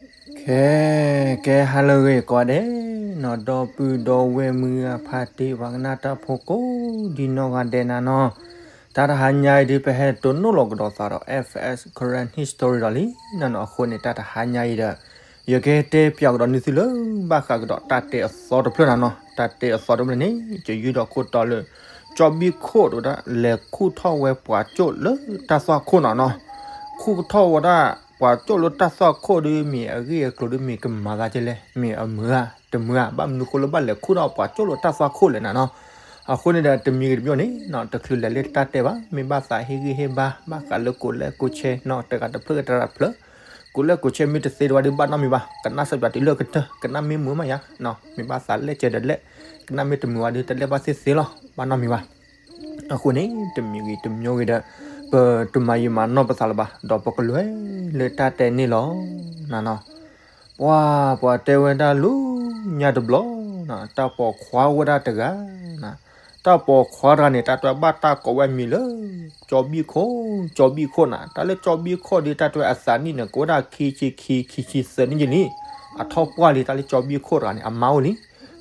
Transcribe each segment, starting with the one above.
ခဲ, ကဲဟါလၢအဂ့ၤကိးဂၤဒဲးနီၤ, ဒီပုၢ်ဒီဝဲၢ်မုၢ်ဂၤဖါတံၢ် ပှၤကနၣ်တၢ်ဖိကိးဒံနီၢ်ဂၤဒဲးနၤနီၤ, တၢ်တဟါညါအံၤဒုး ပဟဲတိၢ်နီၣ်လီၤကဒီးသးဒီး F S Karen History ဒီးလံနၤနီၤ, အဃိန့ၣ် တၢ်တဟါညါအံၤဒီး ယကတဲပၠးကဒီးန့ၢ်သုလၢ ဘၣ်ဃးကဒီးတၢ်တဲအသီတဖျၢၣ်နၤနီၤ, တၢ်တဲအသီတဖျၢၣ်န့ၣ် ကယူၢ်ဒီးခိၣ်တီလၢ ကၠီဘံၣ်ခိၣ်တဝဲဒၣ် လဲၤခူၣ်ထီၣ်ဝဲပှၤကၠိၣ်လၢတၢ်သွၣ်ခိၣ်နၤနီၤ, ခူၣ်ထီၣ်ဝဲဒၣ် ပှၤကၠိၣ်လၢတၢ်သွၣ်ခိၣ်ဒီး မ့ၢ်အဂ့ၢ်အကျိၤဒီး မ့ၢ်ကမၤသးဒ်လဲၣ်, မ့ၢ်အမုာ်ဧါ တမုာ်ဧါ, ဘၣ်မနုၤဃိလၢဘၣ်လဲၤခူၣ်ထီၣ်ပှၤကၠိၣ်လၢတၢ်သွၣ်ခိၣ်လဲၣ်နၤနီၤ, အဃိန့ၣ်ဒီး တမံၤဂ့ၤတမံၤန့ၣ် တချုးလဲၤလၢတၢ်တဲဘၣ်, မ့ၢ်ဘၣ်သးဟ့ၣ်ဂံၢ်ဟ့ၣ်ဘါ ဘၣ်ဃးလၢကိးလဲၣ်ကိးဆဲနီၤ, တဂၤတဖျၢၣ်တဂၤတဖျၢၣ်, ကိးလဲၣ်ကိးဆဲမ့ၢ်တသ့တဝဲဒီး ဘၣ်နီတမံၤဘၣ်, ကနၣ်စၢ်ပၠးတုၤလၢကတၢၢ်, ကနၣ်မ့ၢ်မုာ်မးယါ, မ့ၢ်ဘၣ်သးလဲၣ်ကဲဒီးလဲၣ်, ကနၣ်မ့ၢ်တမုာ်ဝဲဒီး တလဲၤဘၣ်သ့သ့လီၤ, ဘၣ်နီတမံၤဘၣ်. အဃိန့ၣ် တမံၤဂ့ၤတမံၤဂ့ၤဒီး ပတမၤယံာ်မၤနီၢ်ပသးလၢၤဘၣ်, ဒီးပကလဲၤလၢတၢ်တဲန့ၣ်လီၤ. နၤနီၤ, ပှၤ ပှၤတဲဝဲဒၣ်လၢညါတဘျီ, တၢ်ပိာ်ခွါဝဲဒၣ်တဂၤ, တၢ်ပိာ်ခွါတဂၤန့ၣ် တၢ်တွဲဘၣ်တၢ်ကိးဝဲအမံၤလၢ ကၠီဘံၣ်ခိၣ်, ကၠီဘံၣ်ခိၣ်နၤ, တၢ်လၢကၠီဘံၣ်ခိၣ်ဒီး တၢ်တွဲအသးနံၣ်န့ၣ် ကအိၣ်ဒၣ်ခံဆံခံ ခံဆံသၢနံၣ်ယံလံ, အထီၣ်ပှၢ်လံ, တၢ်လၢကၠီဘံၣ်ခိၣ်တဂၤန့ၣ် အမါအိၣ်လံ,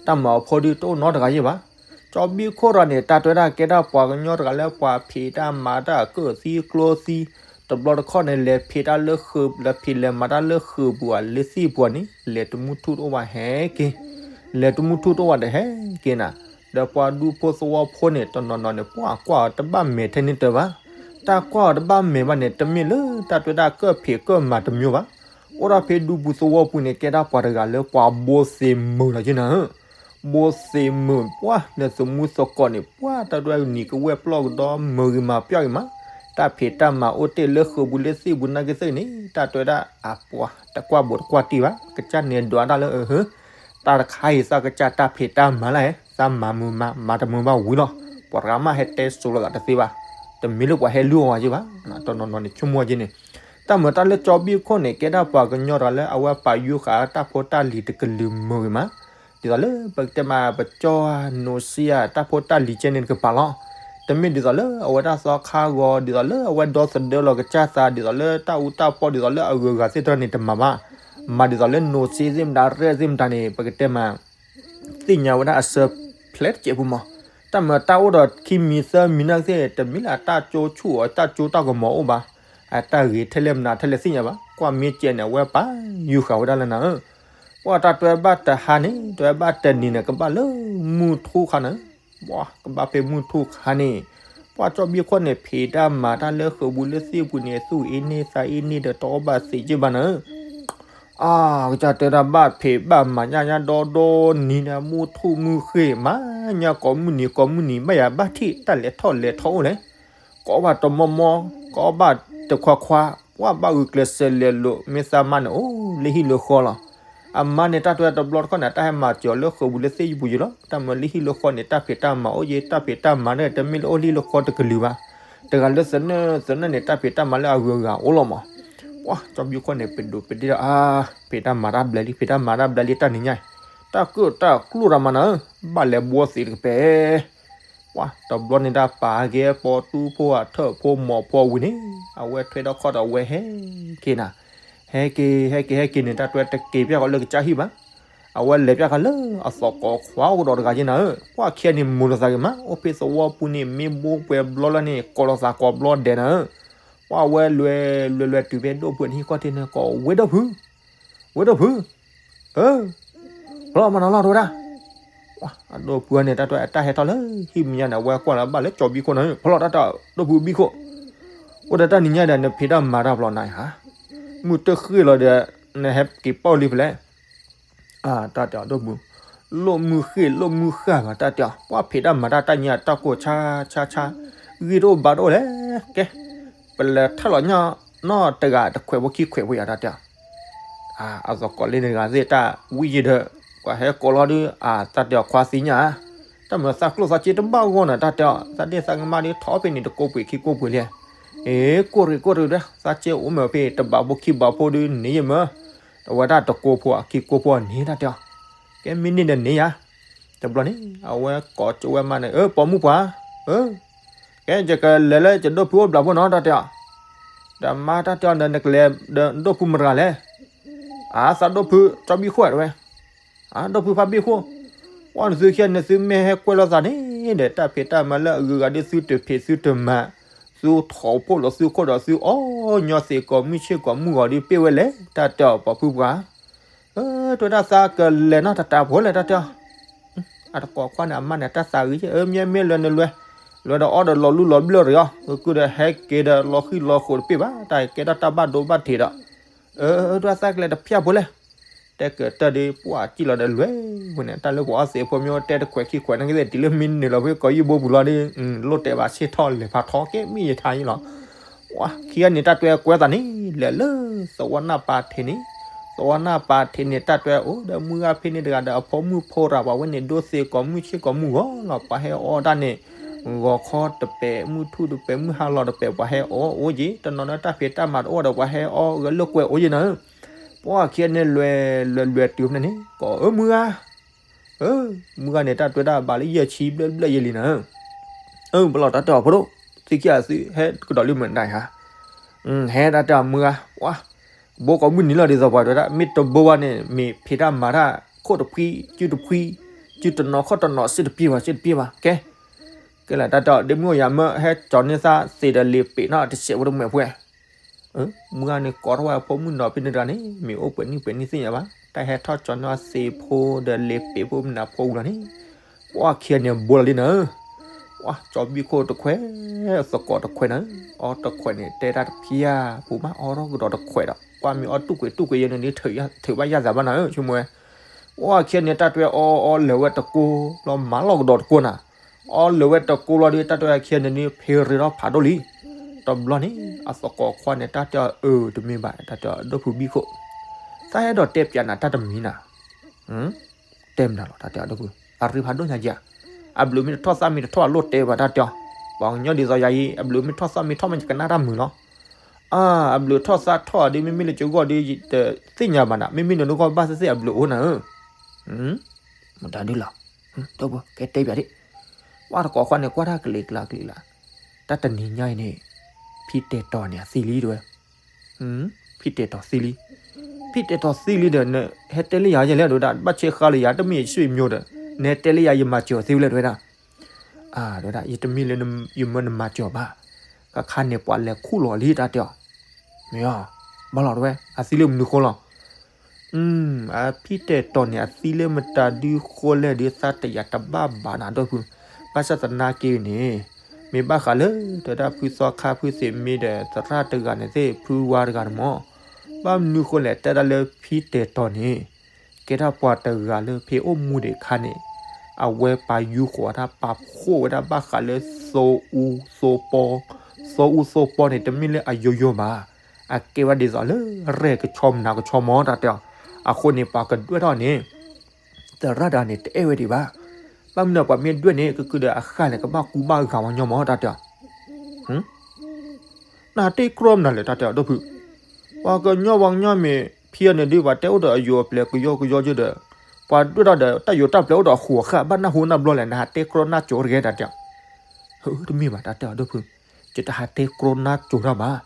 တၢ်မၤအဖိဒီးတအိၣ်နီတဂၤယဲၢ်ဘၣ်. ကၠီဘံၣ်ခိၣ်တဂၤန့ၣ် တၢ်တွဲဒၣ်ကဲဒၣ်ပှၤကညီတဂၤလၢပှၤဖံးတၢ်မၤတၢ်ကၢၣ်သံကျိသံ, တဘျီတခီၣ်န့ၣ် လဲၤဖံးတၢ်လၢဃုာ်, လဲၤဖံးလဲၤမၤတၢ်လၢဃုာ်ပူၤဧါ လၢသံၣ်ပူၤဧါန့ၣ် လဲၤတမူထူၣ်တအိၣ်ဘၣ်ဟဲက့ၤ, လဲၤတမူထူၣ်တအိၣ်ဘၣ်ဒီးဟဲက့ၤနၤ, ဒီးပှၤဒူဖိသဝီဖိန့ၣ် တနီၤနီၤန့ၣ် ပှၤကွၢ်အီၤတဘၣ်မဲာ်ထဲန့ၣ်တၢ်ဘၣ်, တၢ်ကွၢ်အီၤတဘၣ်မဲာ်ဘၣ်န့ၣ် တမ့ၢ်လၢတၢ်တွဲဒၣ်ကၢၣ်ဖံးကၢၣ်မၤတမံၤဘၣ်. အိၣ်ဒၣ်ဖဲဒူပူၤသဝီပူၤန့ၣ် ကဲဒၣ်ပှၤတဂၤလၢပှၤဘိသ့ၣ်မုာ်လီၤက့နၤဧၢ, ဘိသ့ၣ်မုာ်ပှၢ် လၢသမူသကိးန့ၣ် ပှၤတၢ်တွဲနံၤကဝဲၢ်ပျီၢ်ကဒီး မုာ်ဂ့ၤမၤပျီၢ်ဂ့ၤမး, တၢ်ဖံးတၢ်မၤအိၣ်တ့ၢ်လၢဃုာ်ပူၤလၢသံၣ်ပူၤနာ်က့သ့ၣ်န့ၣ် တၢ်တွဲဒၣ်အပှၤ တကွၢ်ဘိးတကွၢ်တံၢ်ဘၣ်, ကစၢ်န့ၣ်ဒွးတၢ်လၢအဟၢ တၢ်တခါအံၤသးကစၢ်တၢ်ဖံးတၢ်မၤလၢ်, သးမၤမုာ်မၤ မၤတမုာ်ဘၣ်ဝံၤလီၤ. ပှၤတဂၤမးဟဲတဲစိၤလိာ်သးတသ့ဘၣ်, တမ့ၢ်လၢပှၤဟဲလုၢ်အီၤဝဲက့ဘၣ်, တနီၤနီၤန့ၣ် ဆိကမိၣ်ဝဲက့န့ၣ်, တၢ်မၤတၢ်လၢကၠီဘံၣ်ခိၣ်န့ၣ် ကဲဒၣ်ပှၤကညီတဂၤလၢအဝဲပာ်ယူၤဃာ်တၢ်ဖိတၢ်လံၤတကလုာ်မုာ်ဂ့ၤမး, ဒ်သိးလၢပကတဲမး ပကၠီဧါ နိၣ်စ့ဧါ တၢ်ဖိတၢ်လံၤကဲန့ၣ်တကပၤလီၤ. တမ့ၢ်ဒ်သိးလၢအဝဲဒၣ်သီခါဂီၤ, ဒ်သိးလၢအဝဲဒီသဒၢလီၤကစၢ်သး, ဒ်သိးလၢတၢ်အူတၢ်ပီ, ဒ်သိးလၢအဂုၤအဂၤသ့ၣ်တဖၣ်န့ၣ် တမၤဘၣ်. မၤဒ်သိးလၢနိၣ်စ့သ့ၣ်မတၤ ရဲၣ်သ့ၣ်မတၤန့ၣ် ပကတဲမး သ့ၣ်ညါဝဲဒၣ်အစၢဖျဲးတစဲးဖိမး, တၢ်မၤတၢ်အိၣ်ဒီးခံမံၤသၢမံၤနာ်က့သ့ၣ် တမ့ၢ်လၢအတၢ်ကၠိဆူၣ်အီၤ တၢ်ကၠိတၢ်ကမီၤအိၣ်ဘၣ်. အတၢ်ဂ့ၤထဲလဲၣ်မနုၤထဲလဲၣ်သ့ၣ်ညါဘၣ်, ကွၢ်မ့ၢ်ကဲန့ၣ် အဝဲပာ်ယူၤဃာ်ဝဲဒၣ်လၢနၤဧၢ. ပှၤတၢ်တွဲဘၣ်တဟါန့ၣ် တွဲဘၣ်တနံၤန့ၣ် ကဘၣ်လၢမုၢ်ထူၣ်ခါန့ၣ်, ပှၤကဘၣ်ဖဲမုၢ်ထူၣ်ခါန့ၣ်, ပှၤကၠီဘံၣ်ခိၣ်န့ၣ် ဖံးတၢ်မၤတၢ်လၢဃုာ်ပူၤလၢသံၣ်ပူၤန့ၣ် သူၣ်အ့န့ၢ်သးအ့န့ၢ်ဒီးတအီၣ်ဘၣ်သ့က့ဘၣ်နၤဧၢ. အါ ကစၢ်တဲဒၣ်ဘၣ်ဖံးဘၣ်မၤညါညါဒီဒီနံၤန့ၣ် မုၢ်ထူၣ်မုၢ်ဃ့ၢ်မးညါ ကိးမုၢ်နံၤကိးမုၢ်နံၤ ဘၣ်ယၤဘၣ်ထံၣ်တၢ်လဲၤထီၣ်လဲၤထီအိၣ်လဲၣ်, ကိးဘၣ်တမီမီ, ကိးဘၣ်တခွါခွါ, ပှၤဘၣ်ဂုာ်ကျဲးစၢးလဲၤလိာ် မ့ၢ်သးမါန့ၣ်အိၣ်လၢဟံၣ်လၢဃီလီၤ. အမါန့ၣ် တၢ်တွဲတဘျီတခီၣ်န့ၣ် တၢ်ဟဲမၤစၢၤအီၤလၢဃုာ်ပူၤလၢသ့ၣ်ပူၤယံၤလီၤ. တၢ်မၤလၢဟံၣ်လၢဃီန့ၣ် တၢ်ဖံးတၢ်မၤအိၣ်ယံၤ, တၢ်ဖံးတၢ်မၤန့ၣ် တမ့ၢ်လၢအိၣ်လၢဟံၣ်လၢဃီတကလုာ်ဘၣ်. တဂၤလၢသနၢၣ်သနၢၣ်န့ၣ် တၢ်ဖံးတၢ်မၤလၢအဂုၤအဂၤအိၣ်လီၤမး. ပှၤကၠီဘံၣ်ခိၣ်န့ၣ် ပဒိးပဒ့ဒီး အါ ဖံးတၢ်မၤတၢ်ဘျဲးလံ, ဖံးတၢ်မၤတၢ်ဘျဲးလံ တၢ်နံၤညါ, တၢ်ကၢၣ်တၢ်ကျိၣ်တၢ်မၤနၤဧၢ, ဘၣ်လဲၤဘှီသံးတကပဲာ်. ပှၤတဘျီန့ၣ် တၢ်ပာ်က့ၤပိာ်တူဖိအထၢၣ်ဖိမိၢ်ဖိဝံၤန့ၣ် အဝဲထွဲထီၣ်ခီၣ်ဒီးအဝဲဟဲက့ၤနၤ, ဟဲက့ၤ ဟဲက့ၤ ဟဲက့ၤန့ၣ် တၢ်တွဲတက့ၤပၠၢ်ဃီလၢကစၢ်ဟံၣ်ဘၣ်. အဝဲလဲၤပၠၢ်ဃီလၢအသီကိးခွါအိၣ်ကဒီးတဂၤက့နၤဧၢ, ပှၤခံဂၤန့ၣ် မိၢ်လိာ်သးဂ့ၤမး, အိၣ်ဖဲသဝီပူၤန့ၣ် မ့ၢ်ဘိပှဲၤဘျီလၢန့ၣ် ကိးလိာ်သးကိးဘျီဒဲးနၤဧၢ. ပှၤဝဲလဲၤလဲၤလဲၤတုၤဖဲဒိၣ်ဖုအဟံၣ်ခီၣ်ထံးန့ၣ် ကိးဝဲၢ်ဒိၣ်ဖု, ဝဲၢ်ဒိၣ်ဖု, အၢ ဖျီမၤနီၤလီၤတဝဲဒၣ်. အဒိၣ်ဖုန့ၣ် တၢ်တွဲအတၢ်ဟဲထီၣ်လၢဟံၣ်မဲာ်ညါန့ၣ် အဝဲကွၢ်လီၤဘၣ်လၢကၠီဘံၣ်ခိၣ်န့ၣ် ဖျီတၢ်တဲဒိၣ်ဖုဘံၣ်ခိၣ်, အိၣ်ဒီးတၢ်နံၤညါဒီး နဖံးတၢ်မၤတၢ်ဖျီနၤဧါ, မုၢ်တဃ့ၢ်လီၤဒီး နဟဲက့ၤပိာ်လံဖဲလဲၣ်. တၢ်တဲဒိၣ်ဖု, လိၣ်မုၢ်ဃ့ၢ်လိၣ်မုၢ်ဃၢ်ဘၣ် တၢ်တဲအီၤ, ပှၤဖံးတၢ်မၤတၢ်တၢ်ညါတၢ်ကိၢ်ဆါဆါဆါ, ဂံၢ်တအိၣ်ဘါတအိၣ်လဲၣ်, ကဲ ပလဲၤထၢၣ်လီၤညီနီၢ်တဂၤတခွဲးဖိခံခွဲးဖိယၤ တၢ်တဲအီၤ. အသကိးလၢန့ၣ်တဂၤသ့ၣ်တၢ်ဝံၣ်ယံၤဒီး ပှၤဟဲကိးလီၤဒုး အတၢ်တဲအီၤခွါသ့ၣ်ညါ, တၢ်မၤသးကျိၣ်သးစ့တဘၣ်ဂီၢ်န့ၣ် တၢ်တဲအီၤ, သးဒ့ၣ်သးကမၣ်ဒုးထီၣ်ဖဲန့ၣ် တကိးပှ့ၤခံကိးပှ့ၤလံ. အ့ ကိၢ်ရ့ၣ်ကိၢ်ရ့ၣ်ဒီး သးကဲအိၣ်မ့ၢ်ဖဲတဘးဖိခံဘးဖိဒုးန့ၣ်ယမ့ၢ်, အဝဲဒၣ်တကိးဖိခံကိးဖိန့ၣ် တၢ်တဲအီၤ, ကဲမ့ၢ်န့ၣ်ဒီးန့ၣ်ယၤ. တဘျီန့ၣ် အဝဲကိးကၠိဝဲမါန့ၣ် အၢ ပိာ်မုၣ်ပှၤ, အၢ ကဲ ယကလဲၤလၢယဒိၣ်ဖုအိၣ်ဘျးဖိနီၤ တၢ်တဲအီၤ. ဒီးမါတၢ်တဲအီၤဒီး နကလဲၤဒီးဒိၣ်ဖုမတၤလဲၣ်. အသးဒိၣ်ဖု ကၠီဘံၣ်ခိၣ်တဲဝဲ, အဒိၣ်ဖုဖးဘံၣ်ခိၣ်, ပှၤန့ၣ်သုခံဂၤန့ၣ် သုမ့ၢ်ဟဲကွဲးလိာ်သးန့ၣ်ဒီး တၢ်ဖံးတၢ်မၤလၢအဂုၤအဂၤဒီး သုတဖံးသုတမၤ, သုထီၣ်ဖှိၣ်လီၤသုခိၣ်ဒီး သုအီၣ်ညီသ့ၣ်ကိးမုၢ်ဆ့ၣ်ကိးမုၢ်ဂီၤဒီး ပ့ၢ်ဝဲလဲၣ် တၢ်တဲအီၤ ပှၤဖုပှၤ, အၢ တဲဝဲဒၣ် သးကလဲၤနီတတးဖိလဲၣ် တၢ်တဲအီၤ အတကိးခွါန့ၣ် အမါန့ၣ် တၢ်သးဂ့ၤက့ အၢ မ့ၢ်မ့ၢ်လဲၤနလဲၤ, လဲၤဒီးအီၣ်ဒီးလီၤလူလီၤဘျၢၣ်တဂ့ၤအီၤ, ကုၢ်ဒီးဟဲက့ၤဒီးလီၤဃံလီၤဃိးတပ့ၢ်ဘၣ်, တၢ်ကဲထီၣ်တၢ်ဘၣ်ဒိဘၣ်ထံးဒီး, အၢ တဲဝဲသးကလဲၤတဖျၢၣ်ဖိလဲၣ်, တဲကတၢၢ်ဒီး ပှၤစံၣ်လီၤဒီးလွဲၢ်ဝဲန့ၣ် တၢ်လၢပှၤအီၣ်သ့ၣ်ဖိမ့ၢ်အိၣ်တဲတခွဲးခံခွဲးန့ၣ်ကသ့ၣ် တုၤလၢမ့ၢ်နုာ်လီၤဖဲကီးယုၢ်ဘိပူၤလီၤဒီး လိၣ်တဲာ်ဘၣ်ဆ့ၣ်ထီၣ်လဲၤဖးထီကဲ မ့ၢ်ယထါယံလီၤ ပှၤခံဂၤန့ၣ် တၢ်တဲကွဲးသးန့ၣ် လဲၤလၢသဝီနၢ်ပၤထံးန့ၣ်, သဝီနၢ်ပၤထံးန့ၣ် တၢ်တဲအိၣ်ဒီးမုၢ်ဂၤဖဲန့ၣ်တဂၤဒီးအဖိမုၣ်ဖိတဂၤ ပှၤဝဲန့ၣ်ဒိးသ့ၣ်ကိးမုၢ်ဆ့ၣ်ကိးမုၢ်ဂီၤလီၤ ပှၤဟဲအီၣ်တၢ်န့ၣ်, ဂီၤခီတပဲာ် မုၢ်ထူၣ်တပဲာ် မုၢ်ဟါလီၤတပဲာ် ပှၤဟဲအီၣ်အိၣ်က့ၤ တနီၤနီၤတၢ်ဖံးတၢ်မၤတအိၣ်ဒီး ပှၤဟဲအီၣ်ဂဲၤလိာ်ကွဲအိၣ်က့ၤနၤဧၢ, ပှၤခံဂၤန့ၣ်လွဲၢ်လွဲၢ်လွဲၢ်တုၤဖဲန့ၣ် ကိးအၢမုၢ်ဂၤ အၢ မုၢ်ဂၤန့ၣ် တၢ်တဲဒၣ်ဘၣ်လၢယဲၢ်ဆံဘျဲၣ်ဘျဲၣ်ယဲၢ်လံနၤ, အၢ ပလီၢ်တၢ်တဲအီၤဖိဒိၣ်, သုခံဂၤသုဟဲကဒီးလံမုၢ်နၤဧါ, ဟဲတၢ်တဲအီၤမုၢ်ဂၤ, ပှၤ, ဘိကိးမုၢ်နံၤလီၤဒ်သိးပှၤတဲဒၣ် မ့ၢ်တဘိဘၣ်န့ၣ် မ့ၢ်ဖံးတၢ်မၤတၢ် ခိၣ်တဖှံ စုတဖှံ, စုတနီၤခီၣ်တနီၤ စ့တပှဲၤဘၣ် စ့တပှဲၤဘၣ် ကဲ, ကဲလၢတၢ်တဲအီၤ ဒ့မုၣ်အိၣ်ယၤမၢ ဟဲကၠီၤန့ၢ်သးသ့ၣ်ဒီးလ့ၤပ့ၤနီၣ်တစဲးဖိတမှဲးဖှဲ မုၢ်ဂၤန့ၣ် ကိးထီၣ်ဝဲအဖိမုၣ်နီၤဖဲန့ၣ်တဂၤန့ၣ် မ့ၢ်အိၣ်ပှဲၤနံၣ်ပှဲၤနံၣ်သ့ၣ်ညါဘၣ် တၢ်ဟဲထီၣ်ကၠီၤန့ၢ်အီၤသ့ၣ်ဖိဒီးလ့ၤပ့ၤဖိမနုၤဖိဝံၤလီၤန့ၣ်, ပှၤခံဂၤန့ၣ်ဘိလီၤလံနၤ, ပှၤကၠီဘံၣ်ခိၣ်တခွဲး, သကိးတခွဲးနၤ, အီတခွဲးန့ၣ် တဲတၢ်တဖျၢၣ်ဖိမး အီထီၣ်ကဒီးတခွဲးဒီး ပှၤမ့ၢ်အီၣ်တူၣ်ကွံာ်တူၣ်ကွံာ်ယဲန့ၣ် ထုးဘၣ်ယၢ်သးဘၣ်နၤဧၢ ဆိကမိၣ်ဝဲ, ပှၤခံဂၤန့ၣ် တၢ်တဲအီအီလၢာ်ဝဲတကိ လီၤမၤလီၤကဒီးတကိနၤ အီလၢာ်ဝဲတကိလီၤဒီး တၢ်တဲခံဂၤန့ၣ် ဖ့ရ့ထီၣ်ဖးဒိၣ်လံ, တဘျီန့ၣ် အသကိးခွါန့ၣ် တၢ်တဲအီၤအၢ တမ့ၢ်ဘၣ် တၢ်တဲအီၤဒိၣ်ဖုဘံၣ်ခိၣ်, သးအဲၣ်ဒိးတဲပၠးနၤတၢ်တမံၤနၤ, တဲမနုၤလီၤ တၢ်တဲအီၤဒိၣ်ဖု, အရ့ဖးဒိၣ်ညါယၤ, အဘျုးမ့ၢ်တထီၣ်သးမ့ၢ်တထီၣ်အလိၣ်တဲဘၣ်တၢ်တဲအီၤ, ပှၤကညီဒ်သိးယၤအံၤ အဘျုးမ့ၢ်ထီၣ်သးမ့ၢ်ထီၣ်မ့ၢ်ယကနၣ်တၢ်မုာ်လီၤ, အါ အဘျုးထီၣ်သးထီၣ်ဒ်မ့မ့ၢ်လၢယဂီၢ်ဒီး ယတသ့ၣ်ညါဘၣ်နၤ မ့မ့ၢ်နနဂီၢ်ဘၣ်သ့ၣ်သ့ၣ်အဘျုးအိၣ်နၤဧၢ မတၤဒုလီၤ, ဒိၣ်ဖု ကဲတဲပၠးဒၣ်, ပှၤသကိးခွါန့ၣ် ကွၢ်တၢ်ကလံၤကျါကလံၤလၢ်, တၢ်တနံၤညါအံၤန့ၣ်, ဖံတဲာ်တီၤန့ၣ်အသံလံတဲဝဲ, ဖံတဲာ်တီၤသံလံ, ဖံတဲာ်တီၤသံလံဒီး နဟဲတဲလၢယၤယဲလဲၣ် တဲဝဲဒၣ် ဘၣ်ဆဲးဃါလၢယၤ တမ့ၢ်ယဆွေမျိုးဒီး နဟဲတဲလၢယၤ ယမၤစၢၤအီၤသ့ဝဲလဲၣ် တဲဝဲဒၣ် တဲဝဲဒၣ် ယတမ့ၢ်လၢယမၢနမၤစၢၤအီၤဘၣ်, ကခါန့ၣ်ပှၤလဲၤခူၣ်လီၤလံတၢ်တဲအီၤ, မ့ၢ်အီၤ, ဘၣ်လီၤတဲဝဲ အသံလၢမနုၤဃိလီၤ, အဖံတဲာ်တီၤန့ၣ် အသံလၢမတၤဒုဃိလဲၣ်ဒီး သးတယာ်တဘၣ်ဘၣ်နၤဒိၣ်ဖု, ဘၣ်ဆၣ်သနာ်က့န့ၣ်, မ့ၢ်ဘၣ်ဃးလၢ တဲဝဲဒၣ်ဖုသီခါဖုသ့ၣ်မ့ၢ်ဒီးသရၣ်တဂၤန့ၣ်သ့ၣ် ဖုဝါတဂၤန့ၣ်မၢ်, ဘၣ်မနုၤဃိလဲၣ် တဲဒၣ်လၢဖံတဲာ်တီၤန့ၣ် ကဲထီၣ်ပှၤတဂၤလၢဖဲအိၣ်မူဒံးအခါန့ၣ်, အဝဲပာ်ယူဃီၤတၢ်ပာ်ဖှိၣ်ဝဲဒၣ်ဘၣ်ဃးလၢ သိအူသိပီ, သိအူသိပီန့ၣ် တမ့ၢ်လၢအယိယိဘၣ်, အကဲဝဲဒ်သိးလၢရဲၣ်ကဆီမနၤကဆီမၢ်တၢ်တဲအီၤ, အဃိန့ၣ် ပှၤကဒွဲၣ်ထီၣ်န့ၣ် သရၣ်တဂၤန့ၣ် တအဲၣ်ဝဲဒံးဘၣ်, ဘၣ်မနုၤပှၤမ့ၢ်ဒွဲၣ်န့ၣ် ကကုၤဒီးအဃၢ်န့ၣ် ကဘၣ်ကူဘၣ်ဂာ်ဝဲညီမၢ်တၢ်တဲအီၤ နတဲကြီမနုၤလဲၣ် တၢ်တဲအီၤဒိၣ်ဖု, ပှၤကညီပှၤကညီမ့ၢ် ဖံအန့ၣ်ဒုး ပှၤတဲအိၣ်ဒီးအယိၤအပျဲၢ်ကယီကယီကဒီး, ပှၤဒွဲၣ်ထီၣ်ဒီးတၢ်ယိၤတၢ်ပျဲၢ်အိၣ်ဒီးအဃိးအဃၢ် ဘၣ်နၢ်ဟူနၢ်ဘျီလဲၣ် နဟးတဲကြီနၢ်ကၠိတဂ့ၤ တၢ်တဲအီၤ, တမ့ၢ်ဘၣ် တၢ်တဲအီၤဒိၣ်ဖု, ယတဟးတဲကြီနၢ်ကၠိတၢ်ဘၣ်,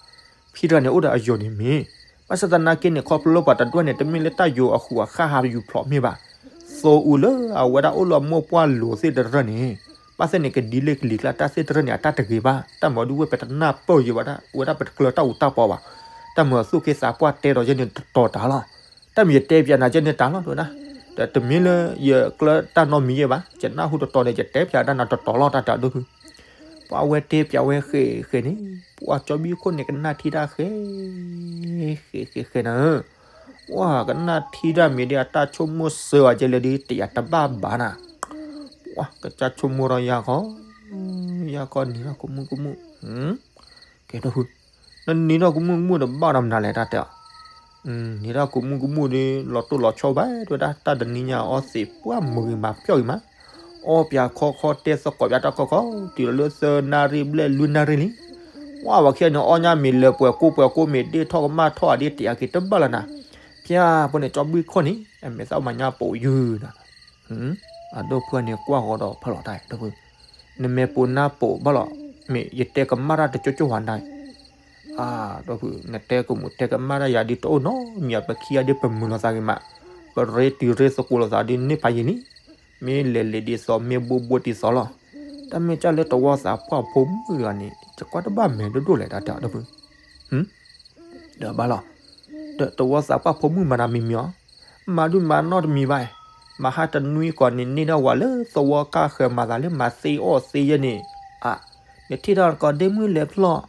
ဖံတဂၤန့ၣ်အိၣ်ဒီးအယိၤန့ၣ်မ့ၢ်, ဘၣ်ဆၣ်သနာ်က့န့ၣ် ခီဖျိလၢပှၤတဒွဲၣ်န့ၣ် တမ့ၢ်လၢတၢ်ယိၤအဃိးအဃၢ်ဟးယူၤဖျိးမ့ၢ်ဘၣ်, သိအူလၢအဝဲဒၣ်အိၣ်လၢအမိၢ်ပှၢ်လိၤသ့ၣ်တရၢၢ်န့ၣ်, ဘၣ်သ့ၣ်န့ၣ် ကဒ်လဲၣ်ကလံၤကျါတၢ်သ့ၣ်တရၢၢ်န့ၣ် အတၢ်တဂ့ၤဘၣ်, တၢ်မၤဒုးဝဲပတနၢ်ပၢၢ်ယံၤဘၣ်ဒၣ် ဝဲဒၣ်ပတကျၢၤတၢ်အူတၢ်ပီဘၣ်, တၢ်မၤသူၣ်က့သးပှၢ်တဲဒီးယဲန့ၣ်တတီၤတၢ်လီၤ, တၢ်မ့ၢ်ယတဲပၠးနၤယဲန့ၣ်တၢ်လီၤ တဲဝဲဒၣ်, ဒီးတမ့ၢ်လၢယကျၢၤတၢ်နီတမံၤယဲဘၣ်, ယနၢ်ဟူတတီၤန့ၣ် ယတဲပၠးဒၣ်နၤတတီၤလီၤ တၢ်တဲအီၤဒိၣ်ဖု, ပှၤဝဲတဲပၠးဝဲဃဲးဃဲးန့ၣ်, ပှၤကၠီဘံၣ်ခိၣ်န့ၣ် ကနၣ်ထံတၢ်ဃဲး ဃဲးဃဲးဃဲးနၤဧၢ, ပှၤကနၣ်ထံတၢ်မ့ၢ်ဒ်အတၢ်ဆိကမိၣ်စၢၤအီၤကဲလဲၣ်ဒုး တယာ်တဘၣ်ဘၣ်နၤ, ပှၤကစၢ်ဆိကမိၣ်ထီၣ်ယၤခီ, ယၤခီနံၤထီၣ်ကမူၣ်ကမူၣ်, ကဲဒိၣ်ဖု, နနံၤထီၣ်ကမူၣ်ကမူၣ်ဒီးဘၣ်ဒီးမနုၤလဲၣ် တၢ်တဲအီၤ, နံၤထီၣ်ကမူၣ်ကမူၣ်ဒီး လီၤတိၢ်လီၤဆီဘၣ် တဲဝဲဒၣ် တၢ်တနံၤညါအီသံးပှၢ်မုာ်ဂ့ၤမၤပျီၢ်ဂ့ၤမး, အီပၠးခီခီတဲသကိးပၠးတၢ်ခီခီ, တုၤလီၤလၢသၢနၣ်ရံၣ်ဘျဲၣ်လွံၢ်နၣ်ရံၣ်လံ, ပှၤဝဲခံဂၤန့ၣ် အီၣ်ညါမ့ၢ်လၢပှဲၤကိပှဲၤကိမ့ၢ်ဒ့ၣ်ထီၣ်ကမၣ်ထီၣ်အဒ့ၣ်တယာ်က့ၤတဘၣ်လၢနၤ, ဖၠါဖိန့ၣ် ကၠီဘံၣ်ခိၣ်န့ၣ် အမဲာ်သၣ်မၤညါပိာ်ယုၢ်နၤ အဒိၣ်ဖုန့ၣ်ကွၢ်ဃီဒီးဖးလီၤတၢ်ဒီးဖု, နမဲာ်ပိာ်နါပိာ်ဘၣ်လီၤ, မ့ၢ်ယတဲကမၣ်တၢ်တကၠိကၠိဝဲဒၣ်, အၢ ဒီပုၢ် နတဲကမူၣ်တဲကမၣ်တၢ်ယၤဒုးတအိၣ်နီတမံၤ ပခံဂၤဒုးပမုာ်လိာ်သးဂ့ၤမး, ပရ့တံၤရ့သကိးလိာ်သးဒုးန့ၢ်ဖးယံာ်လံ. မ့ၢ်လဲၤလံာ်ဒ်သိး မ့ၢ်ဘိဘိတံၤသိးလီၤ. တၢ်မ့ၢ်ကၢ်လၢတဝီသးပှၢ်ဖိမုၣ်တဂၤန့ၣ် ယကွၢ်တဘၣ်မဲာ်ဒိၣ်ဒိၣ်လဲၣ် တၢ်တဲအီၤ ဒီပုၢ်. ဒီးဘၣ်လီၤ. တဝီသးပှၢ်ဖိမုၣ်မၤတၢ်မံၤမံၤအီၤ, မၤဒုးမၤနီတမံၤဘၣ်. မၤဟါတနွံကီၢ်န့ၣ် န့ၢ်ဒၣ်ဝဲလၢသဝီကါဃၢၤမၤသးလၢမၤသ့အီၣ်သ့ယဲၢ်န့ၣ်, အါ, နထံၣ်ထီၣ်ကီၢ်ဒ့မုၢ်လဲၤဖျီၣ်,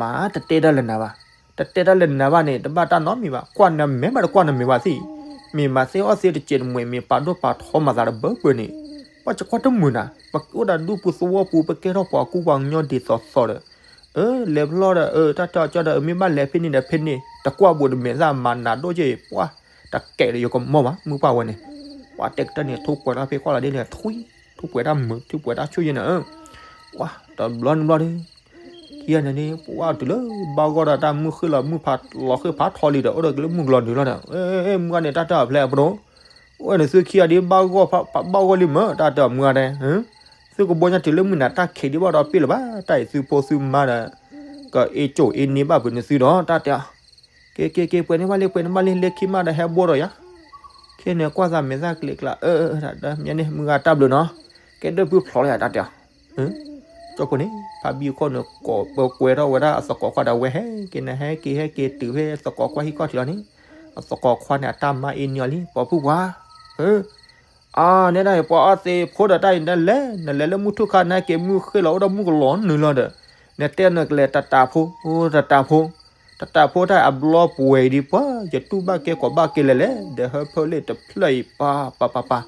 မၤတတဲတၢ်လၢနၤဘၣ်. တတဲတၢ်လၢနၤဘၣ်န့ၣ် တဘၣ်တၢ်နီတမံၤဘၣ်, ကွၢ်နမဲာ်ဘၣ်တကွၢ်နမဲာ်ဘၣ်သ့ၣ်. မ့ၢ်မၤသ့အီၣ်သ့တစဲးတမှဲၤ မ့ၢ်ပာ်ဒိၣ်ပာ်ထီမၤသးတဘၢပှဲၤန့ၣ်, ပှၤကကွၢ်တမုာ်နၤ, ပအိၣ်ဒီးဒူပူၤသဝီပူၤ ပကဲထီၣ်ပှၤကူပှၤကညီဒ်သိးသိးဒီး အၢ လဲၤဖျီၣ်ဒီး အၢ တၢ်တဲအီၤကၠီဒီး အမ့ၢ်ဘၣ်လဲၤဖဲန့ၣ်ဒီးဖဲန့ၣ် တကွၢ်ဘူးတမဲာ်သၣ်မၤနးဒိၣ်က့ၤ ပှၤ တကဲးဒီးယကမီၢ်ဘၣ် မုၢ်ပှၢ်ဝဲန့ၣ်, ပှၤတဲကတၢၢ်န့ၣ် ထူးပှဲၤထီၣ်ဖဲကွၢ်လီၤဒ်လဲၣ် ထွံ ထူးပှဲၤတၢ်မုာ် ထူးပှဲၤတၢ်ဆူၣ်ယဲၢ်န့ၣ်, ပှၤ တဘျီနဘျီဒီး ခံဂၤန့ၣ်န့ၣ် ပှၤတုၤလၢဘၣ်ဂီၢ်ဒီးတၢ်မုၢ်ဃ့ၢ်လီၤ မုၢ်ဖးလီၤဃ့ၢ်ဖးထီလံဒီး အိၣ်ဒီးက့ၤလၢမုၢ်ကလီၤနုာ်လီၤဒီး မုၢ်ဂၤန့ၣ် တၢ်တဲအီၤဖျဲးအပဒိၣ် အိၣ်န့ၣ်သုခံဂၤဒ်ဘၣ်ဂီၢ် ဘၣ်ဂီၢ်လံမ့ၢ် တၢ်တဲအီၤမုၢ်ဂၤတဲ သုကဘီညါတုၤလၢမုၢ်နၤတၢ်ခံးဒံးဘၣ်ဒီးပ့ၢ်လၢၤဘၣ် တၢ်အံၤသုဖိသုမါဒီး ကအ့ၣ်ကၠိၣ်အ့ၣ်န့ၢ်ဘၣ်ပှၤန့ၣ်သုဒီး တၢ်တဲအီၤ က့ၤက့ၤက့ၤ ပှဲၤန့ၢ်ဘၣ်လံ ပှဲၤန့ၢ်ဘၣ်လံ လၢခံမးဒီးဟဲဘိဒီးယၤ ခဲန့ၣ်ကွၢ်သးမဲာ်သၣ်ကျ့ကျါ အၢ တၢ်ဒီးမ့ၢ်န့ၣ် မုၢ်ဂၤတၢ်ဘျုးနီၤ ကဲဒၢၣ်ပုၢ်ဖျိးလၢယၤ တၢ်တဲအီၤ ကၠိဖိန့ၣ် ဖါဘံၣ်ခိၣ်န့ၣ် ကိးပၢၤကွဲထီၣ်ဝဲဒၣ်အသကိးခွါဒီးဝဲဟဲက့ၤ နဟဲက့ၤဟဲက့ၤတုၤဖဲသကိးခွါဟံၣ်ခီၣ်ထံးလီၤန့ၣ် အသကိးခွါန့ၣ် အတၢ်မါအ့ၣ်န့ၢ်အီၤလံ ပိာ်ဖုၣ်ပှၤ အၢ အါ နဲဒၣ်အံၤ ပှၤအီၣ်သ့ဖိဒီးတၢ်အံၤ နလဲၤ နလဲၤလၢမုၢ်ထူၣ်ခါ နဟဲက့ၤမုၢ်ဃ့ၢ်လီၤ အိၣ်ဒီးမုၢ်ကလီၤနုာ်လီၤဒီး နတဲနကလဲၤတတးဖိ တတးဖိ တတးဖိတၢ်အဘျီပှဲၤအံၤဒံးပှၤ ယတူၢ်ဘၣ်ကဲကိးဘၣ်ကဲလဲၣ်လဲၣ် ဒီးဟၢဖၢလ့ၣ်တဖျၢၣ်အံၤ ပၢ်ပၢ်ပၢ်ပၢ်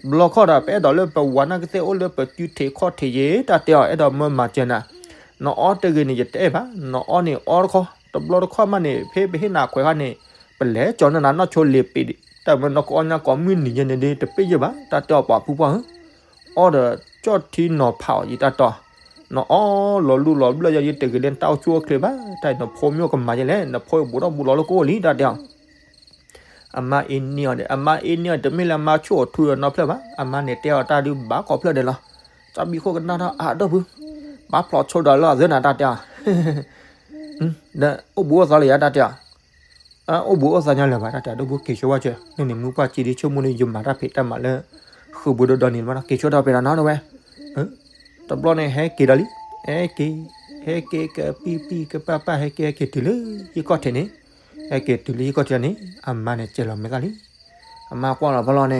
ဘျီခီၣ်ဒီး ပအဲၣ်ဒိးလၢပဝၤနာ်ကသ့ၣ်အိၣ်လၢပစုထံးခီၣ်ထံးယဲ တၢ်တဲအီၤ အဲၣ်ဒိးမၢမၤစၢၤနၤ နအီၣ်တဂ့ၤန့ၣ် ယတအဲၣ်ဘၣ် နအီၣ်န့ၣ်အီတခီ တဘျီတခီၣ်မးန့ၣ် ဖဲပဟ့ၣ်နၤခွဲးခါန့ၣ် ပလဲၤကၠီၤနနၤနီၢ်ဆိလ့ၤပ့ၤ တၢ်မ့ၢ်နကအီၣ်ညါကိးမုၢ်နံၤယဲန့ၣ်ဒ် တပ့ၢ်ယဲၢ်ဘၣ် တၢ်တဲအီၤပှၤဖုပှၢ်ဧၢ အီၣ်ဒီးကၠီၣ်ထံနီၤဖးအီၤယတၢ်တဲအီၤ နအီၣ်လီၤလူလီၤဘျၢၣ်ယဲ ယတဂ့ၤလၢနတၢ်အိၣ်ဆူၣ်အိၣ်ချ့ဘၣ် တၢ်အံၤနဖိမ့ၢ်အိၣ်ကမၤယဲလဲၣ် နဖိအဘူးထီၣ်ဘူးလီၤလၢကအိၣ်လံ တၢ်တဲအီၤ အမါအ့ၣ်န့ၢ်အီၤဒီး အမါအ့ၣ်န့ၢ်အီၤ တမ့ၢ်လၢအမါဆူၣ်အီၤထူအီၤနီတဖျၢၣ်ဘၣ် အမါန့ၣ်တဲအီၤတၢ်ဒုးဘၣ်ကိးဖျၢၣ်ဒဲးလီၤ ကၠီဘံၣ်ခိၣ်ကနၣ်ထီၣ်အါဒီပုၢ် ဘၣ်ဖျိးဆိဒီးလၢအသၢနၤ တၢ်တဲအီၤ ဒီးအိၣ်ဘူးအိၣ်သီလၢယၤ တၢ်တဲအီၤ အိၣ်ဘူးအိၣ်သီညါလၢၤဘၣ် တၢ်တဲအီၤ ဒီပုၢ်က့ၤဆိဝဲကၠီ န့ၣ်န့ၣ် မုၢ်ပှၢ်ကံဒ်ဆိကမိၣ်န့ၣ် ယမၤတၢ်ဖံးတၢ်မၤလၢ ဃုာ်ဘူးဒီးဒီးန့ၣ်မး က့ၤဆိဒီးပ့ၤဒီးနီၤ တဝဲ တဘျီန့ၣ် ဟဲက့ၤဒီးလံ ဟဲက့ၤ ဟဲက့ၤကပံၢ်ပံၢ်ကပၢ်ပၢ် ဟဲက့ၤဟဲက့ၤတုၤလၢဟံၣ်ခီၣ်ထံးန့ၣ် ဟဲက့ၤတုၤလၢဟံၣ်ခီၣ်ထံးန့ၣ် အမါန့ၣ်ကဲလီၤမဲာ်သၣ်လံ အမါကွၢ်လီၤဖီလီၤန့ၣ်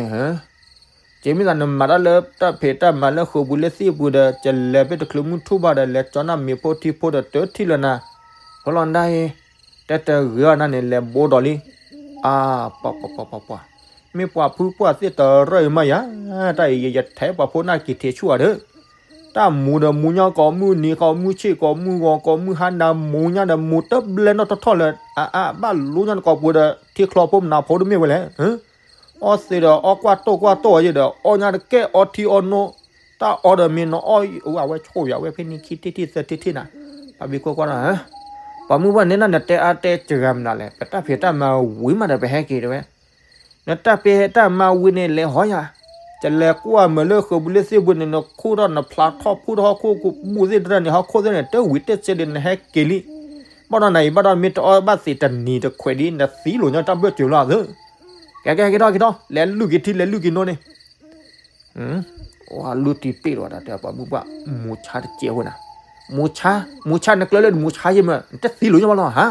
က့ၤမ့ၢ်သးနမၤတၢ်လၢတၢ်ဖံးတၢ်မၤလၢဃုာ်ဘူးလၢသ့ၣ်ပူၤဒီး ကလဲၤဖဲတချုးမုၢ်ထူၣ်ဘၣ်ဒီး လဲၤကၠီနၢ်မ့ၤဖိထံဖိဒီး တထံၣ်လၢၤနၤ ဖီလီၤဒၣ်အံၤ တဲတဂ့ၤအီၤနၤန့ၣ် လဲၤဘိဒီးလံ အါ ပှၤပှၤပှၤပှၤပှၤ မ့ၢ်ပှၤဖုပှၢ်သ့ၣ်တရၢအံၤမးယၤ တၢ်အံၤ ယယထဲပှၤဖိနၢ်က့ၤထံးဆူၣ်အီၤဒီး တၢ်မူဒီးမူညါကိးမုၢ်နံၤ ကိးမုၢ်ဆ့ၣ် ကိးမုၢ်ဂီၤ ကိးမုၢ်ဟါနၤ မူညါဒီးမူတဘျဲနီၢ်ထီၣ်ထီၣ်လၢ အါအါ ဘၣ်လူညါနကိာ်ပူၤဒီး ထံချီဖိမနၤဖိတမ့ၢ်ဝဲလဲၣ် အီၣ်သ့ဒီးအီၣ်ကွၢ်တိၢ်ကွၢ်တိၢ်အီၤယဲဒီး အီၣ်ညါတကဲအီထံအီနိ တၢ်အီဒီးမ့ၢ်နအီၣ် အဝဲဆိၣ်ယၤဝဲဖဲန့ၣ်ခံထံၣ်ထံၣ်သၢထံၣ်ထံၣ်နၤ ပှၤဘံၣ်ခိၣ်ကွၢ်ဒီး ပှၤမုၢ်ပှၢ်န့ၣ်နၤ နတဲအါတဲစှၤမနုၤလဲၣ် ပတၢ်ဖံးတၢ်မၤဝံၤမးဒီးပဟဲက့ၤတဲဝဲ နတၢ်ဖံးတၢ်မၤဝံၤန့ၣ် လဲၤဟီယၤ, ကလဲၤကွၢ်မုာ်လၢဃုာ်ဘူးလၢသ့ၣ်ပူၤန့ၣ် နခူၣ်ထီၣ်နဖျါထီၣ်ဖူထီၣ်ဟီၣ်ခိၣ်ဘူးသ့ၣ်တဖၣ်န့ၣ် ဟီၣ်ခိၣ်သ့ၣ်န့ၣ် တဝံၤတစဲးဒီးနဟဲက့ၤလံ. ဘၣ်ဒီးနၤအံၤဘၣ်ဒီး မ့ၢ်တအီၣ်ဘၣ်သ့ၣ်တနံၤတခွဲးဒ် နသံလိာ်ညီတၢ်ဘၢၣ်စၢၤလီၤအသး. ကဲကဲက့ၤထီၣ်က့ၤထီၣ် လဲၤလုၢ်က့ၤထံ လဲၤလုၢ်က့ၤနိန့ၣ် လုၢ်တံၢ်ပ့ၢ်လီၤ တၢ်တဲပှၤမုၢ်ပှၢ် မူဆါတစဲးဝဲနၤ, မူဆါ မူဆါ နကျၢၤလၢနမူဆါယဲၢ်မး နတသံလိာ်ညီဘၣ်လီၤဟါ,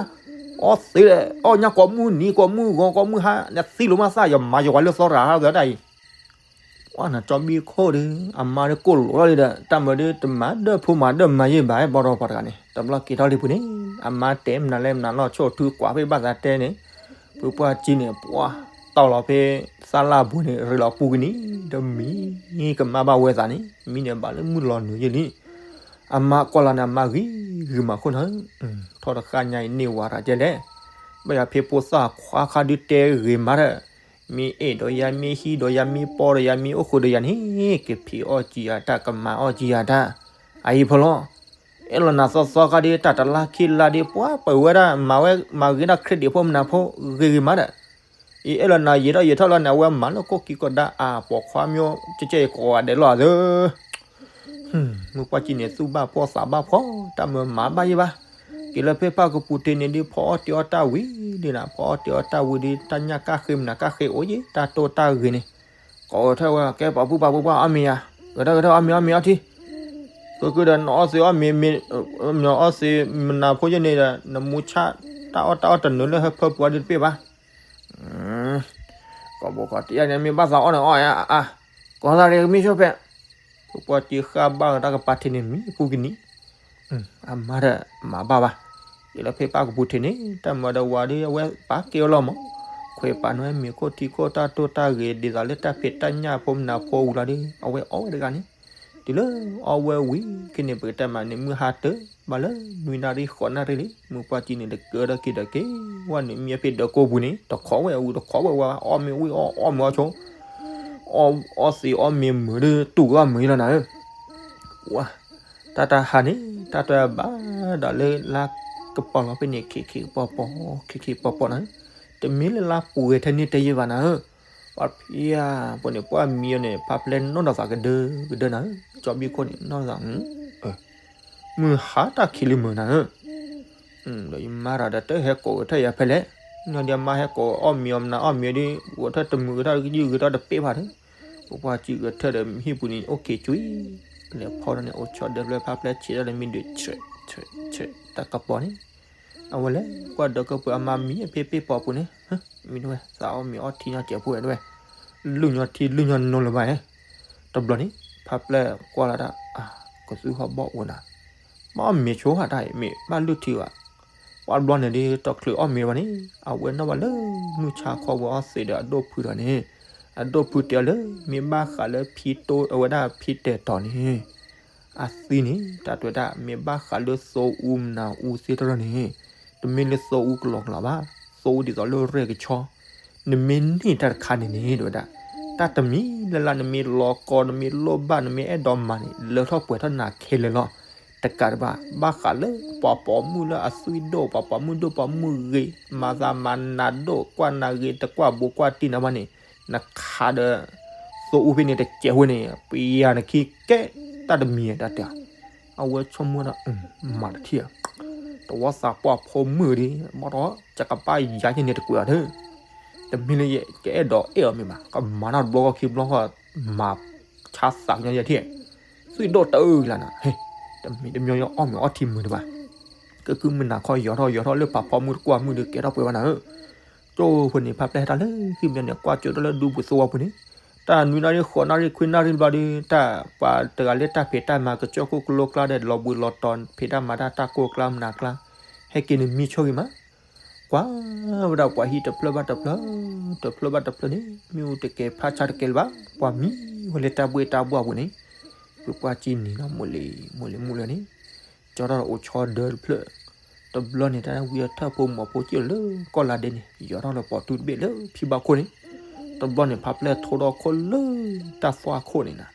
အီၣ်သ့ အီၣ်ညါကိးမုၢ်နံၤ ကိးမုၢ်ဂီၤ ကိးမုၢ်ဟါ နသံလိာ်မးသၣ် ယမၤယွၤလၢသီရၤဟါသၢတၢ်အံၤ, ပှၤနကၠီဘံၣ်ခိၣ်ဒီး အမါဒီးကိၢ်လိာ်လီၤလံဒီး တၢ်မၤဒီးတမၤဒၢၣ်ဖိမၤဒၢၣ်မၤယဲၢ်ဘၣ် ဘီဒီးပှၤတဂၤန့ၣ် တဘျီက့ၤထီၣ်လံပူၤန့ၣ် အမါတဲမနုၤလဲၣ်မနုၤလီၤ ဆိၣ်ထူကွၢ်ဖဲဘၣ်သးတဲန့ၣ်, ဖုပှၢ်ကံန့ၣ် ပှၤ တီၢ်လီၤဖဲ သၣ်လၢ်ပူၤန့ၣ် ရ့လီၤပူၤကနံၤ တမံၤကမၣ်ဘၣ်ဝဲသးန့ၣ် မံန့ၣ်ဘၣ်လၢမုၢ်လီၤနုာ်ယဲၢ်လံ. အမါကွၢ်လီၤန့ၣ် အမါဂ့ၤဂ့ၤမးခိၣ်နၢ်, ထီၣ်တဃၣ်ညါအံၤန့ၢ်ဝၤတၢ်ကဲလဲၣ်, ဘၣ်ယၤဖဲဖိသၣ်ခွါခါဒုးတဲဂ့ၤမးဒီး, မ့ၢ်အဲၣ်ဒီးယၤ မ့ၢ်ဟံးဒီးယၤ မ့ၢ်ပီဒီးယၤ မ့ၢ်အိၣ်ဃုာ်ဒီးယၤန့ၣ် ကဖံးအီၣ်ကံယၤတၢ် ကမၤအီၣ်ကံယၤတၢ်, အအံၤဖီလီၤ. အဲၣ်လီၤနၤသီသီခါဒ် တၢ်တလါခံလါဒ် ပှၤပၢၤဝဲဒၣ် မၤဝဲမၤဂ့ၤဒၣ် credit ဖိမနၤဖိ ဂ့ၤဂ့ၤမးဒီး, အံၤအဲၣ်လီၤနၤယံာ်ထီၣ်ယံာ်ထီၣ်လီၤန့ၣ် အဝဲမၤလၢကိၣ်ကံကိၣ်ဒါ အါ ပိာ်ခွါမၠိ ကဲကဲအံၤကိးဂၤဒဲးလီၤသၢ မုၢ်ပှၢ်ကံန့ၣ် သူၣ်ဘၣ်ဖှီၣ်သးဘၣ်ဖှီၣ် တၢ်မၤမၤဘၣ်ယဲၢ်ဘၣ်, တ က့ၤလၢဖ့ၣ်ပၢ်ကပူၤထံးန့ၣ်ဒုး ဖီအီၣ်တ့ၤအီၣ်တၢ်ဝံၤဒ်နၤ, ဖီအီၣ်တ့ၤအီၣ်တၢ်ဝံၤဒုး တၢ်ညၣ်ကၣ်ဃ့မနၤကၣ်ဃ့အိၣ်ယံၤ တၢ်တိၢ်တၢ်ဂ့ၤန့ၣ်, ကိးဂဲၤထၢၣ်ဝဲ ကဲပာ်ဖုပာ်ဖုပှၢ်အီၣ်မ့ၤယၤ, ဂဲၤထၢၣ်ဂဲၤထၢၣ်အီၣ်မ့ၤအီၣ်မ့ၤအီထံ, ဃုဃုဒီးနအီၣ်သ့အီၣ်မ့ၤမ့ၤ, နအီၣ်သ့မနၤဖိယဲန့ၣ်ဒီး နမူဆၣ်တၢ်အီၣ်တၢ်အီၣ်တနုာ်လၢဟၢဖၢပူၤအီၤဒုးတပ့ၢ်ဘၣ် ကိးဘိကိးတယါန့ၣ် မ့ၢ်ဘၣ်သးအီၣ်န့ၣ်အီၣ်အါ, ကိးသးရ့ကမ့ၢ်ဆိဖဲ, ပပှၢ်ကံဃၢ်ဘၣ်တၢ်ကပၤထံးန့ၣ်မံပူၤကနံၣ်, အမါဒီးမၤဘၣ်ဘၣ်, ယလၢဖ့ၣ်ပၢ်ကပူၤထံးန့ၣ် တၢ်မၤဒီးဝၤဒုး အဝဲပာ်ကဲဝဲလီၤမး, ခွဲးပာ်နွဲမ့ၤခိၣ်ထံခိၣ်တၢ်တိၢ်တၢ်ဂ့ၤ ဒ်သိးလၢတၢ်ဖံးတၢ်ညၣ်ဖိမနၤဖိဝံၤလီၤဒုး အဝဲအီၣ်ဝဲတဂၤန့ၣ်, တုၤလၢအီၣ်ဝဲဝံၤခဲန့ၣ် ပကတဲမးန့ၣ် မုၢ်ဟါတၢ်ဘၣ်လၢ နွံနၣ်ရံၣ်ဃိးနၣ်ရံၣ်လံ, မုၢ်ပှၢ်ကံန့ၣ် တကၢထီၣ်က့ၤဒီးက့ၤဝဲန့ၣ် မ့ၢ်အဖဲဒၢးကိးပူၤန့ၣ် တခီဝဲအူတခီဝဲဝါ အီၣ်မ့ၤဝံၤအီၣ်အီၣ်မ့ၤအီၣ်ဆိ, အီၣ်သ့အီၣ်မ့ၤမုာ်ဒုး တူၢ်အီၣ်မုာ်လီၤနၤဧၢ, ဝါ, တၢ်တဟါန့ၣ် တၢ်တဘၣ်ဒီးလၢလါကပီၤလီၤဖဲန့ၣ် ခံခံပီၤပီၤ ခံခံပီၤပီၤနၤဧၢ, တမ့ၢ်လၢလါပူၤဂဲၤထဲန့ၣ်တယဲၢ်ဘၣ်နၤဧၢ, ပှၤဖံဧါ, ပှၤန့ၣ်ပှၤမံအီၤန့ၣ် ဖါပျဲနီၢ်ဒီးသးကဒၢကဒၢနၤဧၢ, ကၠီဘံခိၣ်န့ၣ် နီၢ်ဒီးသး မုၢ်ဟါတၢ်ခံးလံမုာ်နၤဧၢ, ဒီးယမါတၢ်ဒီးတဟဲကိးကထၢၣ်ယၤဖဲလဲၣ်, နီၢ်ဒီးမါဟဲကိးအီၣ်မ့ၤအီၤမနၤအီၣ်မ့ၤဒီး ဂဲၤထၢၣ်တမုာ်ဂဲၤထၢၣ်တကယုၢ်ဂဲၤထၢၣ်တပ့ၢ်ဘၣ်ဒီး, ပပှၢ်ကံဂဲၤထၢၣ်ဒီးဟံၣ်ပူၤန့ၣ် အိၣ်က့ၤကွံာ်, လဲၤဖီဒီးန့ၣ် အိၣ်ဆီဒၢဖျၢၣ်ဖါပျဲဆံးဒီးမ့ၢ်ဒုး ဆဲး, ဆဲး, ဆဲး, တၢ်ကပီၤန့ၣ် အဝဲလဲၤကွၢ်ဒီးကပၢၤအမါမံအဖဲပ့ၢ်ပီၤပူၤန့ၣ်, မံတဝဲ သးအီၣ်မ့ၤအီထံညီကဲးဖိဝဲတဝဲ, လုၢ်ညီထံလုၢ်ညီနိလၢၤဘၣ်န့ၣ်, တဘျီန့ၣ် ဖါပျဲၢ်ကွၢ်လီၤတၢ်, ကသူဟီၣ်ဘီၣ်အိၣ်နၤ, ဘၣ်အီၣ်မ့ၤဆိဟးတၢ်အံၤ မ့ၢ်ဘၣ်လုၢ်ထံဘၣ်, ပှၤဘျီန့ၣ်ဒ်တီၤချုးအီၣ်မ့ၤဘၣ်န့ၣ် အဝဲနီၣ်ဘၣ်လၢမုၢ်ဆါခီဝဲအီၣ်သ့ဒီးအဒိၣ်ဖုဒီးန့ၣ်, အဒိၣ်ဖုတဲအီၤလၢ မ့ၢ်ဘၣ်ဃးလၢဖံတိၢ်အဝဲဒၣ်ဖံတဲာ်တီၤန့ၣ် အသံန့ၣ် တၢ်တဲဝဲဒၣ် မ့ၢ်ဘၣ်ဃးလၢသိအူမနၤအူသ့တရီန့ၣ်, တမ့ၢ်လၢသိအူကလီကလီဘၣ်, သိအူဒ်သိးလၢရဲၣ်ကဆီ, နမ့ၢ်န့ၢ်တၢ်တခါန့ၣ်န့ၣ် တဲဝဲဒၣ်, တၢ်တမံၤလၢ်လၢ် နမ့ၢ်လီၤကီ နမ့ၢ်လိၣ်ဘၣ် နမ့ၢ်အဲၣ်ဒိးမၤန့ၣ် လၢထီၣ်ပှဲၤထီၣ်နၤခဲလၢာ်လီၤ. တကးတဘၣ် ဘၣ်ဃးလၢပှၤပိာ်မုၣ်လၢအသွံၣ်ဒိၣ် ပှၤပိာ်မုၣ်ဒိၣ်ပိာ်မုၣ်ဂ့ၤ မၤသးမၤနးဒိၣ် ကွၢ်နၤဂ့ၤတကွၢ်ဘိကွၢ်တံၢ်နၤဘၣ်န့ၣ်, နခးဒီး သိအူဖဲန့ၣ်တစဲးဖိန့ၣ် ပယၤနခံကဲတၢ်တမံၤတၢ်တဲ, အဝဲဆိကမိၣ်ဒီး မၤတထံၣ်ဧါ, တဝီသးပှၢ်ဖိမုၣ်ဒီး ဘၣ်ဒီး ကကပၣ်ယါယဲန့ၣ်တကွဲးအီၤဒီး, တမ့ၢ်လၢယကအဲၣ်ဒိးအဲၣ်အီၤမ့ၢ်ဘၣ်, ကမၤတၢ်တဘျီဂီၢ်ခံဘျီဂီၢ် မၤဆါသးကညီယဲထံၣ်, သွံၣ်ဒိၣ်တအုၣ်လၢနၤ, တမံၤတမံၤအီၣ်မ့ၤအီထံမုာ်တဘၣ်, ကကုမုၢ်နၤခီယီၤထီၣ်ယီၤထီၣ်လၢပှၤဖိမုၣ်တကွၢ်မုၣ်ဒီးကဲထီၣ်ပှဲၤဘၣ်နၤဧၢ ကၠိဖိန့ၣ် ဖါပျဲၢ်ဟဲတၢ်လၢခံဘျီန့ၣ် ကွၢ်ကၠိတၢ်လၢဒူပူၤသဝီပူၤန့ၣ်, တၢ်နွံနၣ်ရံၣ်ဃိးနၣ်ရံၣ်ခွံနၣ်ရံၣ်တဘျီဒီး တၢ်ပှၤတဂၤလၢတၢ်ဖံးတၢ်မၤကစၢၢ်ခိၣ်ကလိကျါဒီး လီၤဘှံးလီၤတီၤဖံးတၢ်မၤတၢ်တၢ်ကိၢ်ကျါမနၤကျါ, ဟဲက့ၤန့ၣ်မံဆိဂ့ၤမး, ကွၢ်ဝဲဒၣ်ပှၤဟံၣ်တဖျၢၣ်ဘၣ်တဖျၢၣ်, တဖျၢၣ်ဘၣ်တဖျၢၣ်န့ၣ် မ့ၣ်အူတကဲၤဖးဆါတကဲလၢၤဘၣ်, ပှၤမံဝဲလၢတၢ်ဘှ့ၣ်တၢ်ဘှီၣ်ပူၤန့ၣ်, ပပှၢ်ကံနံၤလီၤ မိၢ်လံၤ မိၢ်လံၤ မိၢ်လံၤန့ၣ် ကၠီထီၣ်ဒီးအိၣ်ဆီဒၢတဖျၢၣ်, တဘျီန့ၣ် တၢ်ဝံအထၢၣ်ဖိမီၤဖိကၠိၣ်လၢကီၢ်လါဒဲန့ၣ် ယီၤထီၣ်လၢပှၤတူၢ်တဘ့ၣ်လၢဖံဘၣ်ခိၣ်န့ၣ်, တဘျီန့ၣ် ဖါပျဲၢ်ထိဒီးခိၣ်လၢတၢ်သွၣ်ခိၣ်န့ၣ်နၤ,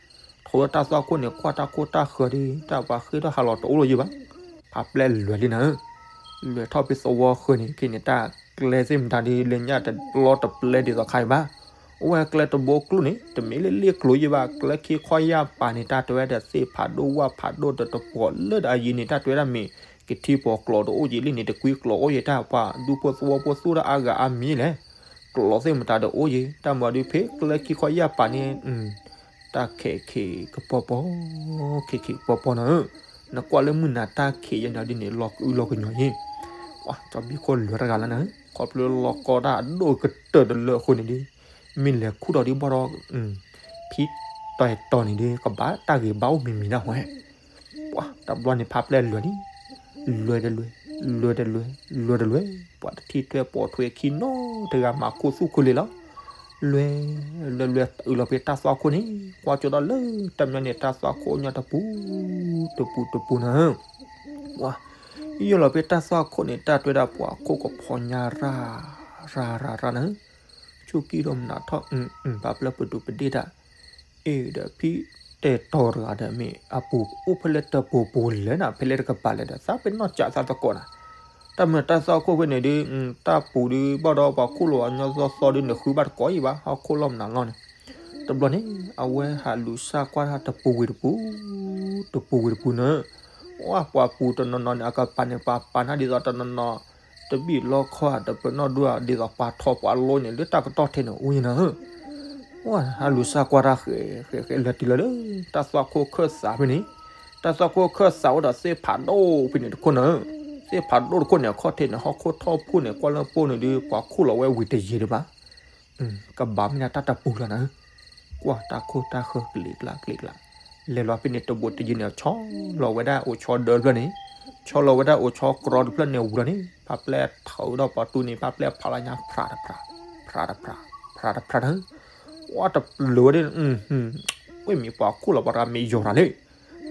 ထိဒီးတၢ်သွၣ်ခိၣ်န့ၣ် ကွၢ်တၢ်ခိၣ်တၢ်ဃၢၤဒီး တၢ်ပှၤဃ့ထီၣ်ဟးလီၤတအိၣ်လၢၤယံၤဘၣ်, ဖါပျဲၢ်လဲၤလံနၤဧၢ လဲၤထီၣ်ဖဲသဝီဃၢၤန့ၣ် ခဲန့ၣ် တၢ်ကျဲသ့ၣ်မတၤဒီး လၢညၣ်တဘျီတပျဲဒ်သိးခါအံၤဘၣ်. အိၣ်ဝဲကျဲတဘိကျိန့ၣ် တမ့ၢ်လၢလ့ၣ်ကျိၤယံၤဘၣ်, ကျဲခံခီယာ်ပၤန့ၣ် တၢ်တဲဝဲဒၣ်သ့ၣ်ဖးဒိၣ်ဝၣ်ဖးဒိၣ်ဒီးတပှီၤလၢဒၣ်အယံၤန့ၣ် တၢ်တဲဝဲဒၣ်မ့ၢ် ကထံပီၤကျိၤတအိၣ်ယံၤလံန့ၣ် တကွံကျိၤအိၣ်ယံၤတၢ် ပှၤဒူဖိသဝီဖိသူၣ်တၢ်အါဂၤအါမံၤလဲၣ်. ကျိၤသ့ၣ်မတၤဒီးအိၣ်ယံၤ တၢ်မၤဒုးဖဲကျဲခံခီယာ်ပၤန့ၣ် တၢ်ခဲးခံးကပီၤပီၤ, ခံးခံးကပီၤပီၤနၤဧၢ, နကွၢ်လၢမုၢ်နၤတၢ်ခံးယဲန့ၣ်ဒ်န့ၣ် လီၤကအုလီၤကညီယ့ၣ်, ပှၤကၠီဘံၣ်ခိၣ်လဲၤတဂၤလၢနၤဧၢ, ခီဖျိလီၤကီတၢ်အဒိၣ်ကတၢၢ်တလၢအဃိန့ၣ်ဒီး မ့ၢ်လဲၤခူၣ်ထီၣ်ဒ်ဘၣ်ဒီး ဖံတဲာ်တီၤန့ၣ်ဒီး ကဘၣ်တၢ်ဂ့ၤဘၣ်အိၣ်မံၤမံၤဒၣ်ဝဲ ပှၤတဘျီန့ၣ်ဖါပျဲၢ်လဲၤလံ, လဲၤတလဲၤ, လဲၤတလဲၤ, လဲၤတလဲၤ, ပှၤတထံၣ်ထွဲပိာ်ထွဲခံနီတဂၤမၤခိၣ်သူၣ်ခိၣ်လ့လီၤ. လဲၤ, လဲၤ, လဲၤအုးလီၤဖဲတၢ်သွၣ်ခိၣ်န့ၣ် ကွၢ်ကၠိဒီးလၢတၢ်မညီန့ၣ် တၢ်သွၣ်ခိၣ်ညီတပူၤ, တပူၤတပူၤနၤဧၢ, ပှၤ ယိၣ်လီၤဖဲတၢ်သွၣ်ခိၣ်န့ၣ် တၢ်တဲဝဲဒၣ်ပှၤခိၣ်ကဖီညါရၤ, ရၤရၤရၤနၤဧၢ, ဆူၣ်ကံၢ်ဒိၣ်မနုၤထီၣ်, ဖါပျဲၢ်ပဒူးပဒ့ၣ်တၢ် အ့ၣ်ဒီးဖံတဲာ်တီၤတဂၤဒီး မ့ၢ်အပူၤအိၣ်ဖဲလဲၣ်တပူၤပူၤလဲၣ်နၤ ဖဲလဲၣ်တကပၤလဲၣ်ဒီး သးပ့ၤနီၣ်ကးသးသကိးနၤ, တၢ်မ့ၢ်တၢ်သွၣ်ခိၣ်ဖဲန့ၣ်ဒီး တၢ်ပူၤဒီး ဘၣ်ဒီးပှၤခိၣ်လိာ်အညီသီသီဒီး နဃုဘၣ်တကိးအံၤဘၣ် ဟီၣ်ခိၣ်လီၢ်မနုၤလီၢ်န့ၣ်, တဘျီန့ၣ် အဝဲဟးလူၤစၢ်ကွၢ်တၢ်တပူၤဝံၤတပူၤ, တပူၤဝံၤတပူၤနၤ, ပှၤပူၤတနီၤနီၤန့ၣ် အကပၤန့ၣ် ပှၤပာ်နၤဒ်သိးတနီၤနီၤ တဘ့ၣ်လီခီဧါ တပနီၣ်ဒိၣ်ဧါ ဒ်သိးပှၤထီၣ်ပှၤလိန့ၣ် လၢတၢ်ကတီၢ်ထဲန့ၣ် အိၣ်ယနီၤဧၢ. အလူၤစၢ်ကွၢ်တၢ်ဃဲးဃဲးဃဲး လဲၤတုၤလီၤလၢ တၢ်သွၣ်ခိၣ်ခၢၣ်စးဖဲန့ၣ်, တၢ်သွၣ်ခိၣ်ခၢၣ်စးအိၣ်ဒီးသ့ၣ်ဖးဒိၣ်ဖဲန့ၣ်တခိၣ်နီၤဧၢ. သ့ၣ်ဖးဒိၣ်တခိၣ်န့ၣ် အခီၣ်ထံးန့ၣ် ဟီၣ်ခိၣ်ထီၣ်ဖှိၣ်န့ၣ် ကွၢ်လၢပိၢ်န့ၣ်ဒီး ပှၤခိၣ်လီၤဝဲဝံၤတယံာ်ဒံးဘၣ် ကဘၣ်မ့ၢ်ဒၣ်တၢ်တပူၤလီၤနၤဧၢ. ကွၢ်တၢ်ခိၣ်တၢ်ဃၢကလံၤကျါကျံၤကျါ, လဲၤလီၤဖဲန့ၣ်တဘိးတယံာ်န့ၣ် ဆီလီၤဝဲဒၣ်အိၣ်ဆီဒၢတဖျၢၣ်န့ၣ်, ဆီလီၤဝဲဒၣ်အိၣ်ဆီကြီတဖျၢၣ်န့ၣ်ဝံၤလီၤန့ၣ် ဖါပျဲၢ်ထုးဒီးပှၤတူၢ်န့ၣ် ဖါပျဲၢ်ဖးလီၤညါ ဖြးတဖြး, ဖြးတဖြး, ဖြးတဖြးနၤဧၢ. ကွၢ်တပျုာ်ဝဲဒၣ်, ဝဲမ့ၢ်ပှၤခိၣ်လီၤပှၤတဂၤမ့ၢ်ယီၤတၢ်လဲၣ်.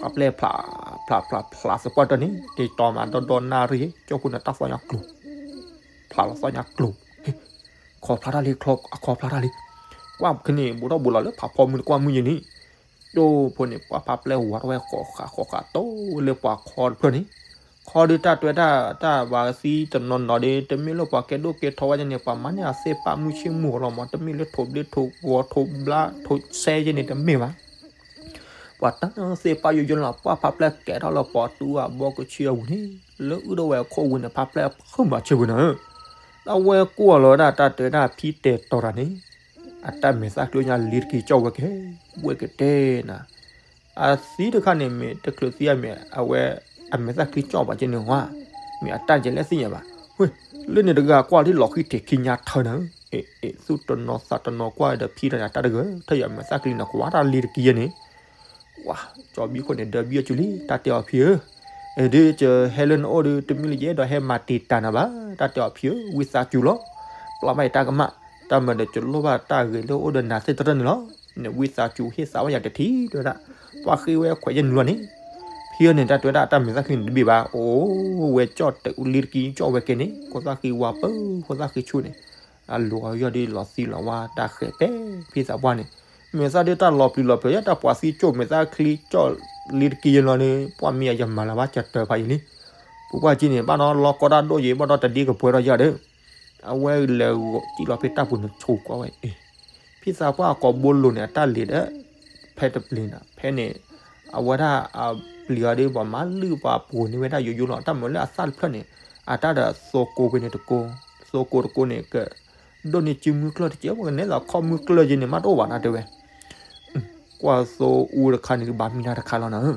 ဖါပျဲၢ်ဖး, ဖးဖးဖးသပှၢ်တၢၢ်န့ၣ် တတီၤမးဒီဒီနၣ်ရံၣ် ကၠီၢ်ဖိန့ၣ်တၢ်သီၣ်ညါကျိၤ ဖျးလီၤသီၣ်ညါကျိၤ, ခီဖျါတၢ်လံ, ခီဖျါတၢ်လံ. ကွၢ်ခဲန့ၣ် ဘူးထီၣ်ဘူးလီၤလၢဖးဖီမုၢ်န့ၣ် ကွၢ်မုၢ်ယဲန့ၣ်, ကၠိဖိန့ၣ် ပှၢ်ဖါပျဲၢ်ဝၤထီၣ်ဝဲ ဃီးဃးဃီးဃးတိၢ်လၢပှၤခီတဖျၢၣ်န့ၣ်, ခီဒီးတၢ်တွဲတၢ် တၢ်ဘၣ်သံတနီၤနီၤဒီး တမ့ၢ်လၢပှၤကဲဒိၣ်ကဲထီဝဲန့ၣ် ပှၤမၤန့ၢ်အသ့ၣ်ပၣ်မုၢ်ဆ့ၣ်မုၢ်ဂီၤလီၤမး တမ့ၢ်လၢထိးဘျ့ထိးဂီၤထိးဘျါ ထိးဆဲယဲန့ၣ် တမ့ၢ်ဘၣ်. ပှၤတၢ်သ့ၣ်ပၣ်ယိယိလီၤ ပှၢ်ဖါပျဲၢ်ကဲထီၣ်လၢပှၤတူၢ်အဘီကဆံအပူၤန့ၣ်, လၢအုၣ်ဒိၣ်ဝဲအခိၣ်ဝံၤန့ၣ် ဖါပျဲၢ်ဖုးမၤဆၢဝံၤနၤဧၢ. တၢ်ဝဲကွၢ်လီၤဝဲဒၣ်တၢ်တဲဒၣ်ဖံတဲာ်တီၤတၢ်န့ၣ်, အတၢ်မဲာ်သၣ်ချံညါလံတကံကၠီၣ်ဝဲကဲ, ဝဲကတဲနၤ, အသံတခါန့ၣ်မ့ၢ်တချုးသံအမ့ၢ် အဝဲ အမဲာ်သၣ်ချံကၠီၣ်ဘၣ်ကဲန့ၣ်ဝါ, မ့ၢ်အတၢ်ကဲလဲၣ်သ့ၣ်ညါဘၣ်. ဝဲ လၢန့ၣ်တဂၤကွၢ်လံလီၤဃံထံးခံညါထၢနၤဧၢ, အ့ၣ် အ့ၣ် သူၣ်တနီၤသးတနီၤကွၢ်ဒီးဖံတၢ်န့ၣ် တၢ်တဂၤ ထၢယမဲာ်သၣ်ချံန့ၣ် ကွၢ်တၢ်လံတကံယဲန့ၣ် ဝါ ကၠီဘံခိၣ်န့ၣ် ဒၢဘံအီၤစူၤလံ တၢ်တဲအီၤဖံဧၢ, အဒုးကဟဲလၢနအိၣ်ဒီး တမ့ၢ်လၢယအဲၣ်ဒိးဟဲမၤတံာ်တာ်နၤဘၣ် တၢ်တဲအီၤဖံဧၢ, ဝံသးစူၤလီၤ, ပျၢ်ဘၣ်ယတၢ်ကမၣ်, တၢ်မၤဒီးကလိၣ်ဘၣ်တၢ်ဂ့ၤလၢအိၣ်ဒီးနၤသ့ၣ်တရၢၣ်န့ၣ်လီၤ, နဝံသးစူၤဟ့ၣ်သးဘၣ်ယၤတထံၣ်တဲဝဲဒၣ်, ပှၢ်ဃ့ဝဲခွဲးယဲၢ်နုာ်လီၤန့ၣ်, ဖံဧၢန့ၣ် တၢ်တဲဝဲဒၣ်တၢ်မဲာ်သၣ်ချံန့ၣ်တဘ့ၣ်ဘၣ်, အိၣ်ဝဲကၠီၣ်တလံတကံကၠီၣ်ဝဲကဲန့ၣ် ခိၣ်သၣ်ဃံဝါပၢ ခိၣ်သၣ်ဃံဆူၣ်န့ၣ် အလိၤအယီၢ်ဒ်လီၤသံလီၤဝါတၢ်ဃဲးပဲ ဖံသးပှၢ်န့ၣ်, မဲာ်သၣ်ဒ်တၢ်လီၤပျံၤလီၤဖုး ယတၢ်ပှၤသံကၠိၣ်မဲာ်သၣ်ချံကၠီၣ်လံတကံယဲလီၤန့ၣ် ပှၢ်မ့ၢ်ယမၤလၢၤဘၣ်ကတၢၢ်ဖးယံာ်လံ, ပူၤကွၢ်က့န့ၣ် ဘၣ်ဒီးလီၤကီတၢ်ဒိၣ်ယံၤ ဘၣ်ဒီးတဒ့ကပှဲၤဒီးယၤဒီး, အဝဲလဲၤဂီၤကံၣ်လီၤဖဲတၢ်ပူၤန့ၣ် ဆိကွၢ်ဝဲအံၤ, ဖံသးပှၢ်အကိာ်ဘိလိၤန့ၣ် အတၢ်လံၤဒီး ဖဲတပျ့ၤနၤ ဖဲန့ၣ် အဝဲဒၣ်အပျံၤအီၤဒီး ပှၤမၤလုၢ်ပှၤပှိၤန့ၢ်ဝဲဒၣ်ယိယိလီၤ တၢ်မၤလၢအသၣ်တဖျၢၣ်န့ၣ် အတၢ်ဒီးသိကိးဖဲန့ၣ်တကိး, သိကိးတကိးန့ၣ် ကဒိၣ်န့ၢ်စုမုၢ်ကျၢၢ်တက့ၢ် ပကနဲသိးခီၣ်မုၢ်ကျၢၢ်ယဲန့ၣ် မးတအိၣ်ဘၣ်နတဲဝဲ ကွၢ်သိအူတခါန့ၣ် ကဘၣ်မံၤနၤတခါလီၤနၤဧၢ,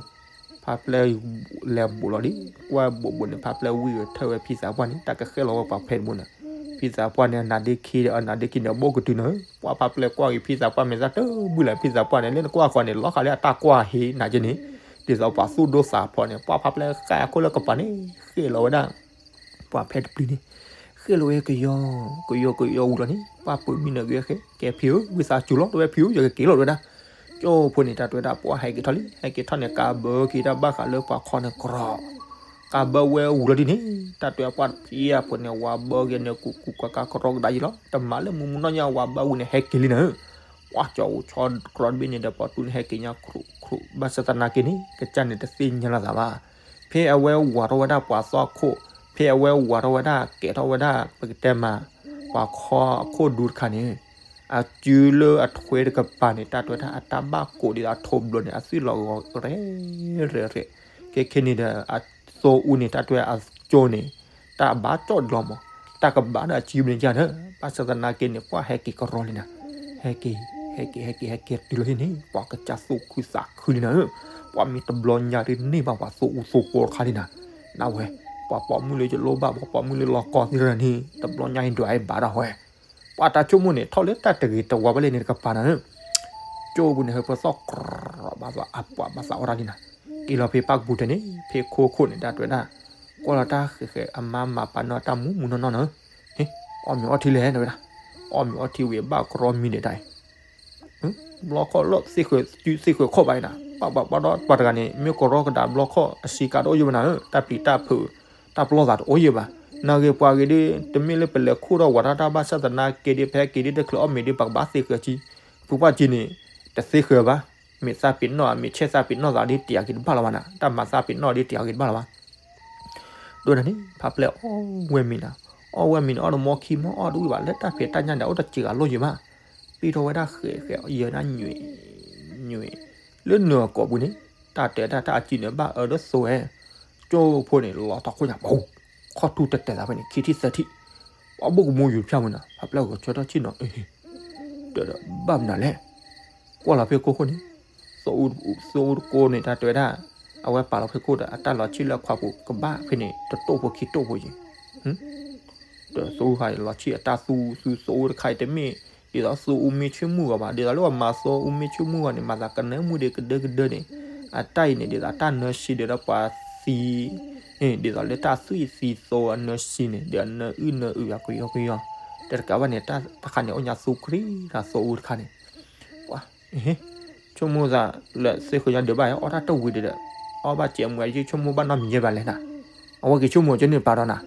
ဖါပျဲၢ်လဲၤဘူးလီၤလံ, ကွၢ်ဘူးဘူးန့ၣ် ဖါပျဲၢ်ဝံၢ်ထၢၣ်ဝဲဖံသးပှၢ်န့ၣ် တၢ်ကဃဲလီၤဝဲပှၤဖဲတဘိန့ၣ်, ဖံသးပှၢ်န့ၣ် နါဒ့ခံ နါဒ့ခံန့ၣ် အဘိၣ်ကတုၤနၤဧၢ, ပှၢ်ဖါပျဲၢ်ကွၢ်က့ၤဖံသးပှၢ်မဲာ်သၣ်တဘုၣ်လၢဖံသးပှၢ်န့ၣ် လၢနကွၢ်ဃီန့ၣ် လီၤဃာ်လၢအတၢ်ကွၢ်ဟ့နၤက့န့ၣ်, ဒ်သိးပှၤသူၣ်ဒိသးဖျိးန့ၣ် ပှၢ်ဖါပျဲၢ်ဃာ်အခိၣ်လၢကပၤန့ၣ် ဃဲလီၤဝဲဒၣ် ပှၤဖဲတပျ့ၤန့ၣ် ဃဲလီၤဝဲကယီကယီကယီဝံၤလီၤန့ၣ် ပှၢ်ပၢၤမံနၤဂ့ၤဃဲ ကဲဖံဧၢ ဝံသးစူၤလီၤ တဝဲဖံဧၢ ယကက့ၤလီၤတဝဲဒၣ်, ကၠိဖိန့ၣ် တၢ်တဝဲဒၣ် ပှၢ်ဟဲက့ၤထီၣ်လံ ဟဲက့ၤထီၣ်န့ၣ် ကးဘၢက့ၤတၢ်ဘၣ်ဃးလၢပှၤခီန့ၣ်ကြီ, ကးဘၢဝဲဝံၤလီၤဒ်န့ၣ် တၢ်တဝဲပှၢ်ဖံအဖိန့ၣ် ဝၤဘၢက့ၤန့ၣ် ကူကူကွၢ်ကါကြီကဒါယံၤလီၤ တမၤလၢမူမူနီၢ်ညါ ဝၤဘၢဝံၤန့ၣ် ဟဲက့ၤလံနၤဧၢ, ပှၢ်ကၠီအူဆီကြီတဘ့ၣ်န့ၣ်ဒီး ပှၤတူၢ်န့ၣ် ဟဲက့ၤညါခရူးခရူး ဘၣ်ဆၣ်သနာ်က့န့ၣ် ကစၢ်န့ၣ်တသ့ၣ်ညါလီၤသးဘၣ်, ဖဲအဝဲဝၤထီၣ်ဝဲဒၣ်ပှၤသီခိၣ်, ဖဲအဝဲဝၤထီၣ်ဝဲဒၣ် ကဲထီၣ်ဝဲဒၣ် ပကတဲမး ပှၤခီအခိၣ်ဒူတခါန့ၣ်, အစုလၢအထွဲတကပၤန့ၣ် တၢ်တဝဲဒၣ်အတၢ်ဘၣ်ကိးဒ်သိးအထိးဘျီန့ၣ် အသွံၣ်လီၤဂီၤရဲၣ်ရဲၣ်ရဲၣ်, ခဲခဲန့ၣ်ဒီး အသိအူန့ၣ် တၢ်တဝဲအကၠိန့ၣ် တၢ်ဘၣ်ကၠီၣ်ဒျီမး, တၢ်ကဘၣ်ဒီးအစုမ့ၢ်ယါဒီး ဘၣ်ဆၣ်သနာ်က့န့ၣ် ပှၢ်ဟဲက့ၤကရီလံနၤ, ဟဲက့ၤ ဟဲက့ၤ ဟဲက့ၤ ဟဲက့ၤတုၤလီၤန့ၣ် ပှၤကစၢ်သူၣ်ခုသးခုလံနၤဧၢ, ပှၢ်မ့ၢ်တဘျီညါဒ်န့ၣ်ဘၣ်ပှၤသိအူသိကိးတခါလံနၤ, နဝဲ, ပှၤပိာ်မုၣ်လၢယလိၣ်ဘၣ် ပှၤပိာ်မုၣ်လၢလီၤကီသ့ၣ်တဖၣ်န့ၣ် တဘျီညါအံၤဒွးအံၤဘၣ်ဒၣ်ဝဲ, ပှၢ်တၢ်ဆိကမိၣ်န့ၣ် ထီၣ်လၢတၢ်တဂ့ၤတဝါဘၣ်လဲၣ်န့ၣ်တကပၤနၤဧၢ, ကၠိပူၤန့ၣ် ဟဲပသီၣ်ကြီ ဘၣ်သးအပှၤဘၣ်သးအီၣ်တၢ်လံနၤ, က့ၤလီၤဖဲပၢ်ကပူၤတန့ၣ် ဖဲခိခိၣ်န့ၣ် တၢ်တဝဲဒၣ် ကွၢ်လီၤတၢ်ဃဲးဃဲးအမါမၤပာ်နီၣ်တၢ်မူးမူးနီၢ်နီၢ်နၤဧၢ, ဟ့ၣ် အီၣ်မ့ၤအီထံလဲၣ် တဝဲဒၣ်, အီၣ်မ့ၤအီထံဝံၤဘၣ်ကြီမံၤဒဲးတၢ်အံၤ ဘျီခီၣ်လီၢ်သ့ၣ်ဃဲၤသ့ၣ်ဃဲၤခီၣ်ဘၣ်အံၤနၤ, ပှၤဘၣ်ဘၣ်ဒီးပှၤတဂၤန့ၣ် မ့ၢ်ကရီကဒါဘျီခီၣ်အဆံးကါတအိၣ်ယဲၢ်ဘၣ်နၤဧၢ, တၢ်ပျံၤတၢ်ဖုး တၢ်ပျီသးတအိၣ်ယဲၢ်ဘၣ်, နာ်ဂ့ၤပှၤဂ့ၤဒီး တမ့ၢ်လၢပလဲၤခိၣ်ထီၣ်ဝၤတၢ်တၢ်ဘၣ်ဆၣ်သနာ်က့ဒီး ပဟဲက့ၤဒီးတချုးအီၣ်မ့ၤဒီး ပကဘၣ်သ့ၣ်ဃဲၤဆံ, ဖုပှၢ်က့န့ၣ် တသ့ၣ်ဃဲၤဘၣ်, မ့ၢ်သးပ့ၤနီၣ် မ့ၢ်ဆဲးသးပ့ၤနီၣ်သးဒီးတယာ်က့ၤတဘၣ်လီၤဘၣ်နၤ, တၢ်မၤသးပ့ၤနီၣ်ဒီးတယာ်က့ၤတဘၣ်လီၤဘၣ် ဒိၣ်နၤန့ၣ် ဖးပျဲၢ်အီၣ်ဝဲမ့ၤနၤ, အီၣ်ဝဲမ့ၤန့ၣ် အီၣ်တမီခံမီ အီၣ်တဝံၣ်ဘၣ် လၢတၢ်ဖံးတၢ်ညၣ်ဒီး အိၣ်တစဲးဂၤလိၣ်ယံၤဘၣ်, ပံၢ်ထီၣ်ဝဲဒၣ်ဃဲးဃဲး ယဲၤဒၣ်ညွံး ညွံး, လၢနုာ်အကိာ်ပူၤန့ၣ် တၢ်တဲတၢ်တၢ်အစုန့ၣ် ဘၣ်အၢတသိးဝဲ, ကၠိဖိန့ၣ် လီၤထီၣ်ခိၣ်ညါ ခီၣ်ထူၣ်တဲာ်တဲာ်သးဖဲန့ၣ် ခံထံၣ်သၢထံၣ်, ပှၤဘိၣ်ကမူယူၤဖၠၣ်မုၢ်နၤ ဖးပျဲၢ်ဂီၤဆၢထၢၣ်ထံၣ်နီၤ, တၢ်ဒီးဘၣ်မနုၤလဲၣ်, ကွၢ်လီၤဖဲကိၣ်ခိၣ်န့ၣ်, သိအူတကိးန့ၣ် တၢ်တဲဝဲဒၣ်, အဝဲပာ်လီၤဖဲခိၣ်ဒီး အတၢ်လီၤဆံၣ်လၢခွါပူၤကဘၣ်ဖဲန့ၣ် တတိၢ်ဖိခံတိၢ်ဖိယံၤ, ဒီးသိအူခါအံၤလီၤဆံၣ်အတၢ်သူသူသိအူတခါအံၤတမ့ၢ် ဒ်သိးသိအူမ့ၢ်ဆ့ၣ်မုၢ်ဂီၤဘၣ်, ဒ်သိးလၢပှၤမၤသိအူမ့ၢ်ဆ့ၣ်မုၢ်ဂီၤန့ၣ် မၤသးကနၢမုၢ်ဒ့ကဒၢကဒၢန့ၣ်, အတၢ်အံၤန့ၣ် ဒ်သိးတၢ်နၢဆံးဒီးဒီးပှၤသံ ဒ်သိးလၢတၢ်သွံၣ်သံသိအနၢဆံးန့ၣ် ဒီးအနၢအုၣ်နၢအုၣ်အကယီကယီ, တကးဘၣ်န့ၣ် တၢ်တခါန့ၣ် အိၣ်ညါသူခရံာ်တၢ်သိအူတခါန့ၣ်, ပှၤ ဆိကမိၣ်သးလၢသ့ၣ်ဃုာ်ညါဒုးဘၣ် အီၣ်တၢ်တဝံၤဒီး အီၣ်ဘၣ်စဲးမူအယုၢ်ဆိကမိၣ်ဘၣ်နီတမံၤယဲၢ်ဘၣ်လဲၣ်နၤ, အဝဲက့ၤဆိကမိၣ်ကန့ၢ်ပာ်ဒီးနၤ,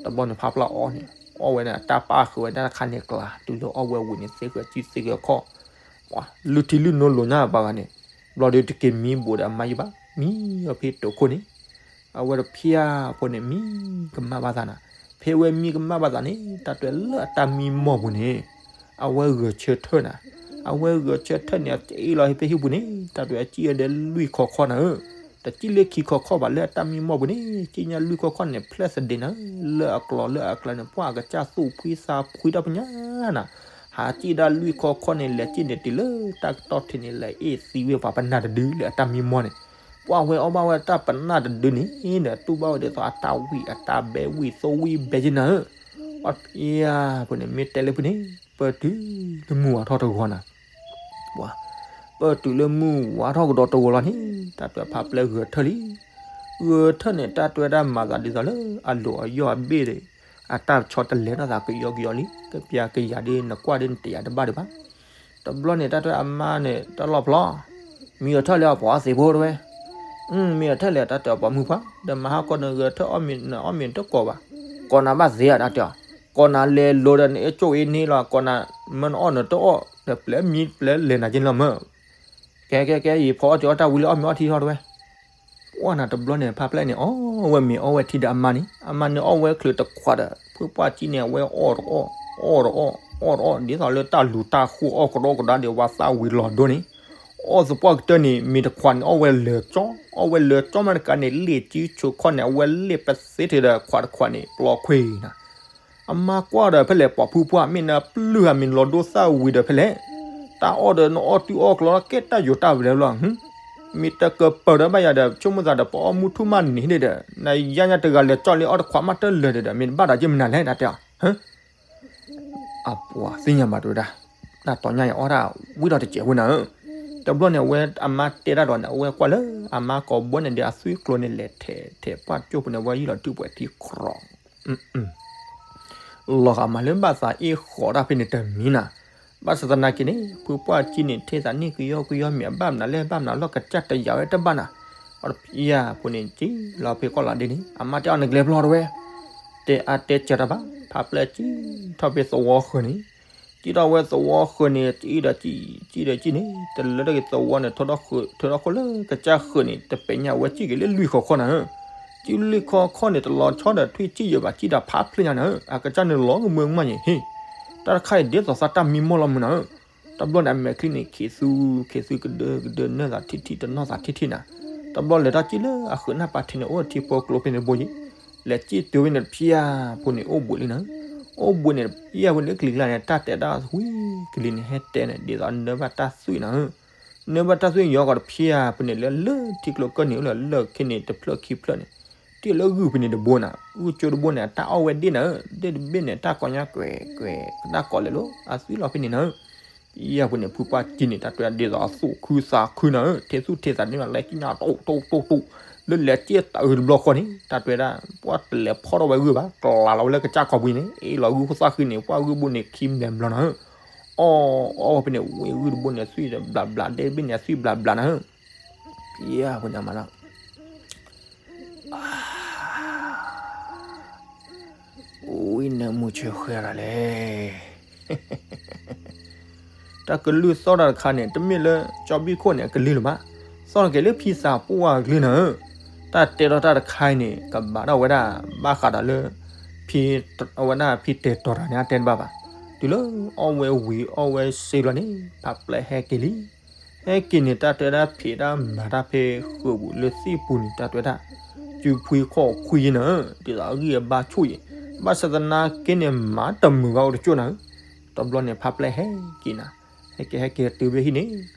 တဘျီန့ၣ်ဖးပျၢ်အီၣ်န့ၣ် အီၣ်ဝဲန့ၣ် အတၢ်ပာ်ဃုာ်ဝဲဒၣ်တခါန့ၣ်ကျါ တုၤလၢအီၣ်ဝဲဝံၤန့ၣ် သ့ၣ်ဃုာ်စုသ့ၣ်ဃုာ်ခီၣ်, လုၢ်ထံလုၢ်နိလိၤညါဘၣ်ဂၤန့ၣ်, ဘျီဒီးတက့ၤမံဘိးဒီးအမါယံၤဘၣ် မံအီၤဖဲတိာ်ခိၣ်န့ၣ် အဝဲတဖၠၣ်ဖိန့ၣ် မံကမၣ်ဘၣ်သးနၤ, ဖဲအဝဲမံကမၣ်ဘၣ်သးန့ၣ် တၢ်တဲလၢအတၢ်မံမီၢ်ပူၤန့ၣ်, အဝဲဂဲၤဆၢထၢၣ်နၤ, အဝဲဂဲၤဆၢထၢၣ်န့ၣ် အအ့ၣ်လီၤဟံၣ်ဖဲဟံၣ်ပူၤန့ၣ် တၢ်တဲအစံၣ်အီၤဒီးလွံၢ်ခီခီနၤဧၢ, တစံၣ်လၢခံခီခီဘၣ်လၢအတၢ်မံမီၢ်ပူၤန့ၣ် စံၣ်ညါလွံၢ်ခီခီန့ၣ် ဖျဲၣ်သဒ့နၤဧၢ, လၢအကျီလၢအကျါန့ၣ် ပှၤအကစၢ်သူၣ်ဖှံသးဖှံတၢ်ပညါနၤ, ဟးစံၣ်ဒၣ်လွံၢ်ခီခီန့ၣ် လဲၤစံၣ်န့ၣ်တုၤလၢတၢ်ကတီၢ်ထံးန့ၣ် လဲၤအ့ၣ်သံဝဲပှၤပနၢ်တဒုလၢအတၢ်မံမီၢ်န့ၣ် ပှၤဝဲအီၣ်ဘၣ်ဝဲတၢ်ပနၢ်တဒုန့ၣ်ဒီး တူၢ်ဘၣ်ဝဲဒ်သိးအတၢ်ဝံၣ်အတၢ်ဘဲဝံၣ်သိဝံၣ်ဘဲယဲၢ်နၤဧၢ, အီၣ်ဖဲအံၤဖိန့ၣ် မ့ၢ်တဲလၢဖုန့ၣ် ပၢၢ်တုၤလၢမုၢ်ဝါထီၣ်တဂီၤနၤ, ပှၤ ပၢၢ်တုၤလၢမုၢ်ဝါထီၣ်ကဒီးတဂီၤလီၤန့ၣ် တၢ်တဲဖးပျဲၢ်ဂဲၤထၢၣ်လံ, ဂဲၤထၢၣ်န့ၣ် တၢ်တဲဝဲဒၣ်မၤသးဒ်သိးလၢအလိၤအယီၢ်အဘ့ၣ်ဒီး အတၢ်ဆီတလဲနီၢ်သးကယီကယီလံ, ကပျးကယၤဒ်နကွၢ်ဒ်နတယာ်တဘၣ်ဒံးဘၣ်, တဘျီန့ၣ် တၢ်တဲအမါန့ၣ် တၢ်လီၣ်ဖျီ မံအီၤထၢၣ်လၢအပှၤသ့ၣ်ဖိတဝဲ, မံအီၤထၢၣ်လၢတၢ်တဲအပှၤမုၣ်ပှၢ် ဒီးမဟါကီၢ်နဂဲၤထၢၣ်အီၣ်မ့ၤနအီၣ်မ့ၤတကိးဘၣ်, ကိးနၤဘၣ်သ့ဧါတၢ်တဲအီၤ, ကိးနၤလဲၤလိၤဒီးနအဲၣ်ကၠိၣ်အ့န့ၣ်လီၤ, ကိးနၤမၢနအီၣ်နတအီၣ် ဒီးပျဲမံပျဲလဲၤနၤက့န့ၣ်လီၤမၢ်, ကဲကဲကဲ ယဖီအီၣ်တ့ၢ်အီၣ်တၢ်ဝံၤလၢအီၣ်မ့ၤအီၣ်ထံထီၣ်တဝဲ ပှၢ်နၤတဘျီန့ၣ် ဖးပျဲၢ်န့ၣ် အီၣ်ဝဲမ့ၤအီၣ်ဝဲထံဒီးအမါန့ၣ် အမါန့ၣ်အီၣ်ဝဲချုးတခွးဒီး ဖုပှၢ်ကံန့ၣ် အဝဲအီၣ်တအီၣ် အီၣ်တအီၣ် အီၣ်တအီၣ် ဒ်သိးလၢတၢ်လူၤတၢ်ဃိၣ်အီၣ်ကဒီးကဒါဒီးဝဲသၣ်ဝံၤလီၤဒိန့ၣ် အီၣ်သပှၢ်ကတၢၢ်န့ၣ် မ့ၤတခွးန့ၣ် အီၣ်ဝဲလၢာ်ကၠီ အီၣ်ဝဲလၢာ်ကၠီမးတကးန့ၣ် လ့ၣ်ကံဆိခီၣ်န့ၣ် အဝဲလ့ၣ်ပသ့ထဲဒီးခွးတခွးန့ၣ် ပျီခွ့နၤ အမါကွၢ်ဒီးဖဲလဲၣ် ပှၤဖုပှၢ် မ့ၢ်နပျုၢ်ဧါ မ့ၢ်နလီၤဒိသၣ်ဝံၤဒီးဖဲလဲၣ်, တၢ်အီၣ်ဒီးနအီၣ်တုၤအီၣ်ကျီကဲတၢ်ယိာ်တၢ်ဝဲလီၤ, မ့ၢ်တကပၢၤဒီးဘၣ်ယၤဒီး ဆိကမိၣ်သးဒီး ပအီၣ်မူထူၣ်မးန့ၣ်ဒီး နယါညါတဂၤလဲၤကၠီလံအီၣ်တခွးမးတလၢာ်ဒီး မ့ၢ်တဘၣ်ဒီးက့မနုၤလဲၣ် တၢ်တဲအီၤ အပှၤသ့ၣ်ညါဘၣ်တဝဲဒၣ်, တၢ်တီၤညါအံၤအီၣ်တၢ်ဝံၤဒီးတစဲးဖိနၤဧၢ, တဘျီန့ၣ် အဝဲအမါတဲတၢ်ဒီးန့ၣ် အဝဲကွၢ်လၢအမါကိာ်ဘီန့ၣ်ဒီးအသွံၣ်ကျိၤန့ၣ် လဲၤထဲထဲပှၢ်ကၠိၣ်ပူၤန့ၣ် အဝဲယံာ်လီၤတုၤပှဲၤထံချီ လီၤဂာ်မးလၢဘၣ်သးအ့ၣ်ဃီးတၢ်ဖဲန့ၣ်တမံၤနၤ, ဘၣ်ဆၣ်သနာ်က့န့ၣ် ဖုပှၢ်ကံန့ၣ် ထဲသးန့ၣ်ကယီကယီမ့ၢ်အဘၣ်မနုၤလဲၣ် ဘၣ်မနုၤလီၤ ကစၢ်တယာ်ဝဲတဘၣ်နၤ, အီၣ်တဖျၢၣ်ဖိန့ၣ် ကံလီၤဖဲကီၢ်လီၤဒ့န့ၣ် အမါတဲအီၤနကလဲၤပျီတဝဲ, တဲအါတဲစၢၤတၢ်ဘၣ် ဖးပျဲၢ်ကံထီၣ်ဖဲသဝီဃၢၤန့ၣ် ကံထီၣ်ဝဲသဝီဃၢၤန့ၣ် ကံဒီးကံ ကံဒီးကံန့ၣ် တလၢတၢ်က့ၤသဝီန့ၣ် ထၢထီၣ်ဃၢၤန့ၣ် တပညၣ်ဝဲကံက့ၤလၢလွံၢ်ခီခီနၤဧၢ, ကံလွံၢ်ခီခီန့ၣ် တလီၤဆီဒီးထွံၣ်ကံယဲၢ်ဘၣ် ကံဒီးဖးဖျၢၣ်ညါနၤဧၢ, အကစၢ်န့ၣ်လီၤကမၢကမၣ်ယဲၢ်ဟ့ၣ်, တၢ်တခါအံၤဒ်သိးသးတၢ်မံမီၢ်လီၤမုၢ်နၤဧၢ, တဘျီန့ၣ် အမဲာ်ချံန့ၣ် ခံသူခံသူကဒၢကဒၢနၢ်သးထံထံတနီၢ်သးထံထံနၤ, တဘျီလဲၤတၢ်ကံလၢအဃုာ်နၢ်ပာ်ထံးန့ၣ် အိၣ်ထံဖိကျိဖဲန့ၣ်ဘိယံၤ, လဲၤကံတုၤဝဲန့ၣ်တဖျၢၣ်ဖိန့ၣ် အိၣ်ဘှံးလံနၤဧၢ, အိၣ်ဘှံးန့ၣ် တဖျၢၣ်ဖိန့ၣ် ကလံၤကျါန့ၣ် တၢ်တဲတၢ်ဝံၤကလံၤန့ၣ် ဟဲတဲန့ၣ် ဒ်သိးနၢဘၣ်တၢ်သွံၣ်နၤဧၢ, နၢဘၣ်တၢ်သွံၣ်ယီၤကီးတဖျၢၣ်ဖိန့ၣ် လၢလၢထံကျိကၢၢ်န့ၣ် အိၣ်လၢလၢၢ်ခ့န့ၣ် တဖျၢၣ်ခံဖျၢၣ်န့ၣ်, တ့ၢ်လၢဂုၢ်ဖဲန့ၣ်တဘိနၤ, ဂုၢ်ကၠိတဘိန့ၣ် အတၢ်အီၣ်ဝဲဒ့ၣ်နၤဧၢ, ဒ့ၣ်တဘ့ၣ်န့ၣ် တၢ်ကီညါကွဲးကွဲး တၢ်ကီးလဲၤလၢအသွံၣ်လီၤဖဲန့ၣ်နၤဧၢ ယဲၢ်ဖိန့ၣ် ဖုပှၢ်ကံန့ၣ် တၢ်တဲဒ်သိးအသူၣ်ခုသးခုနၤဧၢ, ထဲသူၣ်ထဲသးန့ၣ် လဲၤကံညါတိၢ်တိၢ်တိၢ်တိၢ်, လၢလဲၤက့ၣ်တၢ်အုးတဘျီဃီန့ၣ် တၢ်တဲဒၣ် ပှၤတလဲၤဖီၣ်ထီၣ်ဝဲဂုၢ်ဘၣ်, ကျးလီၤဝဲလၢကစၢ်ခီပူၤန့ၣ် အ့ၣ်လီၤဂုၢ်ခိၣ်သၣ်ဃံန့ၣ် ပှၤဂုၢ်ဘိန့ၣ်ခံဘျဲၣ်ဘျီနၤဧၢ, အီၣ်အီၣ်ဝဲဖဲန့ၣ် ဝံၤဂုၢ်တဘိန့ၣ် သွံၣ်ဘျးဘျး ဒ့ၣ်တဘ့ၣ်န့ၣ် သွံၣ်ဘျးဘျးနၤဧၢ, ယဲၢ်ဖိန့ၣ်မးလီၤ ဝံနၢမူဆၢဃဲရၤလဲၣ်. တၢ်ကလုၢ်သီၣ်တၢ်တခါန့ၣ် တမ့ၢ်လၢကၠီဘံၣ်ခိၣ်န့ၣ် အကလုၢ်လၢၤဘၣ်, သီၣ်တက့ၤလၢဖံသးပှၢ်အကလုၢ်နၤဧၢ, တၢ်တဲထီၣ်တၢ်တခါအံၤန့ၣ် ကဘၣ်ထီၣ်ဝဲဒၣ် ဘၣ်ဃးဒီးလၢ ဖံ အဝဲဒၣ်ဖံတဲာ်တီၤတၢ်န့ၣ် အတဲတဘၣ်ဘၣ်, တုၤလၢအီၣ်ဝဲဝံၤအီၣ်ဝဲစ့လီၤန့ၣ် ဖးပျဲၢ်ဟဲက့ၤလံ, ဟဲက့ၤန့ၣ် တၢ်တဲဒၣ်ဖံးတၢ်မၤတၢ်ဖဲဃုာ်ပူၤလၢသ့ၣ်ပူၤန့ၣ် တၢ်တဲဒၣ် စုဖှံခီၣ်ခွံယဲနၤ, ဒ်သိးအဂံၢ်အဘါဆိၣ်ယဲ, ဘၣ်ဆၣ်သနာ်က့န့ၣ် မၤတမုာ်ဘၣ်အိၣ်တကၠိၢ်နၤ, တဘျီန့ၣ် ဖါပျဲၢ်ဟဲက့ၤနၤ, ဟဲက့ၤဟဲက့ၤတုၤဖဲဟံၣ်န့ၣ်,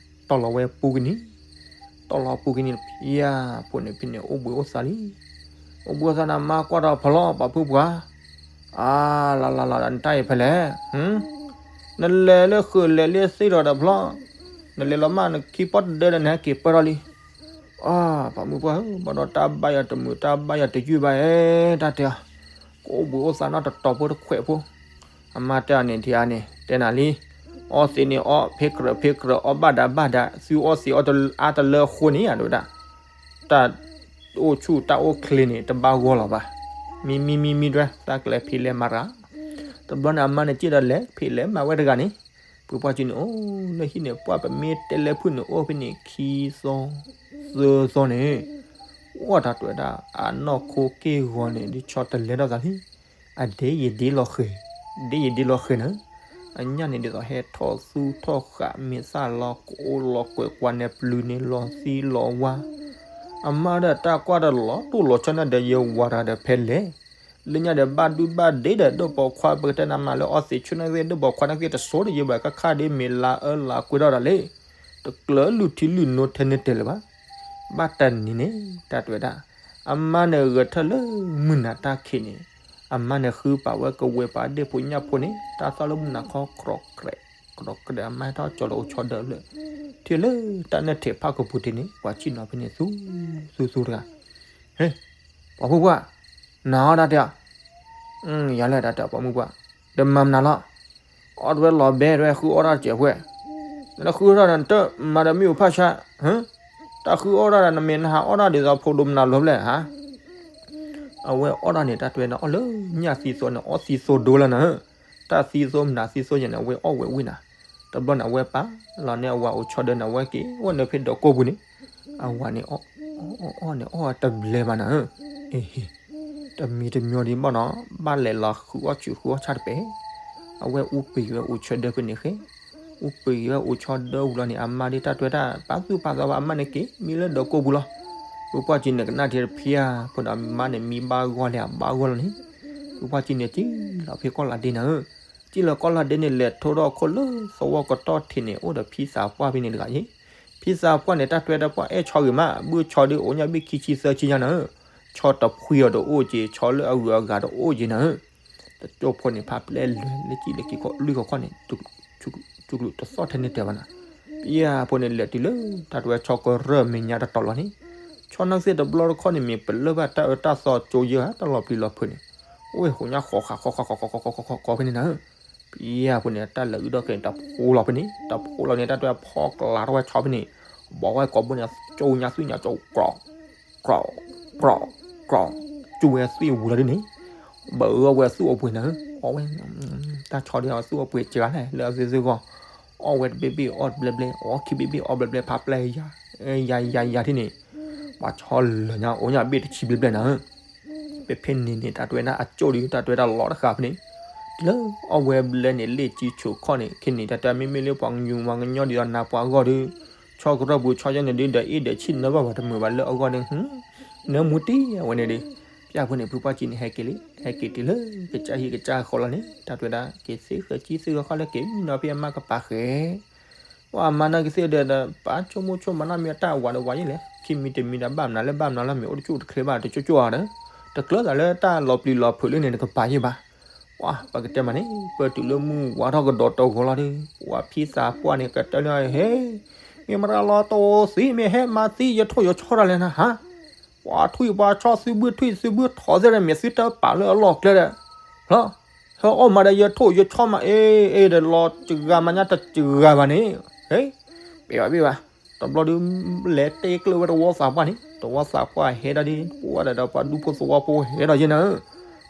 တီၢ်လီၤဝဲပူၤကနံၤ, တီၢ်လီၤပူၤကနံၤ ဖံယၤဖိန့ၣ် ဖဲန့ၣ် အိၣ်ဘှံးအိၣ်သါလံ, အိၣ်ဘှံးအိၣ်သါန့ၣ် မါကွၢ်ဒီးဖီလီၤ ပှၤဖုပှၢ် အါလါလါလါ နတၢ်အံၤဖဲလဲၣ်, နလဲၤလၢဃုာ်လဲၤလၢသ့ၣ်ဒီးဒီးဖျီ, နလဲၤလီၤမး နခံပီၢ်တဒၢဒီး နဟဲက့ၤပၢၢ်ထီၣ်လံ. အါ ပှၤမုၣ်ပှၢ်ဧၢ, ဘၣ်ဒီးတၢ်ဘၣ်ယၤတမုာ် တၢ်ဘၣ်ယၤတယုၢ်ဘၣ်ဧဲ, တၢ်တဲအီၤ, ကအိၣ်ဘှံးအိၣ်သါနီတတီၤဖိတခွဲးဖိ, အမါတဲအီၤန့ၣ် ထံအါန့ၣ် တဲနၤလံ, အီသံးန့ၣ်အီ ဖ့ကြၢးဖ့ကြၢး အီဘၣ်ဒၣ်ဘၣ်ဒၣ် သုအီသံးအီတအါတလၢအဃိန့ၣ် အဒိဒၣ် တၢ်အိၣ်ဆူၣ်တၢ်အိၣ်ချ့န့ၣ် တဘၣ်ဂီၢ်လီၤဘၣ်. မံမံမံမံဒွဲ သးကလဲၤဖံးလဲၤမၤရၤ. တဘျီန့ၣ် အမါန့ၣ်စ့ၢ်ဒီးလဲၤဖံးလဲၤမၤဝဲတဂၤန့ၣ်, ဖုပှၢ်ကံန့ၣ် အိၣ်လၢဟံၣ်န့ၣ် ပှၢ်ပမ့ၢ်တဲလဲၤဖုၣ်န့ၣ် အိၣ်ဖဲန့ၣ်ခံသီ သၢသီန့ၣ်, အိၣ်တၢ်တွဲၤဒၣ် အနီၢ်ခိက့ၢ်ဂီၤန့ၣ် ဒ်ဆီတလဲထီၣ်သးလံ. အဒ့ယဒ့လီၤဃဲၤ, ဒ့ယဒ့လီၤဃဲၤနၤ, အညၣ်န့ၣ်ဒ်သိးဟဲထီၣ်သူၣ်ထီၣ်ဃာ် မ့ၢ်သၣ်လီၤကအိၣ်လီၤကွဲးကွၢ်န့ၣ် ပျုၤန့ၣ်လီၤသံလီၤဝါ, အမါဒီးတၢ်ကွၢ်ဒီးလီၤတိၢ်လီၤဆီန့ၣ်ဒီး ယဝၤတၢ်ဒီးဖဲလဲၣ်, လၢညါဒီးဘၣ်ဒူၣ်ဘၣ်ဒ့ဒီး ဒိၣ်ပိာ်ခွါ ပကတဲနၤမးလၢအီသံးဆူၣ်န့ၣ်သ့ၣ် ဒိၣ်ပိာ်ခွါန့ၣ်သ့ၣ် တစိၤတယံာ်ဘၣ် ခါခါဒ်မ့ၢ်လါအၢလါကွံာ်ထီၣ်ဒၣ်လဲာ်, တကျၢၤလုၢ်ထံလုၢ်နိထဲန့ၣ်တဲလၢၤဘၣ်. ဘၣ်တနံၤန့ၣ် တၢ်တွဲၤဒၣ် အမါန့ၣ်ဂဲၤထၢၣ်လၢမုၢ်နၤတၢ်ခံးန့ၣ်, အမါန့ၣ်ဃုပာ်ဝဲကဝဲၤပာ်ဒ့ၣ်ဖိညၣ်ဖိန့ၣ် တၢ်သီၣ်လၢမုၢ်နၤခီ ခြောက်ကြိမ်, ခြောက်ကြိမ် အမါဟဲထီၣ်ကၠီၤလၢအိၣ်ဆီဒၢလၢ, ထံၣ်လၢတၢ်နဲၣ်ထံးဖးကပူၤတ့ၢ်န့ၣ် ပှၤဆံၣ်နီၤဖဲန့ၣ်သူသူသူတဂၤ, ဟ့, ပှၤမုၣ်ပှၢ်, နၤအီၣ်တၢ်တဲဧါ, ယၤလဲၣ်တၢ်တဲပှၤမုၣ်ပှၢ်, ဒီးမၤမနုၤလီၤ အီၣ်တဝဲလီၤဘဲတဝဲ ဃုအီၣ်တၢ်တစဲးဖှဲ, နဃုအီၣ်တၢ်ဒီး နတမၤဒီးမ့ၣ်အူဖးဆါ, တၢ်ဃုအီၣ်တၢ်ဒီး နမ့ၢ်နဟးအီၣ်တၢ်ဒ်သိးဖိဒိၣ်မနုၤလီၤဖဲလဲၣ်ဧါ. အဝဲအီၣ်တၢ်န့ၣ် တၢ်တွဲၤန့ၣ် အီၣ်လၢညၣ်သံသိန့ၣ် အီၣ်သံသိဒိလၢနၤ, တၢ်သံသိမနုၤသံသိယဲန့ၣ် အဝဲအီၣ်ဝဲဝံၤနၤ, တဘျီန့ၣ် အဝဲပာ်လီၤန့ၢ်အဝၤအိၣ်ဆီဒၢန့ၣ် အဝဲက့ၤအိၣ်န့ၢ်ဖဲဒီးကိၢ်ပူၤန့ၣ်, အဝၤန့ၣ် အီၣ်အီၣ်န့ၣ် အီၣ်တဘျဲဘၣ်နၤဧၢ, တမံၤတမံၤဒံးဘၣ်နီၤ, ဘၣ်လဲၤလီၤဃုအီၣ်ဆူၣ်ဃုအီၣ်ဆၣ်တပဲ, အဝဲအူပ့ၤဝဲအိၣ်ဆီဒၢဖဲန့ၣ်ဃဲ, အူပ့ၤဝဲအိၣ်ဆီဒၢဝံၤလီၤန့ၣ် အမါဒ်တၢ်တွဲၤတၢ် ပာ်သူၣ်ပာ်သးဘၣ် အမါန့ၣ်က့ၤမံလၢဒီးကိၢ်ပူၤလီၤ. ဖုပှၢ်ကံန့ၣ်ကနၣ်ထံတဖျါ ဖိဒီးအမါန့ၣ်မံဘၣ်ဂီၢ်လဲၣ် အဘၣ်ဂီၢ်လီၤန့ၣ်, ဖုပှၢ်ကံန့ၣ် စံၣ်လီၤဖဲကီၢ်လီၤဒ့နၤဧၢ, စံၣ်လီၤကီၢ်လီၤဒ့န့ၣ် လဲၤထိဒီးခိၣ်လၢသဝီကတီၢ်ထံးန့ၣ် အိၣ်ဒီးဖံသးပှၢ်ဖဲန့ၣ်တဂၤယ့ၣ်, ဖံသးပှၢ်န့ၣ် တၢ်တွဲၤတၢ်ပှၢ်အဲၣ်ဆီဂ့ၤမး ဘုၣ်ဆီဒုးအိၣ်ညၣ်ဘ့ၣ်ခံဆံသၢဆံညါနၤဧၢ, ဆီတဖှံအီၤတအိၣ်က့ၤ ဆီလၢအဂုၤအဂၤတအိၣ်က့ၤနၤဧၢ, တကၠိဖိန့ၣ် ဖါပျဲၢ်လဲၤလၢကံၣ်လၢက့ၤခီၣ်လွံၢ်ခီခီၣ်န့ၣ် စူးကလူးတသီၣ်ထဲန့ၣ်တဲဘၣ်နၤ, ပယီၤဖိန့ၣ်လဲၤတုၤလၢ တၢ်တွဲၤဆီကရၢၢ်မဲာ်ညါတတီၤလီၤန့ၣ်, ဆီနီၢ်သ့ၣ်တဘျီတခီၣ်န့ၣ် မ့ၢ်ပလၢၢ်ဘၣ်တၢ်အၢတၢ်သီကၠိယဲၢ်ဧါ တၢ်လီၤပျံၤလီၤဖုးန့ၣ်, အိၣ်ဝဲဟိးညါဃီဃာ်ဃီဃာ်ဃီဃာ်ဃီဃာ်ဃီဃာ်ဃီဖဲန့ၣ်နၤဧၢ, ပယီၤဖိန့ၣ် တၢ်လဲၤအုၣ်ဒီးက့ၤန့ၣ် တၢ်ဖိလီၤဖဲန့ၣ် တၢ်ဖိလီၤန့ၣ် တၢ်တွဲၤဖီကျးထီၣ်ဝဲဆီဖဲန့ၣ်, ဘီဝဲကိာ်ဘိန့ၣ် ကၠိညါသွံၣ်ညါကၠိ ကြီ ကြီ ကြီ, ကၠိဝဲသွံၣ်ဝံၤလီၤဒ်န့ၣ်, ဘၣ်အၢဝဲသွံၣ်အိၣ်ပှဲၤနၤဧၢ, အီၣ်ဝဲ, တၢ်ဆီဒ်အသွံၣ်အိၣ်ပှဲၤစှၤလဲၣ် လၢအသွံၣ်သွံၣ်ဂီၢ်, အီၣ်ဝဲတဘ့ၣ်ဘ့ၣ်အီၣ်တဘျဲဘျဲ အီၣ်ခံဘ့ၣ်ဘ့ၣ်အီၣ်ဘျဲဘျဲ ဖါပျဲၢ်ယၤ, ယၤယၤယၤထံၣ်န့ၣ်, ပှၤဆီလၢာ်ညါအိၣ်ညါဘ့ၣ်တဆံဘျဲဘျဲနၤဧၢ, ဖဲဖဲန့ၣ်န့ၣ် တၢ်တွဲၤဒၣ်အကၠိဒုး တၢ်တွဲၤဒၣ်လီၤတဃာ်ဖဲန့ၣ်, တုၤလၢအီၣ်ဝဲဘျဲန့ၣ် လ့ၣ်ကံဆိးခီၣ်န့ၣ် ခဲန့ၣ် တၢ်တဲမ့မ့ၢ်လၢပှၤကညီဒီးနၤပှၤအဂီၢ်ဒီး, ဆီကရၢၢ်ပူၤဆီယဲန့ၣ်ဒုး ဒီးအ့ၣ်ဒီးဆံၣ်နၢဘၣ်ပှၤတမုာ်ဘၣ်လၢအဂီၢ်န့ၣ်, နၢမူတံၢ်အဝဲန့ၣ်ဒီး, ပယီၤဖိန့ၣ် ဖုပှၢ်ကံန့ၣ် ဟဲက့ၤလံ ဟဲက့ၤတုၤလၢကစၢ်ဟံၣ်ကစၢ်ဃီလီၤန့ၣ် တၢ်တွဲၤဒၣ်က့ၤသ့ဃၢၤကံသ့ဃၢၤခီၣ်လၢက့ၤမံနီၤဖဲအမါကပၤဃဲ ပှၤမၤနၢၤကသ့ၣ်ဒီး ပာ်ဆိကမိၣ်ဆိကမးနီၢ်မ့ၢ်အတၢ်ဝးဒီးဝးယဲၢ်လဲၣ် ခံမံၤတမံၤဒီးဘၣ်မနုၤလၢဘၣ်မနုၤလၢမ့ၢ်အိၣ်တကၠိၣ်တချ့ဘၣ် တကၠိၣ်ကၠိၣ်ဧါဒီး တကျၢၤသးလၢတၢ်လီၤပျံၤလီၤဖုးလၢန့ၣ်တကပၤယဲၢ်ဘၣ်. ပှၤပကတဲမးန့ၣ် ပၢၢ်တုၤလၢမုၢ်ဝါထီၣ်ကဒီးတဂီၤလီၤဒီး ပှၤဖံသးပှၢ်န့ၣ် ကတၢၢ်လၢဟဲ မ့ၢ်မတၤလီၤတအိၣ်သံ မ့ၢ်ဟဲမၤသံယထိၣ်ယဆီတၢ်လဲၣ်နၤဟါ ပှၤထွံၣ်ပှၤဆီ သုဘုထွံၣ်သုဘုထိးသ့ၣ်ဒီး မ့ၢ်သုတပာ်လၢအလီၢ်ကျဲဒီး လီၤ ဟဲအီၣ်မးဒီးယထိၣ်ယဆီမး အ့ အ့ ဒီးလီၤစှၤမးညါတစှၤဘၣ်န့ၣ် ဟဲ ဘ့ၣ်ဘၣ်ဘ့ၣ်ဘၣ်. တဘျီဒုး လဲၤတဲကျၢၤဝဲတဝီသးပှၢ်န့ၣ် တဝီသးပှၢ်ဟဲဒၣ်ဒ် ပှၤဒီးပှၤဒူဖိသဝီဖိဟဲဒီးယဲၢ်နၤဧၢ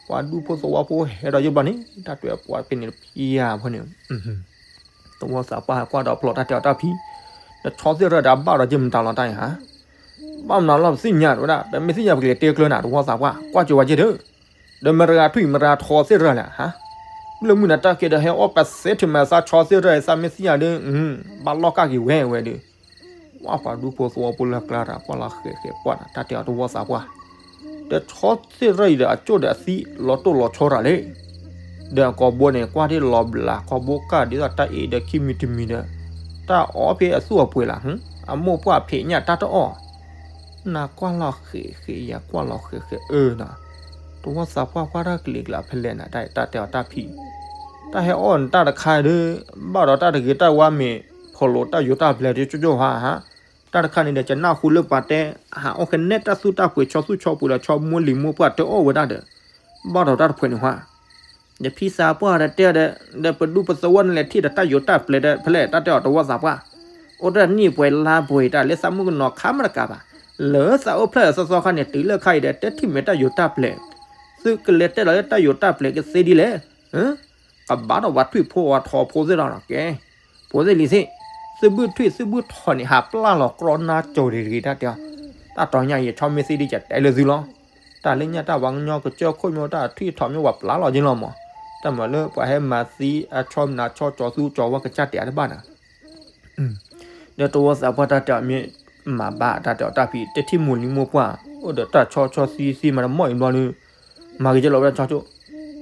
ပှၤဒူဖိသဝီဖိဟဲဒီးယဲၢ်ဘျီန့ၣ် တၢ်တွဲပှၤဖဲန့ၣ်တဖံယၤဖိန့ၣ် တဝီသးပှၢ်ဟဲကွၢ်ဒီးဖျိးတၢ်တဲအီၤတၢ်ဖံ နဆီသ့ၣ်ရၢဒီးအဘၣ်ဒီးယဲၢ်မတၤလီၤတၢ်အံၤဟါ ဘၣ်မနုၤလီၤပသ့ၣ်ညါတဝဲဒၣ် ပမ့ၢ်သ့ၣ်ညါပကလဲၤတဲကျၢၤနၤ တဝီသးပှၢ် ကွၢ်ကၠိဝဲယဲၢ်ဒီး ဒီးမတဂၤထွံၣ်မတဂၤထိးသ့ၣ်ရၢလဲၣ်ဟါ လၢမုၢ်နၤတၢ်က့ၤဒီးဟဲအီၣ်ပသ့ထံၣ်မၤသးဆီသ့ၣ်ရၢ သးမ့ၢ်သ့ၣ်ညါဒီး ဘၣ်လီၢ်ကၢ်က့ၤဝဲဝဲဒီး ဝဲပှၤဒူဖိသဝီဖိလၢကျါတၢ်ကွၢ်လီၤဃဲၤဃဲၤကွၢ်နၤ တၢ်တဲအီၤတဝီသးပှၢ် ဒီးဆီသ့ၣ်ရၢအံၤဒီးအကၠိၣ်ဒီးအသံလီၤတိၢ်လီၤဆီတၢ်လံ. ဒီးအကိာ်ဘိန့ၣ် ကွၢ်ထံၣ်လီၤဘျးခီဘိကၢ်ဒ်သိးတၢ်အ့ၣ်ဒီးခံမံၤတမံၤဒီး တၢ်အီဖဲအသူၣ်အပှ့ၤလၢ်, အမိၢ်ပှၢ်ဖံးညၣ်တၢ်တအီၣ်, နကွၢ်လီၤဃဲးဃဲး ယကွၢ်လီၤဃဲးဃဲးအၢနီၤ, တဝီသးပှၢ်ကွၢ်တၢ်ကလံၤကျါဖဲလဲၣ်နၤ တၢ်တဲအီၤတၢ်ဖံး, တၢ်ဟဲအီၣ်နတၢ်တခါဒီး ဘၣ်ဒီးတၢ်တဂ့ၤတၢ်ဝါမ့ၢ် ဖီၣ်လိာ်တၢ်ယိၤတၢ်ပျဲၤတကၠိၣ်ကၠိၣ်ဟါဟါ, တၢ်တခါန့ၣ်ဒီး ကနၣ်ဃူလၢပှၤတဲ ဟးအီၣ်ကနဲတၢ်သူၣ်တၢ်ပှ့ၤဆီသူၣ်ဆီပှ့ၤဒီးဆီမိၢ်လံၤမိၢ်ပှၢ်တအီၣ်ဝဲဒၣ်ဒီး ဘၣ်ဒီးတၢ်တဖှဲးန့ၣ်ဟါ ယဖံသးပှၢ်ဒီးတဲဒီး ဒီးပဒူပသဝီန့ၣ်လဲၤထံၣ်ဒီးတၢ်ယိၤတၢ်ပျဲၤဒီးဖဲလဲၣ် တၢ်တဲအီၤတဝီသးပှၢ်, အိၣ်တနံၣ်ပှဲၤလါပှဲၤတၢ်လၢသးမုၣ်ကနီၤခါမတကးဘၣ်, လၢသးအိၣ်ဖျဲၣ်အသီသီခါန့ၣ် တုၤလၢခါအံၤဒီး တဲထံၣ်မဲာ်တၢ်ယိၤတၢ်ပျဲၤ, သုကလဲၤတဲလီၤလၢတၢ်ယိၤတၢ်ပျဲၤကသ့ဒ်လဲၣ်, ကဘၣ်ဒီးပှၤထွံၣ်ဖိဝဲထီဖိသ့ၣ်ဒီးနီၤကဲ ဖိသ့ၣ်လံၤသ့ၣ်, သုဘုၣ်ထွံၣ်သုဘုၣ်ထီန့ၣ် ဟးပျၢ်လီၤကြီနါကၠိၤတဂ့ၤတၢ်တဲအီၤ, တၢ်တီညါယဆီမ့ၢ်သ့ဒ်ယတဲလၢသုလီၤ, တၢ်လၢညါတၢ်ပှၤကညီကစၢၢ်ခိၣ်မ့ၢ်တၢ်ထွံၣ်ထီမ့ၢ်ပှၤပျၢ်လီၤက့ၤလီၤမး, တၢ်မၤလၢပှၤဟဲမၤသံအဆီမနၤဆီကၠီၤသူကၠီၤဝဲကစၢ်တဲအါတဘၣ်နၤ ဒီးတဝီသးပှၢ်တၢ်တဲအီၤမ့ၢ်မၤဘၣ်တၢ်တဲအီၤတၢ်ဖံး တဲထံၣ်မိၢ်လံၤမိၢ်ပှၢ် အိၣ်ဒီးတၢ်ဆီဆီသံသံမၤတမီၢ်အံၤဘျီဒီး, မၤဂ့ၤကလီၤဝဲဒၣ်ဆီကၠိၣ်,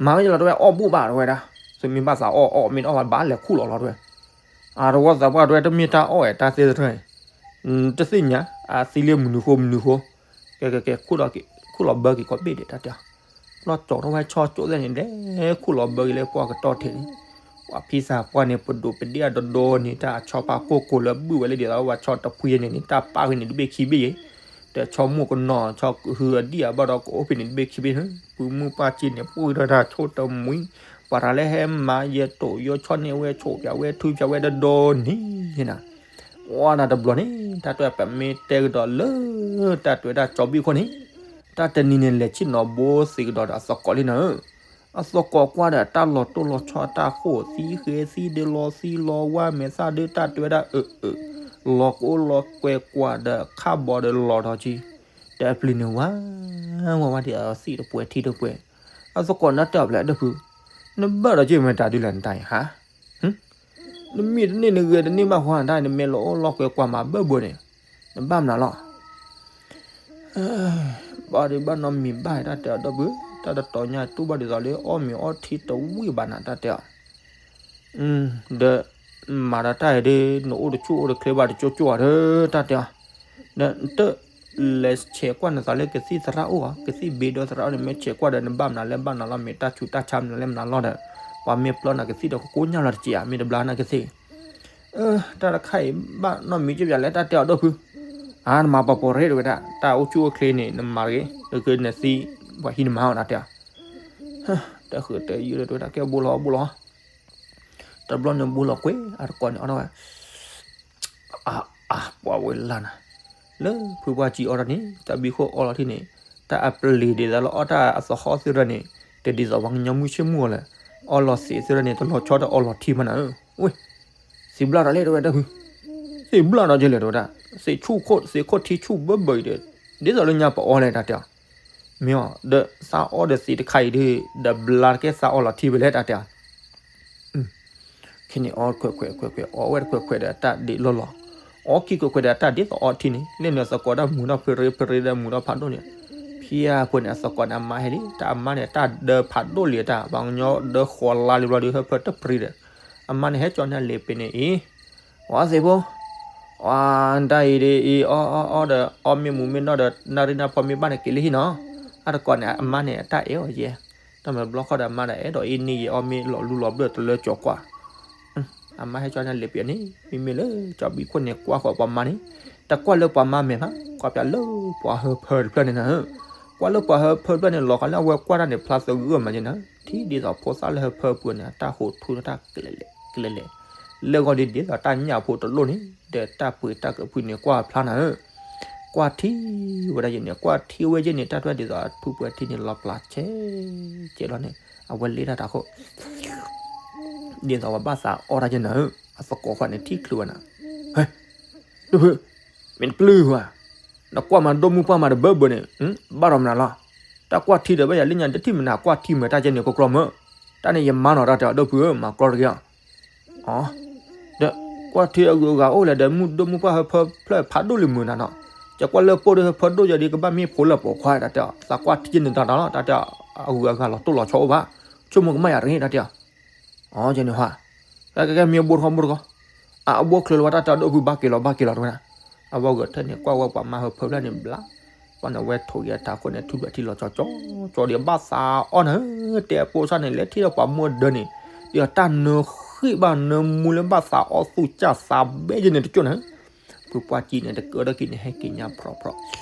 မၤဂ့ၤကလီၤတဝဲအီၣ်ဘူၣ်ဘၣ်တဝဲဒၣ်, သုမ့ၢ်ဘၣ်သးအီၣ်အီၣ်မ့ၢ်တအီၣ်ဘၣ်ဘၣ်လဲၤခူၣ်လီၤလီၤတဝဲ, အတဝီသးပှၢ်တဝဲတမ့ၢ်တၢ်အီၣ်အဲၣ်တၢ်သ့ၣ်တထၢၣ်, တသ့ၣ်ညါ, အသံလၢမနုၤဃိမနုၤဃိ, ကဲကဲကဲ, ခူၣ်လီၤဘၢက့ၤကိးဘ့ၣ်ဒဲးတၢ်တဲအီၤ လီၤကၠီၤထီၣ်ဝဲဆီကၠိၣ်သ့ၣ်န့ၣ် လဲၤခူၣ်လီၤဘၢက့ၤလၢပှၢ်ကတီၢ်ထဲန့ၣ်, ပှၤဖံသးပှၢ်န့ၣ် ပဒိၣ်ပဒ့ၣ်အဒိဒိန့ၣ် တၢ်ဆီဖါကိၢ်ကိၢ်လၢဘုၣ်ဝဲလၢဒ်သိးဝဲဆီတဖှံန့ၣ်န့ၣ် တၢ်ပာ်ဝဲန့ၣ်တဘ့ၣ်ခံဘ့ၣ်ယဲ, ဒီးဆီမိၢ်ကနီၤ ဆီဟုအဒံၣ်အဘၣ်ဒီးကအိၣ်ဖဲန့ၣ်တဘ့ၣ်ခံဘ့ၣ်န့ၣ် ပုၢ်မုၢ်ပၢ်က့န့ၣ် ပှံၢ်ထီၣ်တၢ်ဆိၣ်တမှံၤ, ပှၤတၢ်လၢဟဲမၤယဲတိာ်ယိဆီန့ၣ်ဝဲဆိၣ်ပၠးဝဲထုပၠးဝဲဒိဒိန့ၣ်နၤ ဝဲဒၣ်တဘျီန့ၣ် တၢ်တဲပမ့ၢ်တဲကဒီးလၢ တၢ်တဲဝဲဒၣ်ကၠီဘံၣ်ခိၣ်န့ၣ် တၢ်တနံၤန့ၣ် လဲၤဆ့ၣ်နီၤဘိသ့ကဒီးဒီးအသကိးလံနၤဧၢ, အသကိးကွၢ်ဒီးတၢ်လီၤတိၢ်လီၤဆီတၢ်ဃိၣ်သံဃဲသံဒုးလီၤသံလီၤဝါမဲာ်သၣ်ဒုးတၢ်တဲဝဲဒၣ်အၢအၢ, လီၤကအိၣ်လီၤကွဲကွၢ်ဒီးခၣ်ဘီဒီးလီၤဒီးက့ၤ, ဒီးအပျံၤန့ၣ်ဝါ ဝါဝါဒ်အသံၣ်တပှဲၤထံတပှဲၤ, အသကိးနၢ်တဲအီၤဖျဲၣ်ဒၢဖု, နဘၣ်ဒီးက့ၤမတၤဒုလဲၣ်နတၢ်အံၤဟါ နမံတန့ၢ်နဂဲၤတန့ၢ်ဘၣ်ဃီနတၢ် နမ့ၢ်လီၤအိၣ်လီၤကွဲကွၢ်မၤဘၢဘၢန့ၣ် နဘၣ်မနုၤလီၤ. ဘၣ်ဒုးဘၣ်နီတမံၤဘၣ်တၢ်တဲအီၤဒီပုၢ်, တၢ်တတီၤညါတူၢ်ဘၣ်ဒ်သိးလၢအီၣ်မ့ၤအီထံတဝံၣ်ဘၣ်နၤတၢ်တဲအီၤ ဒီးမၤဒီးတၢ်အံၤဒုး နအိၣ်တဆူၣ်အိၣ်တချ့ဘၣ်တကၠိကၠိဧါဒီးတၢ်တဲအီၤ, ဒီးနတ လဲၤဆဲးကွၢ်နသးလၢကသံၣ်သရၣ်အိၣ်ဧါ, ကသံၣ်ဘ့ဒီသရၣ်အိၣ်န့ၣ် မ့ၢ်ဆဲးကွၢ်ဒီးနဘၣ်မနုၤလဲၣ်ဘၣ်နၤလီၤ မ့ၢ်တၢ်ဆူးတၢ်ဆါမနုၤလဲၣ်မနုၤလီၤဒီး ပှၤမ့ၢ်ပျီနၤကသံၣ်ဒီးကကိးညါလီၤတက့ၢ်ဧါ မ့ၢ်တဘျါနၤကသ့ၣ် တၢ်တခါအံၤဘၣ်နီတမံၤက့ပၠးလဲၣ်တၢ်တဲအီၤဒီပုၢ်, အါနမၤပှၤပှဲၤရ့တဝဲဒၣ် တၢ်အိၣ်ဆူၣ်အိၣ်ချ့န့ၣ် နမၤတဂ့ၤ နကနသံ ပှၤဟံးနမၤအီၤတၢ်တဲအီၤ, တဃုတယုၢ်တဝဲဒၣ်ကဲဘိလီၤဘိလီၤ တဘျီန့ၣ်ဘိလီၤကွံာ် အတကိးန့ၣ်အီၣ်ထီၣ်ဝဲ အါအါပှၤဝဲလၢ်နၤ, လၢဖုပှၢ်ကံအီၣ်ထီၣ်န့ၣ် တၢ်ဘံခိၣ်အီလီၤထံန့ၣ် တၢ်အပျ့ၤဒ်သိးလၢအီၣ်တၢ်အသဟီၣ်သ့ၣ်ရၢန့ၣ် တဒ်သိးပှၤကညီမုၢ်ဆ့ၣ်မုၢ်ဂီၤလၢၤ, အီလီၤသ့းသ့ၣ်ရၢန့ၣ် တလီၤဆီဒီးအီလီၤထံမးနၤဧၢ, ဝဲ သ့ဘျၣ်ဒီးလဲၣ်တဝဲဒၣ်ဖု, သ့ဘျၣ်ဒီးကလဲၣ်တဝဲဒၣ်, သ့ဆူၣ်ခိၣ်သ့ခိၣ်ထံဆူၣ်ဘၢဘၢအံၤဒီး ဒ်သိးလၢညါပအီလဲၣ်တၢ်တဲအီၤ, မ့ၢ်အီၤ ဒီးသးအီဒီးသ့တခါအံၤဒီး ဒီးဘျါတကဲသးအီလီၤထံဝဲလဲၣ်တၢ်တဲအီၤ ခဲန့ၣ်အီခွဲးခွဲးခွဲးခွဲး အီဝဲတခွဲးခွဲးဒီးတၢ်ဒ့လီၢ်လီၤ, အီခံခွဲးခွဲးဒီးတၢ်ဒ်သိးအီထံန့ၣ် လၢန့ၣ်အသကိးတၢ်မူထီၣ်ဖရ့ဖရ့ဒီးမူထီၣ်ဖးဒိၣ်န့ၣ်, ဖံအဖိန့ၣ် အသကိးန့ၣ် အမါဟဲလံ တၢ်အမါန့ၣ် တၢ်ဒၢဖးဒိၣ်လံတၢ် ပှၤကညီဒၢဃီၤလါလံဘျီဒီး ဟၢဖၢတပရံဒီး, အမါန့ၣ် ဟဲကၠီန့ၢ်လံာ်ပ့ၤန့ၣ်အံၤ ဝဲသ့ၣ်ဖိ, ဝဲတၢ်အံၤဒ်အံၤ အီအီအီဒီး အီမ့ၢ်မူမ့ၢ်နီၢ်ဒီး နၣ်ရံၣ်နၢ်ဖီမ့ၢ်ဘၣ်န့ၣ် က့ၤလၢဟံၣ်နီၤ, အတကိးန့ၣ် အမါန့ၣ် အတၢ်အဲၣ်အီၤယဲ, တၢ်မၤဘျီဃီဒီးအမါဒီး အဲၣ်ဒိးအ့ၣ်န့ၢ်ယဲအီမ့ၢ်လီၤလူလီၤဘျၢၣ်တလၢကၠီၤကွၢ်, အမါဟဲကၠီန့ၢ်လံာ်ပ့ၤန့ၣ် မ့မ့ၢ်လၢ ကၠီဘံခိၣ်န့ၣ် ကွၢ်ဃီၤပှၤမါန့ၣ်, တကွၢ်လၢပှၤမါမဲာ်ဘၣ် ကွၢ်ပၠးလၢပှၤဟၢဖၢတဖျၢၣ်န့ၣ်နၤ, ကွၢ်လၢပှၤဟၢဖၢတဖျၢၣ်န့ၣ် လီၤဂာ်လၢအဝဲကွၢ်တၢ်န့ၣ် ဖျါသဂၢၢ်မးယဲနၤ, ထံၣ်ဒ်သိးဖိသၣ်လၢဟၢဖၢပူၤန့ၣ် အတၢ်ဟိးထူတၢ်ကလဲာ်လဲၣ်ကလဲာ်လဲၣ်, လၢဂီၢ်ဒ်ဒ်သိးတၢ်ညၣ်ဖိတလိၣ်န့ၣ် ဒီးတၢ်ပှ့ၤတၢ်ကဖုန့ၣ် ကွၢ်ဖျါနၤဧၢ ကွၢ်ထံဝဲဒၣ်ယဲန့ၣ် ကွၢ်ထံဝဲယဲန့ၣ် တၢ်တဝဲဒ်သိးအထူပှဲၤထံန့ၣ် လီၤပျးဆဲးဆဲးလီၤန့ၣ် အဝဲလ့တၢ်တၢ်ခိၣ် ဒ်သိးပှၤဘၣ်သးအီၣ်တၢ်ယဲနၤဧၢ, အသကိးဃီန့ၣ်ထံၣ်ချုးဝဲနၤ, ဟဲ, ဒိၣ်ဖု, မ့ၢ်တပျုၢ်ဝဲ, နကွၢ်မၤဒိၣ်မုၢ်ပှၢ်မၤတဘၢဘၢန့ၣ် ဘၣ်ဒီးမနုၤလီၤ, တၢ်ကွၢ်ထံဒီးဘၣ်ယၤလၢညါ တထံၣ်မနုၤကွၢ်ထံမၤတၢ်ယဲန့ၣ် ကကျီမၢ်, တၢ်န့ၣ်ယမါနီၤတၢ်တဲအီၤ ဒိၣ်ဖုဧၢ မၤကျီတဂ့ၤအီၤ အီ, ဒီးကွၢ်ထံအဂုၤအဂၤအိၣ်လဲၣ်ဒီး မုၢ်ဒိၣ်မုၢ်ပှၢ်ဟၢဖၢဖျၢၣ်ဖးဒိၣ်လံမုာ်နၤနီၤ, ကကွၢ်လၢပိၢ်ဒီးဟၢဖၢဒိၣ်ယၤဒီး ကဘၣ်မ့ၢ်ဖိလၢပိာ်ခွါ တၢ်တဲအီၤ, သးကွၢ်ထံၣ်န့ၣ်တၢ်တၢ်လီၤ တၢ်တဲအီၤ, အဂုၤအဂၤလီၤတိၢ်လီၤဆီအိၣ်ဘၣ်, ဆိကမိၣ်ကမၣ်ယၤတဂ့ၤ တၢ်တဲအီၤ, အီ ယန့ၣ်ဟါ, ကဲကဲကဲ မ့ၢ်အဘိတခီ ဘိတခီ, အဘိချၢလီၤဝဲ တၢ်တဲအီၤ ဒိၣ်ဖုဘၣ်က့ၤလီၤ ဘၣ်က့ၤလီၤ တဝဲဒၣ်, အဝဲဂဲၤထၢၣ်န့ၣ် ကွၢ်ဝဲပှၤမါဟၢဖၢဖျၢၣ်န့ၣ်ဘျါ, ပှၤန့ၣ်ဝဲထိးက့ၤအတၢ်ခိၣ်န့ၣ် ထူဘျၢထံလီၤကၠီကၠီကၠီဒီး ဘၣ်သးအီၣ်နၤ, တဲအပိၢ်ဆၣ်န့ၣ် လဲၤထံၣ်ဒီးပှၤမိၢ်ဒၢန့ၣ်, ဒီးတၢ်နၢဃ့ၣ်ဘၣ်နၢမူလၢဘၣ်သးအီၣ်သူၣ်ကၢ်သးဘဲယဲန့ၣ်တကၠိၢ်နၤ, ဖုပှၢ်ကံန့ၣ် တကၢထီၣ်က့ၤန့ၣ် ဟဲက့ၤညါဖြီဖြီ,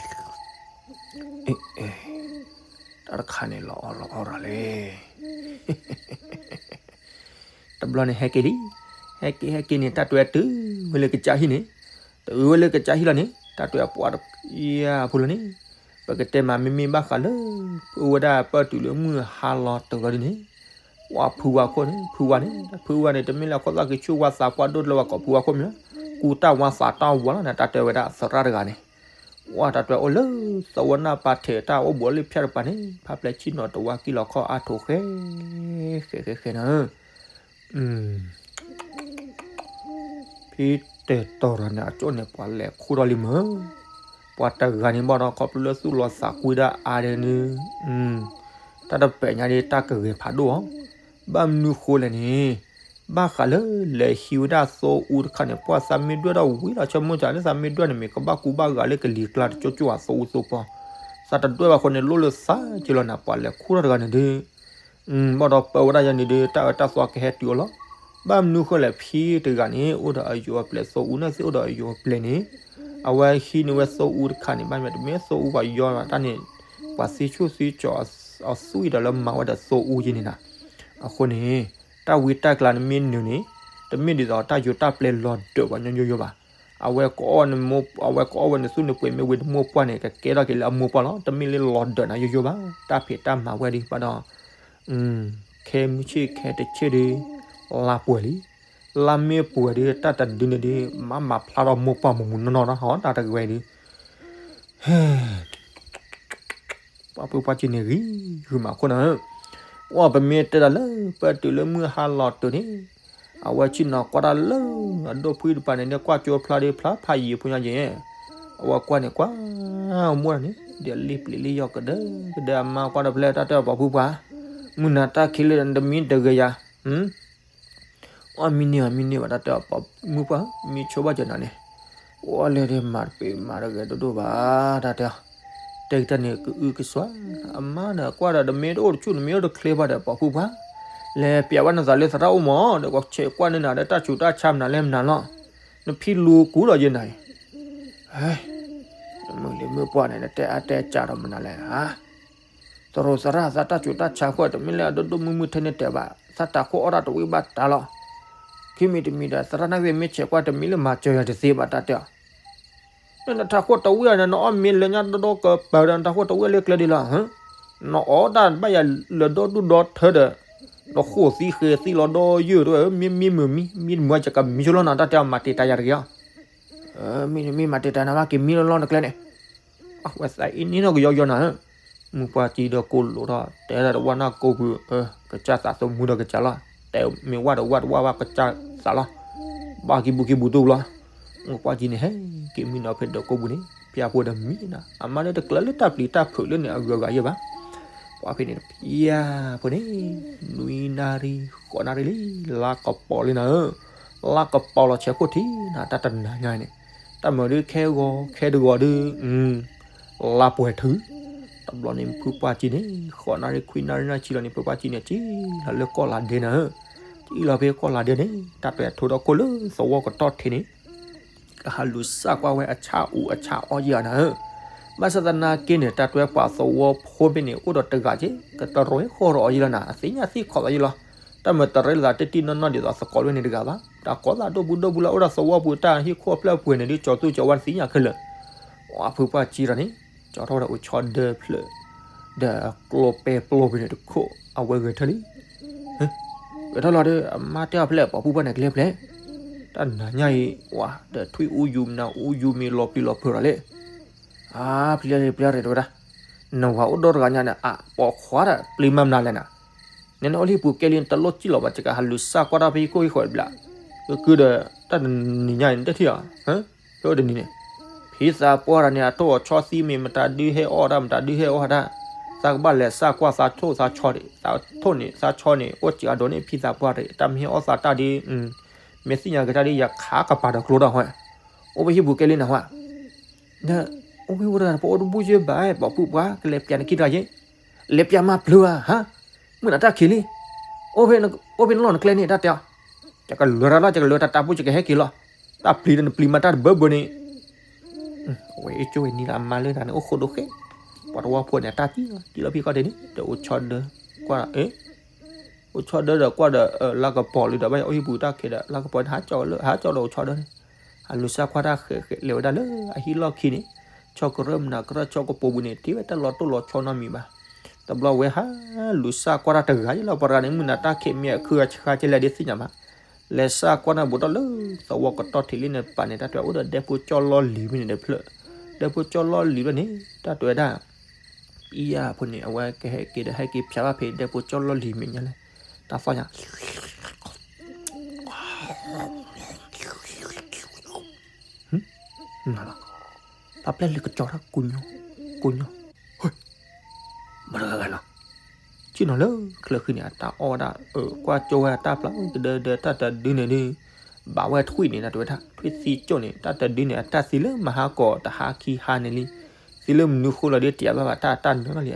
တၢ်တခါန့ၣ် လီၤအီၣ်လီၤအီၣ်ရၤလဲၣ် တဘျီန့ၣ်ဟဲက့ၤလံ, ဟဲက့ၤဟဲက့ၤန့ၣ် တၢ်တွဲတုၤဝဲလၢကစၢ်ဟံၣ်န့ၣ်, တုၤဝဲလၢကစၢ်ဟံၣ်လီၤန့ၣ် တၢ်တွဲအပှၤတယၢ်ဖိလီၤန့ၣ်, ပကတဲမးမ့မ့ၢ်ဘၣ်ဃးလၢ ပဝဲဒၣ်ပၢၢ်တုၤလၢမုၢ်ဟါလီၤတုၤလီၤဒ်န့ၣ်, ဝဲဖုဝါခိၣ်န့ၣ် ဖုဝါန့ၣ် ဖုဝါန့ၣ် တမ့ၢ်လၢခိၣ်သၣ်က့ၤဆူၣ်ဝါသးပှၢ်ဒိၣ်တလၢဝဲကိးဖုဝါခိၣ်မ့ၢ်, ကူတၢ်ဝါသးတၢ်ဝါလီၤန့ၣ် တၢ်တဲဝဲဒၣ်သရၣ်တဂၤန့ၣ်, ဝဲတၢ်တွဲအိၣ်လၢ သဝီနၢ်ပၤထဲးတၢ်အိၣ်ဘူးလၢဖၠၣ်တပၤန့ၣ် ဖးဖျဲးဆ့ၣ်နီၤတဝါကံၢ်လီၤခီၣ်အါထိးဃဲ ဃဲဃဲဃဲနၤ ဖဲတဲတီၤတဂၤန့ၣ် အကၠိၣ်န့ၣ် ပှၤလဲၤခူၣ်ထီၣ်လံမး, ပှၤတဂၤန့ၣ်ဘၣ်ဒီး ခီဖျိလၢသူၣ်လီၤသးကွံဒၣ်အါဒဲန့ၣ်, တၢ်တပာ်ညါဒ်တၢ်ကဂဲၤဖးဒိၣ်အီၤ, ဘၣ်မနုၤဃိလဲၣ်န့ၣ်, ဘၣ်ဃးလၢလဲၤဟံးဝဲဒၣ်သိအူတခါန့ၣ် ပှၤသးမ့ၢ်ဒွဲၣ်ဒီးဝံၤလီၤ ဆၢမုၢ်တၢ်လၢသးမ့ၢ်ဒွဲၣ်န့ၣ် မ့ၢ်ကဘၣ်ကူဘၣ်ဂာ်လၢကလံၤကျါတကၠိၢ်ကၠိၢ်အသိအူသိပီ, သးတဒွဲၣ်ဘၣ်ဃိန့ၣ် လိၣ်လၢသးက့လီၤနၤ ပှၤလဲၤခူၣ်ထီၣ်တဂၤန့ၣ်ဒီး ဘၣ်ဒီးပၢဝဲဒၣ်ယၤန့ၣ်ဒီး တၢ်အၢတၢ်သီကဟဲတုၤအီၤလီၤ. ဘၣ်မနုၤဃိလဲၣ် ဖံတဂၤန့ၣ် အိၣ်ဒီးအယိၤအပျဲၢ် သိအူန့ၣ်သ့ၣ်အိၣ်ဒီးအယိၤအပျဲၢ်န့ၣ်, အဝဲဟံးန့ၢ်ဝဲသိအူတခါန့ၣ် ဘၣ်မ့ၢ်တမ့ၢ်သိအူပှၤယီတၢ်န့ၣ်, ပှၤသ့ဆိၣ်သ့ကၠီၤအသွံၣ်ဒီးလၢမၤဝဲဒီးသိအူယဲန့ၣ်နၤ, အဃိန့ၣ်, တၢ်ဝံတၢ်ကျါနမ့ၢ်နုာ်န့ၣ်, တမ့ၢ်ဒ်သိးတၢ်ယိၤတၢ်ပျဲၢ်လီၤဒၢးပှၤညီညီယိၤဘၣ်. အဝဲ, အဝဲကအီၣ်ဝဲနသူၣ်နပှ့ၤမ့ၢ်ဝံၤနမိၢ်ပှၢ်န့ၣ် ကကဲထီၣ်က့ၤလၢအမိၢ်ပှၢ်လီၤ. တမ့ၢ်လၢလီၤဒၢးနၤယိယိဘၣ်. တၢ်ဖံးတၢ်မၤဝဲဒ်ဘၣ်ဒီး, ခဲမုၢ်ဆ့ၣ်ခဲတဆ့ၣ်ဒီး, လါပှဲၤလံ. လါမ့ၢ်ပှဲၤဒီး တၢ်တဒုန့ၣ်ဒီး မၤမၤဖျါထီၣ်မိၢ်ပှၢ်မုၢ်မုၢ်နီၢ်နီၢ်ဒီး ဟီတၢ်တဂ့ၤဒီး ပှၤဖုပှၢ်ကံန့ၣ်ဂံၤ, ဂံၤမးခိၣ်နၤဧၢ, ပှၤပမ့ၢ်တဲတၢ်လၢ ပတုၤလၢမုၢ်ဟါလီၤတုၤန့ၣ်, အဝဲဆ့ၣ်နီၤကွၢ်တၢ်လၢ အဒိၣ်ဖုတပၤန့ၣ် ကွၢ်ကၠိဖျါဒီးဖျါဖးယံၤဖိညါက့ၤ, အဝဲကွၢ်န့ၣ်ကွၢ်, မိၢ်န့ၣ် ဒီးလ့ပျံၤလ့ယီၤကဒၢကဒၢ အမါကွၢ်ဒီးဖဲလဲၣ် တၢ်တဲပှၤဖုပှၢ်, မုၢ်နၤတၢ်ခံးလၢနတမံတဂ့ၤယၤ အီၣ်မံန့ၢ်အီၤမံန့ၢ်ဘၣ် တၢ်တဲအီၤ ပှၤမုၢ်ပှၢ် မံဆိဘၣ်ကၠီနၤန့ၣ်, အိၣ်လဲၤဒ်မၤတပ့ၤမၤတဂဲၤဒိၣ်ဒိၣ်ဘၣ် တၢ်တဲအီၤ, တဲကတၢၢ်န့ၣ်ကအုကစွါ, အမါန့ၣ် ကွၢ်ဒီးတမ့ၢ်တအိၣ်တဆူၣ် တမ့ၢ်အိၣ်တချ့ဘၣ်ဒီး ပှၤဖုပှၢ်, လဲၤပျးဝဲနသးလၢသရၣ်အိၣ်မး ဒီးကဆဲးကွၢ်န့ၢ်နၤဒီး တၢ်ဆူးတၢ်ဆါမနုၤလဲၣ်မနုၤလီၤ, နဖံလူၤကူဒီးယဲနၤအံၤ မုၢ်လံမုၢ်ပှၢ်န့ၣ် နတဲအါတဲကၢ်ဒီးမနုၤလဲၣ်ဧါ, သရိာ်သရၣ်သးတၢ်ဆူးတၢ်ဆါဃိ တမ့ၢ်လၢအဒိၣ်ဒိၣ်မုၢ်မုၢ်ထဲန့ၣ်တဲဘၣ်, သးတၢ်ခိၣ်အီၣ်တၢ်တဝံၣ်ဘၣ်တၢ်လီၤ, ခံမံၤတမံၤဒီး သရၣ်နာ်က့မ့ၢ်ဆဲးကွၢ် တမံၤလၢမၤစၢၤယၤတသ့ဘၣ် တၢ်တဲအီၤ, နတၢ်ခိၣ်တဝံၣ်န့ၣ် နအီၣ်မ့ၤလၢညါဒီဒီကပၤဒီး နတၢ်ခိၣ်တဝံၣ်လၢကျဲဒ်လီၤ, နအီၣ်တၢ်ဘၣ်ယၤလၢဒီဒူၣ်ဒီထၢဒီး, နဃိၣ်သံဃဲၤသံလီၤဒီယုၢ်တဝဲ မ့မ့ၢ်မုာ်မံ မံတမုာ်ကကမံဆိလီၤနၤ တၢ်တဲအီၤ မၤတံာ်တာ်ယၤတဂ့ၤအီၤ မ့မ့ၢ်မၤတံာ်တာ်နၤမး က့ၤမံလီၤလီၤတကျဲန့ၣ်, အဝဲသးအံၤန့ၣ်နီၢ်ကယီယီနၤဧၢ, မုၢ်ပှၢ်ကံဒီးကိးလိာ်ထီၣ် တဲဒၣ်တဝၢ်နၢ်ကိးပူၤ, ကစၢ်သးသမူဒီးကစၢ်လီၤ, တဲမ့ၢ်ဝၣ်ဒီးဝၣ်တဝၢ်ဝၣ်ကစၢ်သးလီၤ, ဘၣ်ကံဘူကံဘူတူၢ်လီၤ, မုၢ်ပှၢ်ကံန့ၣ် ဟဲက့ၤမံနီၤဖဲဒီးကိးပူၤန့ၣ် ဖၠါဖိဒီးမံနၤ အမါန့ၣ်တကျၢၤလၢတၢ်ပျံၤတၢ်ဖုးလၢန့ၣ် အဂုၤအဂၤယဲၢ်ဘၣ်, ပှၤဖဲန့ၣ်ဖၠါဖိန့ၣ်, နွံနၣ်ရံၣ် ဃိးနၣ်ရံၣ်လံ, လါကပီၤလံနၤဧၢ, လါကပီၤလီၤဆဲးခိၣ်ထံးနၤ တၢ်တနၤညါန့ၣ်, တၢ်မၤဒုးခဲဂီၤ ခဲတဂီၤဒုး, လါပှဲၤထုး, တဘျီန့ၣ်ဖုပှၢ်ကံန့ၣ် ဃိးနၣ်ရံၣ်ခွံနၣ်ရံၣ်နၣ်ဆံလီၤန့ၣ် ဖုပှၢ်ကံန့ၣ် ကံလီၤလၢကီၢ်လၤဒဲနၤဧၢ, ကံလီၤဖဲကီၢ်လၤဒဲန့ၣ် တၢ်တွဲအထိဒီးခိၣ်လၢသဝီကတီၢ်ထံးန့ၣ် ကဟးလူၤစၢ်ကွၢ်ဝဲအဆၣ်အူအဆၣ်အီၣ်ယဲၢ်နၤဧၢ, ဘၣ်ဆၣ်သနာ်က့န့ၣ် တၢ်တွဲပှၤသဝီဖိဖဲန့ၣ် အိၣ်ဒီးတဂၤက့ ကတရဲဃီၤဒီးအီၤယဲၢ်လီၤနၤ အသ့ၣ်ညါသံခီၣ်သးယဲၢ်လီၤ, တၢ်မၤတရဲလိာ်သးတၢ်တံၢ်နီၢ်နီၢ်ဒ်သိးသကိးလွဲၢ်န့ၣ်တဂၤဘၣ်, တၢ်ကိးသးဒိၣ်ပူၤဒိၣ်ပူၤလၢအိၣ်ဒီးသဝီပူၤ တၢ်ဟံၣ်ခိၣ်ဖျၢၣ်ပှဲၤန့ၣ်ဒုး ကၠီၤသူကၠီၤဝါန့ၣ်သ့ၣ်ညါခဲလၢာ်, ပှၤဖုပှၢ်ကံဒီးန့ၣ် ကၠီၤထီၣ်ဝဲဒီးအိၣ်ဆီဒၢဖျၢၣ်, ဒီးကျိပဲပျိဖဲန့ၣ်တခိၣ် အဝဲဂဲၤထၢၣ်လံ ဂဲၤထီၣ်လီၤဒီး အမါတဲအီၤဖဲလဲၣ် ပှၤဖုပှၢ်န့ၣ်ကလဲၤဖဲလဲၣ်, တၢ်နၤညါအံၤ ဝၤ ဒီးထွံၣ်အူယူၤမနုၤအူယူၤမ့ၤလီၤပျံၤလီၤဖုးလီၤလဲၣ်, အါ ဖျါလံဖျါရ့ၣ်တဝဲဒၣ်, နဝၤအိၣ်ဒီတဂၤညါန့ၣ် အပိာ်ခွါဒီး ပျံၤမၤမနုၤလဲၣ်နၤ, နနအိၣ်လံပူၤကဲလံ နတလိၣ်စံၣ်လီၤဘၣ် ယကဟးလူၤစၢ်ကွၢ်တၢ်ဖဲဟံၣ်ခိၣ်ဟံၣ်ဃီတဘျီ, ကကုဒီး တၢ်တနံၤညါအံၤ နတထံၣ်အီၤ, ဖဲအိၣ်တနံၤန့ၣ် ဖံသးပှၢ်တဂၤန့ၣ် အထိၣ်အဆီသံမ့ၢ်မတၤဒုဟဲအီၣ်တၢ် မတၤဒုဟဲအီၣ်တၢ်, သးကဘၣ်လဲၤစၢ်ကွၢ်သးထိၣ်သးဆီန့ၣ်, သးထိၣ်န့ၣ် သးဆီန့ၣ် အိၣ်စှၤဒိၣ်န့ၣ် ဖံသးပှၢ်တဂၤ တၢ်မ့ၢ်ဟဲအီၣ်သးတၢ်ဒီး မ့ၢ်သ့ၣ်ညါက့ၤတၢ်ဒီး ယခးကပၤဒီးကျိဒီးဟီ, အိၣ်ဖဲဟံၣ်ပူၤကဲလံနၤဟီ, အိၣ်ဖဲဟံၣ်ပူၤတဂၤန့ၣ် ပအိၣ်တဘူၣ်ယဲၢ်ဘၣ် ပှၤဖုပှၤ ကလဲၤပျးနခံတဂၤယဲ, လဲၤပျးမၤပျုၤဧါ, ဟါ, မုၢ်နၤတၢ်ခံးလံ, အိၣ်ဖဲ, အိၣ်ဖဲနလီၢ်နကျဲန့ၣ် တၢ်တဲအီၤ, ယကလဲၤတၢ်လီၤ ယကလဲၤတၢ်တၢ်ပူၤ ယကဟဲက့ၤလီၤ, တၢ်ပျံၤဒီးနပျံၤမးတၢ်တဘၢဘၢန့ၣ်, အဝဲအ့ၣ်ကၠိဝဲနံၤလၢအမါလၢတၢ်န့ၣ် အိၣ်ဃိဒိၣ်ဃဲ, ပှၤတဝီဖိန့ၣ် အတၢ်ကံၣ်လီၤ ကံၣ်လီၤဖံးခီၣ်ထံးန့ၣ် ဒီးအိၣ်ဆီဒၢ, ကွၢ်, အိၣ်ဆီဒၢဒီးကွၢ်ဒီး လါကပီၤလံဒီး ဘၣ်ယအိၣ်ဟံၣ်ပူၤတၢ်ခံးဒီး လါကပီၤန့ၣ် ဟးကၠီလၢ ဟးကၠီဒီးအိၣ်ဆီဒၢန့ၣ်, အလူၤစၢ်ကွၢ်တၢ်ဃဲးဃဲး လဲၤဝဲဒၣ်လၢအဟံၣ်လီၢ်ခံန့ၣ်, ဆီကရၢၢ်မနၤကရၢၢ်ဆီကပိာ်ပူၤန့ၣ် တ့ဝဲတၢ်လီၤတိၢ်လီၤဆီနီတမံၤဘၣ်, တဘျီဝဲဟးလူၤစၢ်ကွၢ်တၢ်တဂၤယလီၤ ပှၤတဂၤန့ၣ် မုၢ်နၤတၢ်ခံးမ့ၢ်အခုအဆှါကလဲၣ်ဒ်သ့ၣ်ညါမး, လဲၤစၢ်ကွၢ်န့ၣ်ဘူးထီၣ်လၢသဝီကတီၢ်ထံးလံန့ၣ် ပာ်န့ၣ် တၢ်တဲဝဲအိၣ်ဒီးဒဲဖိကၠီလီၢ်လံၤမ့ၢ်န့ၣ်ဒီးဖျၢၣ်, ဒဲဖိကၠီလီၢ်လံၤဘျီန့ၣ် တၢ်တဲဝဲဒၣ် အံၤယဖိန့ၣ် အဝဲကဟဲက့ၤဒီး ဟဲက့ၤဖျါဘၣ်ဖဲဒဲဖိကၠီလီၢ်လံၤမဲာ်ညါလဲၣ်, တၢ်သီၣ်ညါ နၤလီၤ, ပှၤပျဲၢ်လံကကၠီထီၣ် ကိညီ, ကိညီ, မတဂၤဂၤလီၤ, ဆ့ၣ်နီၤလၢချၢဃံန့ၣ် အတၢ်အီၣ်ဝဲဒၣ် ကွၢ်ကၠိဝဲအတၢ်ပျၢ် ကဒၢဒၢတၢ်တဒုန့ၣ်ဒုး, ဘၣ်ဝဲထွံၣ်န့ၣ် တၢ်တဲဝဲဒၣ် ထွံၣ်သံကၠိၣ်န့ၣ် တၢ်တဒုန့ၣ် အတၢ်သံလၢမဟါကီးတဟါခံဟါန့ၣ်လံ, သံလၢမနုၤဃိလီၤဒ်တယးဘၣ်ဘၣ် တၢ်တၢ်နၢလီၤလံ,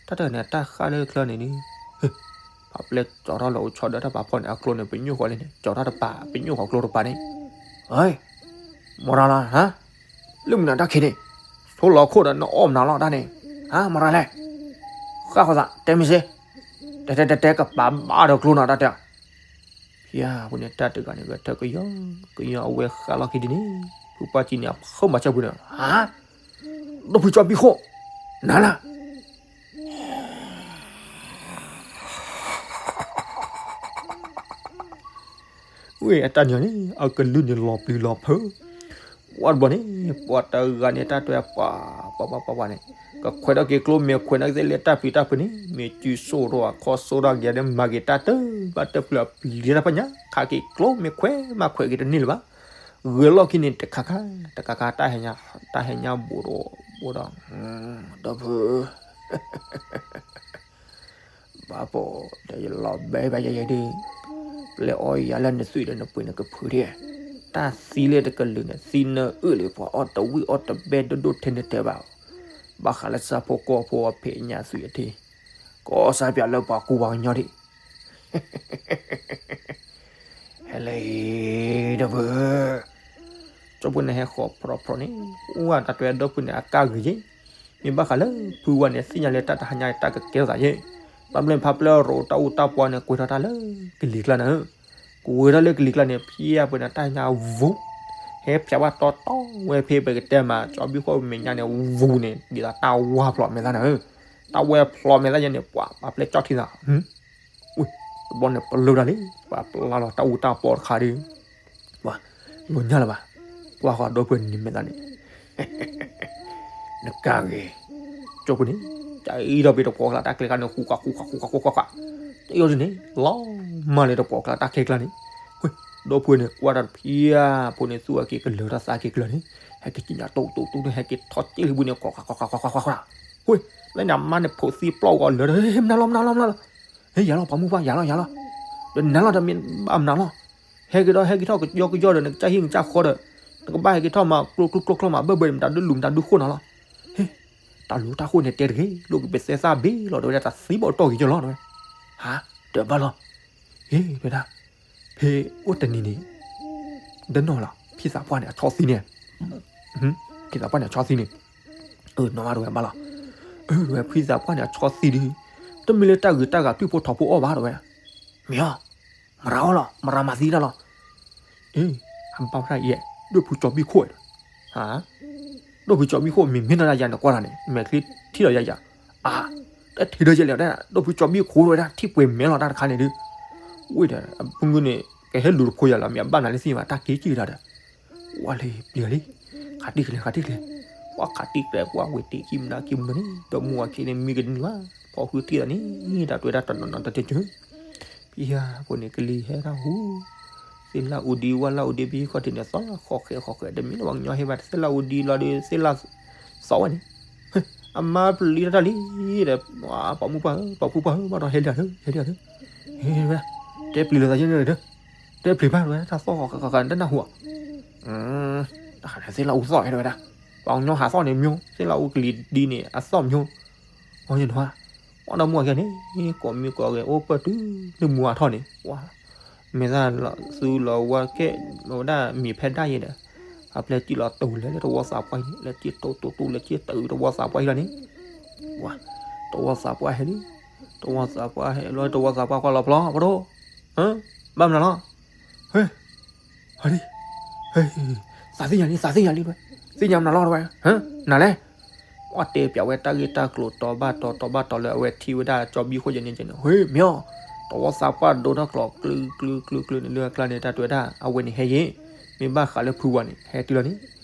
တၢ်တၢ်န့ၣ် အတၢ်ဃၣ်လၢချၢန့ၣ်ဒုး ပှၤပျဲၢ်ကၠီထီၣ်လၢအိၣ်ဆီဒၢတၢ်ပာ်ဖီန့ၣ် အကျိန့ၣ် ပညိၣ်ဃီလံန့ၣ် ကၠီထီၣ်တပာ် ပညိၣ်ဃီကျိတပာ်န့ၣ်, မတၤလီၤ, လၢမုၢ်နၤတၢ်ခံးန့ၣ်, ဆိလီၤခိၣ်ဒီးနအီၣ်မနုၤလီၤတၢ်န့ၣ်, မတၤလဲၣ်, ဃၣ်ဃီသး တဲမ့ၢ်စ့, တဲတဲတဲတဲ ကပာ်ဘၣ်ဒီးကျိနီၤတၢ်တဲ, ဖဲအပူၤန့ၣ် တၢ်တဂၤန့ၣ် ဂဲၤထၢၣ်ကယီကယီ အဝဲဃၣ်လီၢ်ခံဒ်န့ၣ်, ဖုပၢ်ကံန့ၣ် အဖုမၤဆၢပူၤန့ၣ်, ဟါ, ဒီဖုကၠီဘံၣ်ခိၣ်, နၤလၢ ဝဲအတၢ်ညီန့ၣ် အကလုၢ်န့ၣ်လီၤပျံၤလီၤဖုး, ဝဲတဘျီန့ၣ် ပှၤတဂၤန့ၣ် တၢ်တဲပှၤ ပှၤပှၤပှၤပှၤန့ၣ် ကခွဲးထီၣ်က့ၤကျိမ့ၢ်ခွဲးန့ၣ်ကသ့ၣ်လၢတၢ်ပျံၤတၢ်ဖုးန့ၣ် မ့ၢ်စုစိၣ်ထီၣ်အခီၣ်စိၣ်ထီၣ်က့ၤဒီး မၤက့ၤတၢ်တၢ်ဘၣ်တၢ်ပျုၤအပျံၤတၢ်ဖးညါ ခးက့ၤကျိမ့ၢ်ခွဲးမးခွဲးက့ၤတန့ၢ်လၢၤဘၣ်, ဂဲၤလီၢ်ခံန့ၣ် တခါခါ တခါခါ တၢ်ဟဲညါဘူးဒီး ဘူးဒီး ဒီဖု ဘၣ်ပိာ်ဒီးယလီၤဘဲဘၣ်ယဲယဲဒုး, ပျဲအီၣ်ယၤလၢနသွံၣ်ဒီးနပှ့ၤနကဖုးဒံး, တၢ်သံလၢတကလုာ်န့ၣ် သံနအုၣ်လံ ပှၤအီၣ်တဝံၣ်အီၣ်တဘဲဒိၣ်ဒိၣ်ထဲန့ၣ်တဲဘၣ်, ဘၣ်ဃးလၢဆၣ်ဖိကီၢ်ဖိအဖံးညၣ်သွံၣ်အထံ, ကီၢ်စၢ်ပျးလၢပှၤကူပှၤကညီဒံး ဟဲလၢအံၤ ဒီပုၢ်, ကၠီဖိန့ၣ်ဟဲဃီၤဖျိဖျိန့ၣ်, အိၣ်ဝဲတၢ်တဲဒီပုၢ်န့ၣ် အကါဂ့ၤယဲ, မ့ၢ်ဘၣ်ဃးလၢဖုဝါန့ၣ် သ့ၣ်ညါလၢတၢ်တဟါညါတၢ်ကကဲထီၣ်သးယဲ, ဘၣ်ဘျီဖးဖျၢၣ်ရိးတၢ်အူတၢ်ပှၤန့ၣ် ကွဲးထီၣ်တၢ်လၢကလံၤကျါန့ၣ်, ကွဲးထီၣ်လၢကလံၤကျါန့ၣ် ဖဲအပူၤန့ၣ် တၢ်ညါဝူ, ဟဲဖျါဘၣ်တီတီဝဲဖဲပကတဲမး ကၠီဘံၣ်ခိၣ်မဲာ်ညါန့ၣ် ဝူန့ၣ် ဒ်သိးတၢ်ဝါဖျိးမဲာ်သၣ်န့ၣ်, တၢ်ဝဲဖျိးမဲာ်သၣ်ယဲန့ၣ် ပှၤပာ်ဖျဲးကၠီထံသး ဝဲ, တဘျီန့ၣ် ပလၢတၢ်လံ, ပှၤပျၢ်လီၤတၢ်အူတၢ်ပှၤတခါဒီး, ပှၤလိာ်ညၣ်လၢၤဘၣ်, ကွၢ်ဃီၤဒီပုၢ်န့ၣ်မဲာ်သၣ်န့ၣ်, နကါဂ့ၤ, ကၠီဖိန့ၣ်, ကအံၤဒီးပတပိာ်ကျါတၢ်ကျဲကျါန့ၣ် ဃူဃာ်ဃူဃာ်ဃူဃာ်ဃူဃာ်ဃူဃာ်, တအံၤဒ်န့ၣ် လီၤမၢ်လၢတပိာ်ကျါတၢ်ခဲကျါန့ၣ်, ဝဲ, ဒီပုၢ်န့ၣ် ကွၢ်တၢ်တဖျၢၣ်ဖိန့ၣ် သူၣ်အက့ၤကလၢၤတၢ်သးက့ၤကလၢၤန့ၣ်, ဟဲက့ၤကညးတိၢ်တိၢ်တိၢ်န့ၣ် ဟဲက့ၤထီၣ်က့ၤလံဘုန့ၣ် ကွၢ်ကွၢ်ကွၢ်ကွၢ်ကွၢ်ကွၢ်ကွၢ်, ဝဲ, လၢန့ၣ်အမါန့ၣ် ဖိးသံပျီၢ်ဂီၤလၢာ်ဒီး ဟဲမနုၤလီၤ မနုၤလီၤ မနုၤလီၤ, ဟဲယၤလီၤ ပှၤမုၢ်ပှၢ် ယၤလီၤ ယၤလီၤ, ဒီးနၤလီၤ တမ့ၢ်ဘၣ်မနုၤလီၤ, ဟဲက့ၤဒီး ဟဲက့ၤထီၣ်ကယီကယီဒီး နကစၢ်ဟံၣ်နကစၢ်ဃီဒီး, နကဘၣ်ဟဲက့ၤထီၣ်မၤကျိကျိကျိကျိမး ဘၢၣ်ဘၢၣ်န့ၣ် မတၤဒုးလူၤမတၤဒုးဃိၣ်နၤလီၤ, ဟ့, တၢ်လူၤတၢ်ဃိၣ်န့ၣ်တဲတဂ့ၤ လိၣ်က့ၤပသဲသၣ်ဘ့ၣ်လီၤ တဲဝဲဒၣ် တၢ်သံဘၣ်အိၣ်တီၢ်ဂ့ၤကလီၤ တဲဝဲ, ဟါ, တဘၣ်လီၤ, ဟ့, တဲဝဲဒၣ် ဖဲအိၣ်တနံၤန့ၣ်, ဒီးနီၢ်လီၤ ဖံသးပှၢ်န့ၣ် အဆီသံန့ၣ်, ဖံသးပှၢ်န့ၣ် အဆီသံန့ၣ်, အၢ နီၢ်မး တဲဝဲ ဘၣ်လီၤ, အၢ တဲဝဲ ဖံသးပှၢ်န့ၣ် အဆီသံဒီး, တမ့ၢ်လၢတၢ်ဂုၤတၢ်ဂၤ တွံၢ်ဖိထီဖိအီၣ်ဘၣ် တဲဝဲ, မ့ၢ်အီၤ, မရၤအီၣ်လီၤ မရၤမၤသံတၢ်လီၤ, အ့, အဘၣ်ဝဲဒၣ်ယဲ, ဒိၣ်ဖုကၠီဘံၣ်ခိၣ်, ဟါ, ဒိၣ်ဖုကၠီဘံၣ်ခိၣ် မ့ၢ်မ့ၢ်နီၢ်ဒၣ်ယၤန့ၣ် ကွၢ်တၢ်န့ၣ် မဲာ်ချံထံၣ်ဒီးယၤယၤ, အါ, တထံၣ်ဒီးယဲလဲၣ် ဒိၣ်ဖုကၠီဘံၣ်ခိၣ် တဲဝဲဒၣ် ထံၣ်ပှဲၤမဲာ်လီၤတၢ်တခါန့ၣ်ဒုး, ဝဲဒီး ဖုငုန့ၣ် ကဟဲလူၤတဖိယၤလီၤ မ့ၢ်အဘၣ်နၤလၢသ့ၣ်ညါဘၣ် တၢ်က့ၤက့ၤတၢ်ဒီး, ဝဲလၢပျံၤလံ, ခးတံၢ်ကျဲ ခးတံၢ်ကျဲ, ပှၤခးတံၢ်ကျဲ ပှၤဝဲတ့ၢ်ခံမနုၤခံမနုၤန့ၣ် ဒီးမူဝဲခံန့ၣ် မံကနုၤဘၣ်, ဖီၣ်ဃုထံၣ်လီၤန့ၣ် တၢ်တွဲတၢ်တနီၤနီၤတတဲကၢၤ ဖဲအပူၤန့ၣ် ကလံၤဟဲတၢ်ဟူ, ဖ သ့ၣ်လၣ်အူဒံဝၣ်လၣ်အူဒံဖဲဃီထံးန့ၣ် သီၣ်ဃီဃဲဃီဃဲ တမ့ၢ်လၢပှၤကညီဟ့ၣ်ဘၣ် သ့ၣ်လၣ်အူဒံလီၤဒီး သ့ၣ်လၣ်သီၣ်ဝဲန့ၣ် အမါပျံၤတၢ်လံဒီး ပှၤပိာ်မုၣ်ပှၢ်ဧၢ ပှၤဖိပှၢ်ဧၢ ဘၣ်ဒီးဟဲလံဧါ ဟဲလံဧါ တဲပျံၤလိာ်သးယဲန့ၣ်ဒီး တဲပျံၤဘၣ်ဝဲ တၢ်သီၣ်ဃီဃဲဃီဃဲ တနၢ်ဟူဧါ တၢ်သ့ၣ်လၣ်အူသီၣ်ဟဲလီၤဝဲဒၣ် ပှၤကညီဟးသီၣ်န့ၣ်မၠိ သ့ၣ်လၣ်အူကလံၤဒံန့ၣ် အသီၣ်မၠိ အီၤယနွါ အီၣ်ဒီးမူအကဲန့ၣ် ကိးမံၤကိးဂဲၤ အိၣ်ပၢၢ်တုၤနမူအထီၣ်န့ၣ် ပှၤ မဲာ်သၣ်လီၤသူလီၤဝါကဲ ဝဲဒၣ်မံၤဖဲဒၣ်ယဲဒီး အပျဲၢ်စံၣ်လီၤတူာ်လဲၤလၢတဝီသးပှၢ်အံၤန့ၣ် လဲၤစံၣ်တူာ်တူာ်တူာ်လဲၤစံၣ်တုၤတဝီသးပှၢ်အံၤလီၤန့ၣ် ပှၤ တဝီသးပှၢ်ဟဲလံ တဝီသးပှၢ်ဟဲလီၤ တဝီသးပှၢ်ကွၢ်လီၤဖျီ ပဒိၣ် ဘၣ်မနုၤလီၤ ဟဲ ဟဲ သးသ့ၣ်ညါလံ သးသ့ၣ်ညါလံ သ့ၣ်ညါမနုၤလီၤတဝဲ နၤလဲၣ် ပှၤတဲပၠးဝဲတၢ်ဂ့ၢ်တၢ်ကျိၤတီဘၣ်တီတီဘၣ်တီလၢအဝဲထံၣ်ဝဲဒၣ်ကၠီဘံခိၣ်ယဲန့ၣ်န့ၣ် ဟဲ မ့ၢ်အီၤ တဝီသးပှၢ်ဒိထီၣ်ကျိၤ ကျုကျုကျုကျုန့ၣ်လၢအကျါန့ၣ် တၢ်တဲဝဲဒၣ် အဝဲန့ၣ်ဟဲယဲ မ့ၢ်ဘၣ်ဃးလၢဖုဝါန့ၣ် ဟဲတုၤလီၤန့ၣ်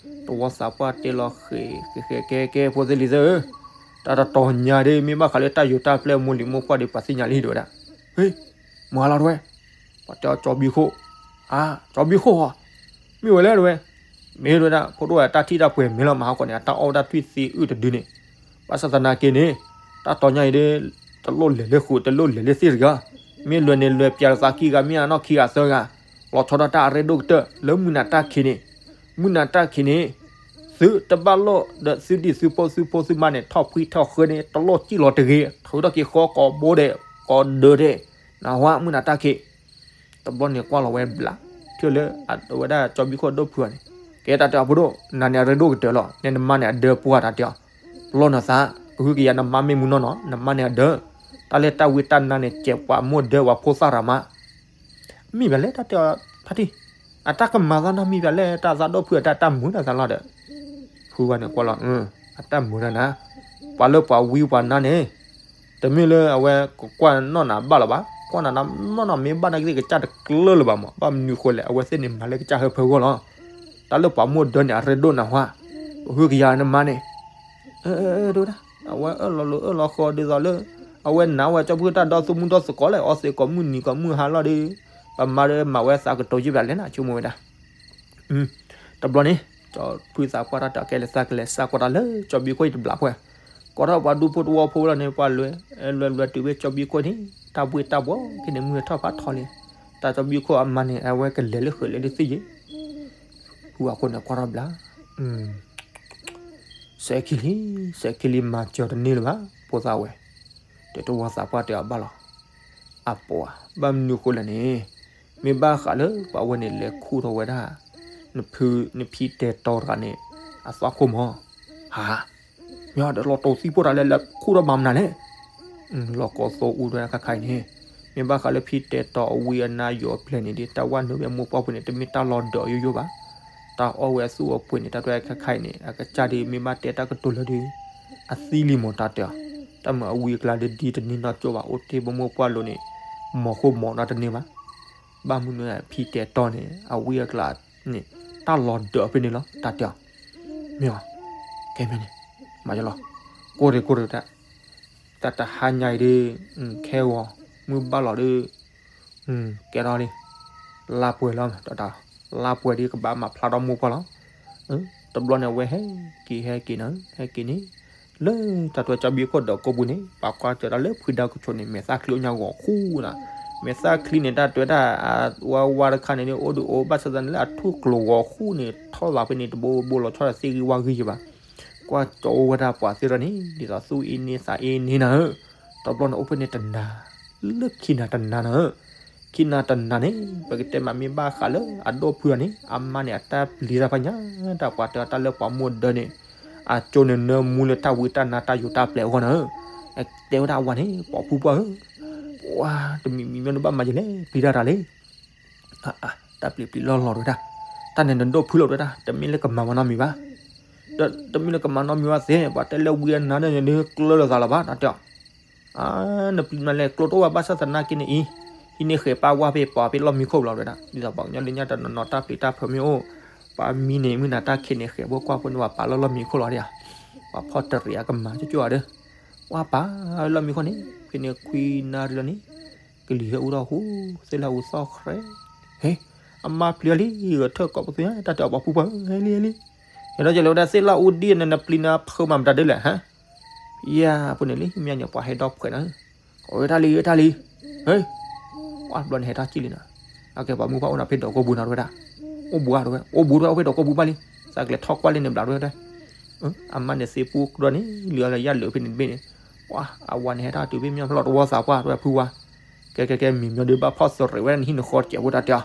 တဝီသးပှၢ်တဲလီၤဃဲၤဃဲၤဃဲၤကဲကဲ ဖိသ့ၣ်လံၤသ့ၣ်ဧၢ တၢ်တတီၤညါဒ် မ့ၢ်ဘၣ်ဃးလၢတၢ်ယိၤတၢ်ပျဲၢ်မိၢ်လံၤမိၢ်ပှၢ်ဒီး ပှၤသ့ၣ်ညါလံတဝဲဒၣ် ဟဲ မၤလီၤတဝဲ ပှၤတဲအီၤကၠီဘံခိၣ် အါ ကၠီဘံခိၣ်ဧါ မ့ၢ်ဝဲလဲၣ်တဝဲ မ့ၢ်ဝဲဒၣ် ဖိဒိၣ်ဝဲတၢ်ထံၣ်တၢ်ပှဲၤမ့ၢ်လီၤမၤဟးဂီၤန့ၣ် အတၢ်အီၣ်ဝဲဒၣ်ထွံၣ်သ့အုၣ်တဒုန့ၣ် ဘၣ်ဆၣ်သနာ်က့န့ၣ် တၢ်တီၤညါအံၤဒ် တလိၣ်လဲၤလၢဃုာ် တလိၣ်လဲၤလၢသ့ၣ်တဂၤ မ့ၢ်လွဲၤန့ၣ်လွဲၤပၠးလၢသးခံဂၤ မ့ၢ်အနီၢ်ခံဂၤသၢဂၤ လီၤဆီဒၣ်တၢ်အရ့ဒိၣ်ကတၢၢ် လၢမုၢ်နၤတၢ်ခံးန့ၣ် မုၢ်နၤတၢ်ခံးန့ၣ် သုတဘၣ်လိၣ်ဒီးသုဒံၣ်သုဖိသုဖိသုမါန့ၣ် ထီၣ်ဖှံထီၣ်ဃၢန့ၣ် တလိၣ်စံၣ်လီၤတဂ့ၤ ထုးထီၣ်က့ၤဃီကိးဘိဒဲး ကိးဒၢးဒဲး နၢ်ဟူဧါ မုၢ်နၤတၢ်ခံး တဘျီန့ၣ်ကွၢ်လီၤဝဲဘျး ထံၣ်လၢအဝဲဒၣ်ကၠီဘံခိၣ်ဒိၣ်ဖုဂၤန့ၣ် ကဲတၢ်တဲအီၤဖိဒိၣ် နၤန့ၣ်အရ့ဒိၣ်ကတၢၢ်လီၤ နဲနမါန့ၣ်အဒၢပှၢ်တၢ်တဲအီၤ ပလီၢ်နသး ကဟုကယာ်နမါမ့ၢ်မုၢ်နီၢ်နီၢ် နမါန့ၣ်အဒၢ တၢ်လၢတၢ်ဝံတၢ်နါန့ၣ် ကဲးပှၤမိၢ်ဒၢပှၤဖိသၣ်ရၤမး မ့ၢ်ပၠးလဲၣ်တၢ်တဲအီၤဖါတံၢ် အတၢ်ကမၤသးနီတမံၤပၠးလဲၣ် တၢ်သးဒိၣ်ဖုအတၢ်တၢ်မုာ်တၢ်သးလီၤဒီး ဖုဝဲန့ၣ်ကွၢ်လီၤ အတၢ်မုာ်တၢ်နၤ ပှၤလၢပှၤဝံပှၤနါန့ၣ် တမ့ၢ်လၢအဝဲကကွၢ်နီၢ်နၤဘၣ်လၢၤဘၣ် ကွၢ်နၤနီၢ်နီၢ်မ့ၢ်ဘၣ်နာ်က့သ့ၣ်ကစၢ်တကျၢၢ်လၢၤဘၣ်မး ဘၣ်မနုၤဃိလဲၣ် အဝဲသ့ၣ်န့ၣ်မၤလၢကစၢ်ဟၢဖၢဂီၢ်လီၤ တၢ်လၢပှၤမိၢ်ဒၢန့ၣ် အရ့ဒိၣ်နၢ်ဟူဧါ ကဟုကယာ်နမါန့ၣ် ဒ်ဝဲဒၣ် အဝဲအၢၣ်လီၤလိၤအၢၣ်လီၤဃီဒ်သိးလၢ အဝဲနာ်ဝဲကၠီဖုတၢ်ဒီသူၣ်မုၢ်ဒီသူၣ်ကီးလဲၣ် အီသံးကိးမုၢ်နံၤကိးမုၢ်ဟါလီၤဒီး ပမါဒီးမၤဝဲသးကတိၤယုၢ်ပၠးလဲၣ်နၤ ဆိကမိၣ်ဝဲဒၣ် တဘျီန့ၣ် ကၠီဖုသးပှၢ်တၢ်တၢ်ကဲလဲၤသးကလဲၤစးကွၢ်တၢ်လၢကၠီဘံခိၣ်အံၤတဘျးဖဲ ကိးထီၣ်ပှၤဒူဖိတဝီဖိလီၤန့ၣ် ပှၤလွဲ လွဲ လွဲတုၤဖဲကၠီဘံခိၣ်န့ၣ် တၢ်ဘှ့ၣ်တၢ်ဘှီၣ်က့ၤန့ၣ် မုၢ်ထီၣ်ဖးထီလံ တၢ်ကၠီဘံခိၣ်အမါန့ၣ် အဝဲကလဲၤလၢဃုာ်လဲၤလၢသ့ၣ်ယဲၢ် ဖုဝဲခိၣ်န့ၣ်ကွၢ်ထီၣ်ဘျး စဲးခံလံ စဲးခံလံမၤစၢၤတန့ၢ်လၢၤဘၣ် ဖိသၣ်ဝဲ တဲတဝီသးပှၢ်တဲအီၤဘၣ်လီၤ အပှၤ ဘၣ်မနုၤဃိလဲၣ်န့ၣ် မ့ၢ်ဘၣ်ဃးလၢပှၤဝဲန့ၣ်လဲၤခူၣ်ထီၣ်ဝဲဒၣ် နဖု နဖံတဲတီတဂၤန့ၣ် အသွၣ်ခိၣ်မး ဟါ မ့ၢ်ဒီးလီၤတိၢ်သံဖိတၢ်လဲၤလဲၤခူၣ်ထီၣ်မၤမနုၤလဲၣ် လီၤကီသိအူဒၣ်ခါခါအံၤန့ၣ် မ့ၢ်ဘၣ်ဃးလၢဖံတဲတီအဝံအနါယိၤအပျဲၢ်န့ၣ်ဒီး တၢ်ဝဲနုာ်ဝဲမိၢ်ပှၢ်ပူၤန့ၣ် တမ့ၢ်တၢ်လီၤဒၢးယိယိဘၣ် တၢ်အီၣ်ဝဲအသူၣ်အပှ့ၤန့ၣ် တၢ်တခါခါအံၤန့ၣ် အကစၢ်ဒ်မ့ၢ်ဘၣ်တဲတၢ်ကတိၤလၢဒ် အသံလံမးတၢ်တဲအီၤ တၢ်မၤအဝံအကျါဒ်ဒ်တန့ၢ်နီၢ်ကၠိဘၣ် အိၣ်တ့ၢ်ဘၣ်မိၢ်ပှၢ်လိၤန့ၣ် မီၤဃိမီၤနီတန့ၢ်ဘၣ် ဘၣ်မနုၤဖံတဲတီန့ၣ် အဝံအကျါန့ၣ် တၢ်လီၤဒၢးဖဲန့ၣ်လီၤ တၢ်တဲအီၤ မ့ၢ်အီၤ ကဲမ့ၢ်န့ၣ် မၤယလီၤ ကိၢ်ရ့ၣ်ကိၢ်ရ့ၣ်တၢ် တၢ်တဟါညါအံၤဒ် ခဲဂီၤ မုၢ်ဘၣ်လီၤဒ် ကဲထီၣ်လံ လါပှဲၤလီၤ တၢ်တၢ် လါပှဲၤဒ်ကဘၣ်မၤဖျါထီၣ်မိၢ်ပှၢ်လီၤ တဘျီန့ၣ် အဝဲဟဲက့ၤဟဲက့ၤနၤ ဟဲက့ၤန့ၣ် လၢတၢ်တွဲကၠီဘံခိၣ်ဒီးကိးပူၤန့ၣ် ပှၤကွၢ်စၢၤတၢ်လၢဖုဒါကဆိးန့ၣ် မဲာ်သၣ်ချံအိၣ်ညါဂီၤဃူနၤ မဲာ်သၣ်ချံန့ၣ် တၢ်တွဲတၢ် ဝါဝါတခါန့ၣ် အိၣ်ဒုးအိၣ် ဘၣ်ဆၣ်သနာ်က့လၢအထူၣ်ကျိၤဂီၤဃူန့ၣ် ထီၣ်သးဖဲန့ၣ် တဘိဘိလီၤဆီဒၣ်သ့ၣ်ဂံၢ်ဝါဂံၢ်ယံၤဘၣ် ကွၢ်ကၠီအိၣ်ဝဲဒၣ်ပှၤသ့ၣ်တဖၣ်န့ၣ် ဒ်သိးသူၣ်အ့န့သးအ့န့နၤဧၢ တဘျီန့ၣ်အိၣ်ဖဲန့ၣ်တနၤ လၢခံနၤတနၤနၤဧၢ ခံနၤတနၤန့ၣ် ပကတဲမးမ့ၢ်ဘၣ်ဃးလၢအဒိၣ်ဖုအီၤန့ၣ် အမါန့ၣ် အတၢ်ပျံၤတၢ်ဖးညါ တၢ်ပှၤတဲအီၤတၢ်လၢပှၤမိၢ်ဒၢန့ၣ် အကၠိန့ၣ်နၢမူလၢတၢ်ဝံတၢ်နါတၢ်ယိၤတၢ်ပျဲၤအဂီၢ်နၤဧၢ တဲဝဲဒၣ်အဝၤန့ၣ် ပိာ်ဖုပှၢ်ဧၢ ပှၤတမံၤမံၤမ့ၢ်နဘၣ်မၤယလဲၣ် ပျံၤတၢ်တၢ်လံ တၢ်ပျံၤပျံၤလီၢ်လီၢ်တဝဲဒၣ် တၢ်န့ၣ်နဒိၣ်ဖုလီၤတဝဲဒၣ် တမ့ၢ်လၢကမၤဝဲနီတမံၤဘၣ် တမ့ၢ်လၢကမၤနီတမံၤဘၣ်သ့ ပှၤတဲလၢဝံအနါန့ၣ် နကျၢၤလိာ်သးလၢၤဘၣ် တၢ်တဲအီၤ နပျံၤမးလဲၣ် ကျိတအိၣ်ဘၣ်ဘၣ်ဆၣ်သနာ်က့န့ၣ်အံၤ ဟံးန့ၢ်ဃဲၤပၢ်ဝါဖဲပှၤဖဲလီၢ်မံခိၣ်ဘျီတဝဲဒၣ် ဒ်သိးပှၤကညီလၢညါတနီၤနီၤတၢ်ပျံၤတၢ်ဖုးမ့ၢ်အိၣ် ပှၤမံန့ၣ် မုၢ်နၤတၢ်ခံးန့ၣ် ဃဲၤဘိကွၢ်ဖိန့ၣ်ပှၤပာ်လီၤလီၢ်မံခိၣ်လီၤဒၣ် ပှၤဖီၣ်တရံးအကမၤကၠိကၠိဧါဒီး ပှၤပာ်လီၢ်မံခိၣ်န့ၣ် ဖဲန့ၣ်ခွံနၣ်ရံၣ်လီၤန့ၣ် ကလံၤဟဲအူထီၣ်ဟူ သ့ၣ်လၢအူသီၣ်ခြဲး ဟ့ၣ် အမါပျံၤလံ ဂဲၤထၢၣ်ကိးပသူညါ တၢ်တဲအီၤပှၤဖုပှၢ် ဟဲလံဟဲလံ, ဟဲဒီးယလဲၤဝဲဒၣ်သ့ၣ်လၣ်အိၣ်ဒံၣ်န့ၣ် နပျံၤနဖုးမၤမတၤဒ်လဲၣ်ဟါ, ယၤဖိန့ၣ်လံ မ့ၢ်ညါပှၤဟဲဒီဖှဲးနၤ, အဝဲတၢ်လံဝဲတၢ်လံ, ဟဲ, ပှၤဘျီန့ၣ်ဟဲထီၣ်ကံၣ်လံနီၤ, အကဲပှၤမုၢ်ပှၢ်အိၣ်နၤဖဲဒီးကိးပူၤနီၤတဝဲဒၣ်, အိၣ်ဘူးတဝဲ အိၣ်ဘူးတဝဲအိၣ်ဖဲဒီးကိးပူၤဘၣ်လံ, သးကလဲၤထီၣ်ကွၢ်လံန့ၣ်ဘျးတဝဲဒၣ် အမါန့ၣ်သ့ပူကဒီးန့ၣ် လံၤအီၤလၢယၢ်လၢာ်ဖဲန့ၣ်တဘ့ၣ်န့ၣ်, ပှၤအဝၤန့ၣ်ဟဲထီၣ်တုၤဖဲမ့ၢ်ဖျီၣ်တဝီသးပှၢ်တဝဲဖုဝါ, ကဲကဲကဲ မံၤမညီဒုးဘၣ်ဖီၣ်သရံးဝဲဒၣ်နဟံၣ်နဃီတစဲးဖိတၢ်တဲအီၤ,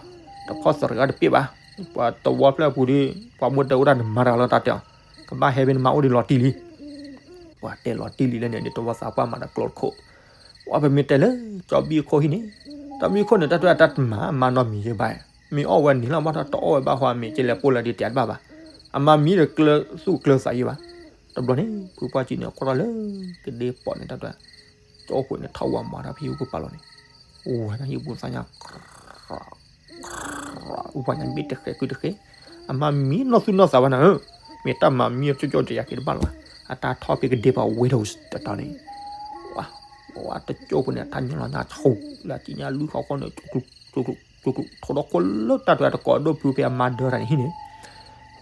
တဖီၣ်သရံးဝဲတပ့ၢ်ဘၣ်, ပှၤတဝီဖျၢၣ်ပူၤဒီး ပှၤမိၢ်ဒၢအိၣ်တၢ်နမၤတဂၤလီၤတၢ်တဲအီၤ, ကဘၣ်ဟဲဖဲနမါအိၣ်ဒံးလီၤတံၢ်လံ, ပှၤတဲလီၤတံၢ်လံလဲၣ်န့ၣ် ဒ်တဝီသးပှၢ်မၤတကျိတခိၣ်, ပှၤပမ့ၢ်တဲလၢ ကၠီဘံၣ်ခိၣ်ဟံၣ်န့ၣ်, ကၠီဘံၣ်ခိၣ်န့ၣ် တၢ်တဝဲအတၢ်တမၤအမါနီတမံၤယဲဘၣ်, မ့ၢ်အီၣ်ဝဲနံၤလီၤဘၣ်ထီၣ်တအီၣ်ဝဲဘၣ်ဟီ မ့ၢ်ကလဲၤပိာ်လၢဒ်တဲတဘၣ်ဘၣ်, အမါမံဒီးကျၢၤသူၣ်ကျၢၤသးယဲဘၣ်, တဘျီန့ၣ် ဖုပှၢ်ကံန့ၣ် ကွၢ်ထီၣ်လၢကဒ့ပီးန့ၣ်တၢ်တဝဲ, ကၠီဖိန့ၣ်ထီၣ်ဝၤမၤတၢ်ဖဲဟံၣ်ပူၤပာ်လီၤန့ၣ်, အိၣ်ဝဲဒၣ်ဟံၣ်ပူၤသးညါ အူပှၤညါဘ့ၣ်တဃဲးကုတဃဲး, အမါမံနီၢ်သူၣ်နီၢ်သးဝဲနၤဧၢ, မ့ၢ်တၢ်မၤမံအီၤကၠီကၠီတယၤက့ၤတဘၣ်လၢၤဘၣ်, အတၢ်ထီၣ်ဖဲကဒ့ပီးဝဲထီၣ်တတီၤန့ၣ်, ဝဲတကၠိဖိန့ၣ် တၢ်ညီလီၤညါဆိလၢကံညါလွံၢ်ခီဃီန့ၣ်, ကၠိကၠိကၠိကၠိ ထိးဒီခိၣ်လၢတၢ်တဝဲတကိးဒိၣ်ဖုဖဲအမါဒၢတၢ်န့ၣ်ဟံၣ်န့ၣ်,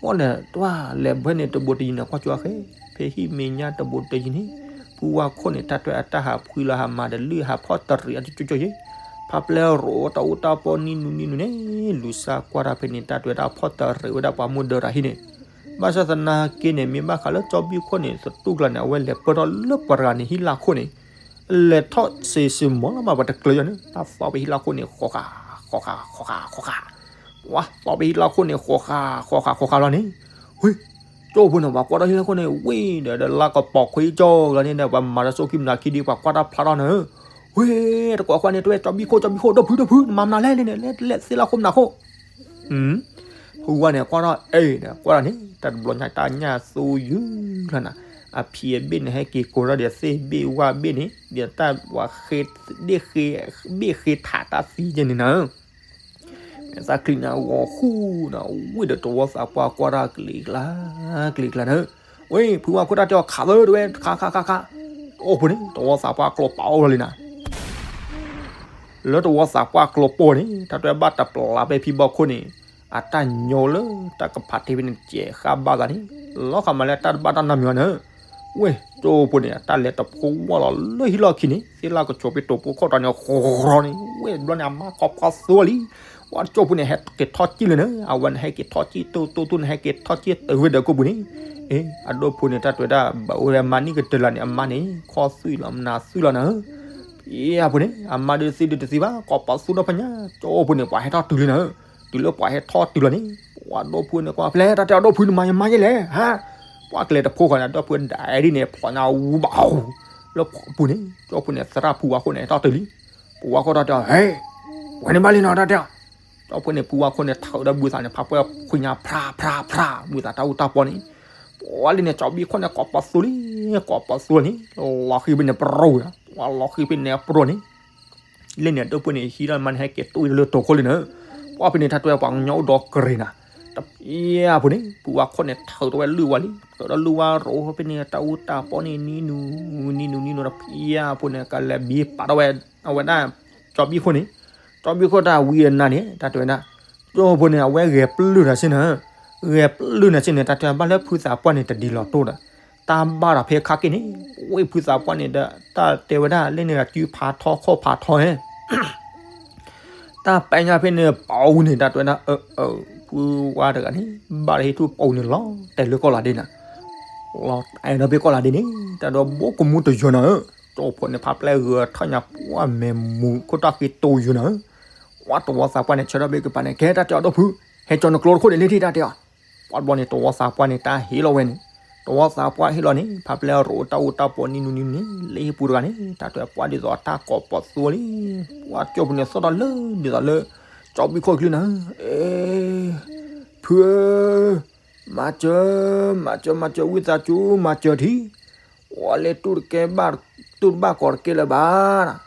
ဃီန့ၣ် တဝဲလဲၤဘၢန့ၣ်တဘိတယံၤန့ၣ်ကွၢ်ကၠိဃဲ, ဖဲဟံၣ်မဲာ်ညါတဘိတယံၤန့ၣ်, ဖုဝါခိၣ်န့ၣ် တၢ်တဝဲအတၢ်ဟးဖှံလီၤဟးမၤဒီးလုၢ်ဟးဖီၣ်တရံးအတကၠိကၠိယဲ ဖးပျဲရိးတၢ်အူတၢ်ပီနံနူနံနူန့ၣ်, လူၤစၢ်ကွၢ်တၢ်ဖဲန့ၣ် တၢ်တဝဲဒၣ်ဖီၣ်တရံးဝဲဒၣ်ပှၤမိၢ်ဒၢတၢ်ဟံၣ်န့ၣ်, ဘၣ်ဆၣ်သနာ်က့န့ၣ် မ့ၢ်ဘၣ်ဃးလၢကၠီဘံၣ်ခိၣ်န့ၣ် သတူၢ်ကျါန့ၣ် အဝဲလဲၤပၢၢ်ထီၣ်လၢပှၤတဂၤန့ၣ်ဟံၣ်လၢ်ခိၣ်န့ၣ်, လဲၤထီၣ်စ့စ့မီၤလီၤမး ပှၤတကျၢၤယီၤန့ၣ် တၢ်သီၣ်ဖဲဟံၣ်လၢ်ခိၣ်န့ၣ် ဃီဃး ဃီဃး ဃီဃး ဃီဃး, ပှၤသီၣ်ဖဲဟံၣ်လၢ်ခိၣ်န့ၣ် ဃီဃး ဃီဃး ဃီဃးလီၤန့ၣ်, ဝ့ၢ် ကၠိဖိန့ၣ် ပှၤကွၢ်ထီၣ်ဟံၣ်လၢ်ခိၣ်န့ၣ် ဝ့ၢ်ဒီး ဒီးလါကပီၤခွံကၠီဂၤန့ၣ်ဒီး ပှၤမၤတၢ်စိကံမနၤခံဒံး ပှၤကွၢ်တၢ်ဖျါထီၣ်န့ၣ်, ဝ့ၢ် တကွၢ်ကွၢ်န့ၣ် တဝဲကၠီဘံၣ်ခိၣ် ကၠီဘံၣ်ခိၣ် ဒီဖုဒီဖု နမၤမနုၤလဲၣ်န့ၣ် လဲၤသ့ၣ်လၢ်ခိၣ်မနၤခိၣ် ဖုဝါန့ၣ် ကွၢ်ထီၣ်အဲၣ်ဒီး ကွၢ်ထီၣ်န့ၣ် တၢ်တဘျီညါတၢ်ညၣ်သူယုၢ်လီၤနၤ, အဖံအဘ့ၣ်န့ၣ် ဟဲက့ၤကိးထီၣ်ဒီးသ့ၣ်ဘ့ၣ်ဝၣ်ဘ့ၣ်န့ၣ် ဒီးတၢ်ဝၤဃ့ ဘ့ၣ်ဃ့ ဘ့ၣ်ဃ့ထးတၢ်သံကဲန့ၣ်နၤ, မဲာ်သၣ်ချံန့ၣ် အဂီၤဃူနၤ ဝ့ၢ်ဒီးတဝီသးပှၢ်ကွၢ်တၢ်ကလံၤကျါ ကလံၤကျါန့ၣ်, ဝ့ၢ် ဖုဝါခိၣ်တၢ်တဲအီၤခးသၢတဝဲ ခးခးခးခး, အိၣ်ဖိန့ၣ် တဝီသးပှၢ်ကျိပိာ်လီၤလံနၤ လၢတဝီသးပှၢ်ကျိပိာ်န့ၣ် တၢ်တဝဲဘၣ်တပျၢ်ဖဲဖံဘီခိၣ်န့ၣ်, အတၢ်ညိလၢတၢ်ကဖးထံဖဲန့ၣ် စဲးဃါဘၣ်သးန့ၣ်, လီၤဃာ်မးလၢတၢ်တဘၣ်တၢ်နီတမံၤဘၣ်န့ၣ်, ဝ့ၢ် ကၠိဖိန့ၣ် အတၢ်လဲၤတဖိဝၢ်လီၤလၢဟံၣ်လီၢ်ခံန့ၣ် သ့ၣ်လၢကဆိးဖဲတိာ်ဖိခိၣ်တီၤန့ၣ် ဃီန့ၣ်, ဝ့ၢ် ဘျီန့ၣ် အမါခီဖျိသူလံ, ဝ့ၢ် ကၠိဖိန့ၣ် ဟဲက့ၤထီၣ်ကံၣ်လၢန့ၣ်, အဝဲန့ၣ်ဟဲက့ၤထီၣ်ကံၣ်တိၢ်တိၢ်တိၢ်န့ၣ် ဟဲက့ၤထီၣ်ကံၣ်တဝ့ၢ်ဒီးကိးပူၤန့ၣ်, အ့ အဒိၣ်ဖိန့ၣ် တၢ်တဝဲဒၣ် ဘၣ်အိၣ်ဝဲအမါနံၣ်ကတၢၢ်လၢန့ၣ် အမါန့ၣ် ခီသွံၣ်လီၤ မနၤသွံၣ်လီၤနၤဧၢ, ဖဲအပူၤန့ၣ် အမါဒုးသံဒုးတသံဘၣ် ကိးပသူဒီဖးညါ, ကၠိဖိန့ၣ် ပှၤဟဲထီၣ်တုၤလံနၤဧၢ, တုၤလၢပှၤဟဲထီၣ်တုၤလီၤန့ၣ်, ပှၤဒိၣ်ဖုန့ၣ်ကွၢ် ဖဲလဲၣ် တၢ်တဲအဒိၣ်ဖုန့ၣ်မၤယမါယဲလဲၣ်, ဟါ, ပှၤကလဲၤတဖိဃီန့ၣ် အဒိၣ်ဖုဒၣ်ဒ်န့ၣ် ဖျိညါဝူဘၣ်, လၢပှၤပူၤန့ၣ် ကၠိဖိန့ၣ် သရၣ်ဖုဝါခိၣ်န့ၣ် ဟဲထီၣ်တုၤလံ, ဖုဝါခိၣ်တၢ်တဲအီၤ ဟဲ, ဝဲန့ၣ်ဘၣ်လံနီၤ တၢ်တဲအီၤ, ကၠိဖိန့ၣ် ဖုဝါခိၣ်န့ၣ် ထုးဒီးဘုသးန့ၣ် ဖးပှဲၤခွံညါ ဖြါဖြါဖြါ ဘုသးတၢ်အူတၢ်ပီန့ၣ်, ပှၤလၢန့ၣ် ကၠီဘံၣ်ခိၣ်န့ၣ် ကိးပသူလံ, ကိးပသူန့ၣ် လီၤဃံၤဖဲန့ၣ်ပရိန့ၣ်, ပှၤလီၤဃံၤဖဲန့ၣ်ပရိန့ၣ် လၢန့ၣ် အဒိၣ်ဖုန့ၣ် ဟံးထီၣ်မါန့ၣ် ဟဲက့ၤတိၢ်လၢတိာ်ခိၣ်လံနၤ, ပှၤဖဲန့ၣ် တၢ်တဲပှၤကညီအိၣ်ဒီးကရံၤနၤ, တဖဲအပူၤန့ၣ် ဖုဝါခိၣ်န့ၣ် ထုးထီၣ်ဝဲလုၢ်ဝဲလံ, ထုးထီၣ်လုၢ်ဝဲရိဖဲန့ၣ် တၢ်အူတၢ်ပီန့ၣ် နံၤနူၤ နံၤနူၤ နံၤနူၤ တဖဲအပူၤန့ၣ် ကလဲၤဘံပာ်ထီၣ်ဝဲ အဝဲဒၣ် ကၠီဘံၣ်ခိၣ်န့ၣ်, ကၠီဘံၣ်ခိၣ်တၢ်ဝံအနၤန့ၣ် တၢ်တဲဝဲဒၣ်, ကၠိဖိန့ၣ် အဝဲဂဲၤပျုၢ်နၤစ့ၢ်နၤ, ဂဲၤပျုၢ်နၤစ့ၢ်န့ၣ် တၢ်တဲဘၣ်လၢဖုသးပှၢ်န့ၣ် တဒ်လီၤတိၢ်ဒီး တၢ်ဘၣ်ဒီးဖဲခါက့ၤန့ၣ်, ဝ့ၢ်ဖုသးပှၢ်န့ၣ်ဒီး တၢ်တဲဝဲဒၣ်လၢန့ၣ် ကၠူဖးထီခီၣ်ဖးထီဟဲ တၢ်ပဲညါဖဲန့ၣ် ပအူန့ၣ် တၢ်တဲဝဲဒၣ် အၢ အၢ ဖုဝါတဂၤန့ၣ် ဘၣ်တဟ့ၣ်ထူၣ်ပအူန့ၣ်လီၤတဲာ်လၢကီၢ်လၤဒ့နၤ, လီၤတဲာ်ဒီးဖဲကီၢ်လၤဒ့န့ၣ် တၢ်ဒီးဘိကမူတယၢၤနၤဧၢ, ကၠိဖိန့ၣ် ဖးပျဲၢ်ဂၢၤထီၣ်ညါ ပှၢ်မဲာ်မူခိၣ်တၢ်ဃ့တိယၢၤနၤဧၢ, ပှၤတဝီသးပှၢ်န့ၣ် ဆၢထၢၣ်ဘ့ၣ်ကပၤန့ၣ် ကဲတၢ်တဲအီၤဒိၣ်ဖု, ဟဲကၠီနကျိတခိၣ်န့ၣ်လံတံၢ်တၢ်တဲအီၤ ပှၤတဘျီန့ၣ် တဝီသးပှၢ်န့ၣ် တၢ်ဟ့ၣ်လီၤဝဲန့ၣ်, တဝီသးပှၢ်ဟ့ၣ်လီၤန့ၣ် ဖးပျဲၢ်ရိတၢ်အူတၢ်ပီနံၤနူၤနံၤနူၤန့ၣ် လၢဟံၣ်ပူၤတဂၤန့ၣ် တၢ်တဲပှၤဒ်သိးအတၢ်ကိးပသူလံ, ပှၤကၠိဖိန့ၣ် သီၣ်ထီၣ်လၢဒ်သိးလၢ ကၠီဘံၣ်ခိၣ်ချံနၤဧၢ, အ့ ဖုဧၢ, မၤစၢၤ, မၤစၢၤ မၤစၢၤ ဝံသးစူၤ မၤစၢၤထံ, အိၣ်လၢတူၢ်တကဲဘၣ်, တူၢ်တဘၣ်ကီးတကဲလၢၤဘၣ်,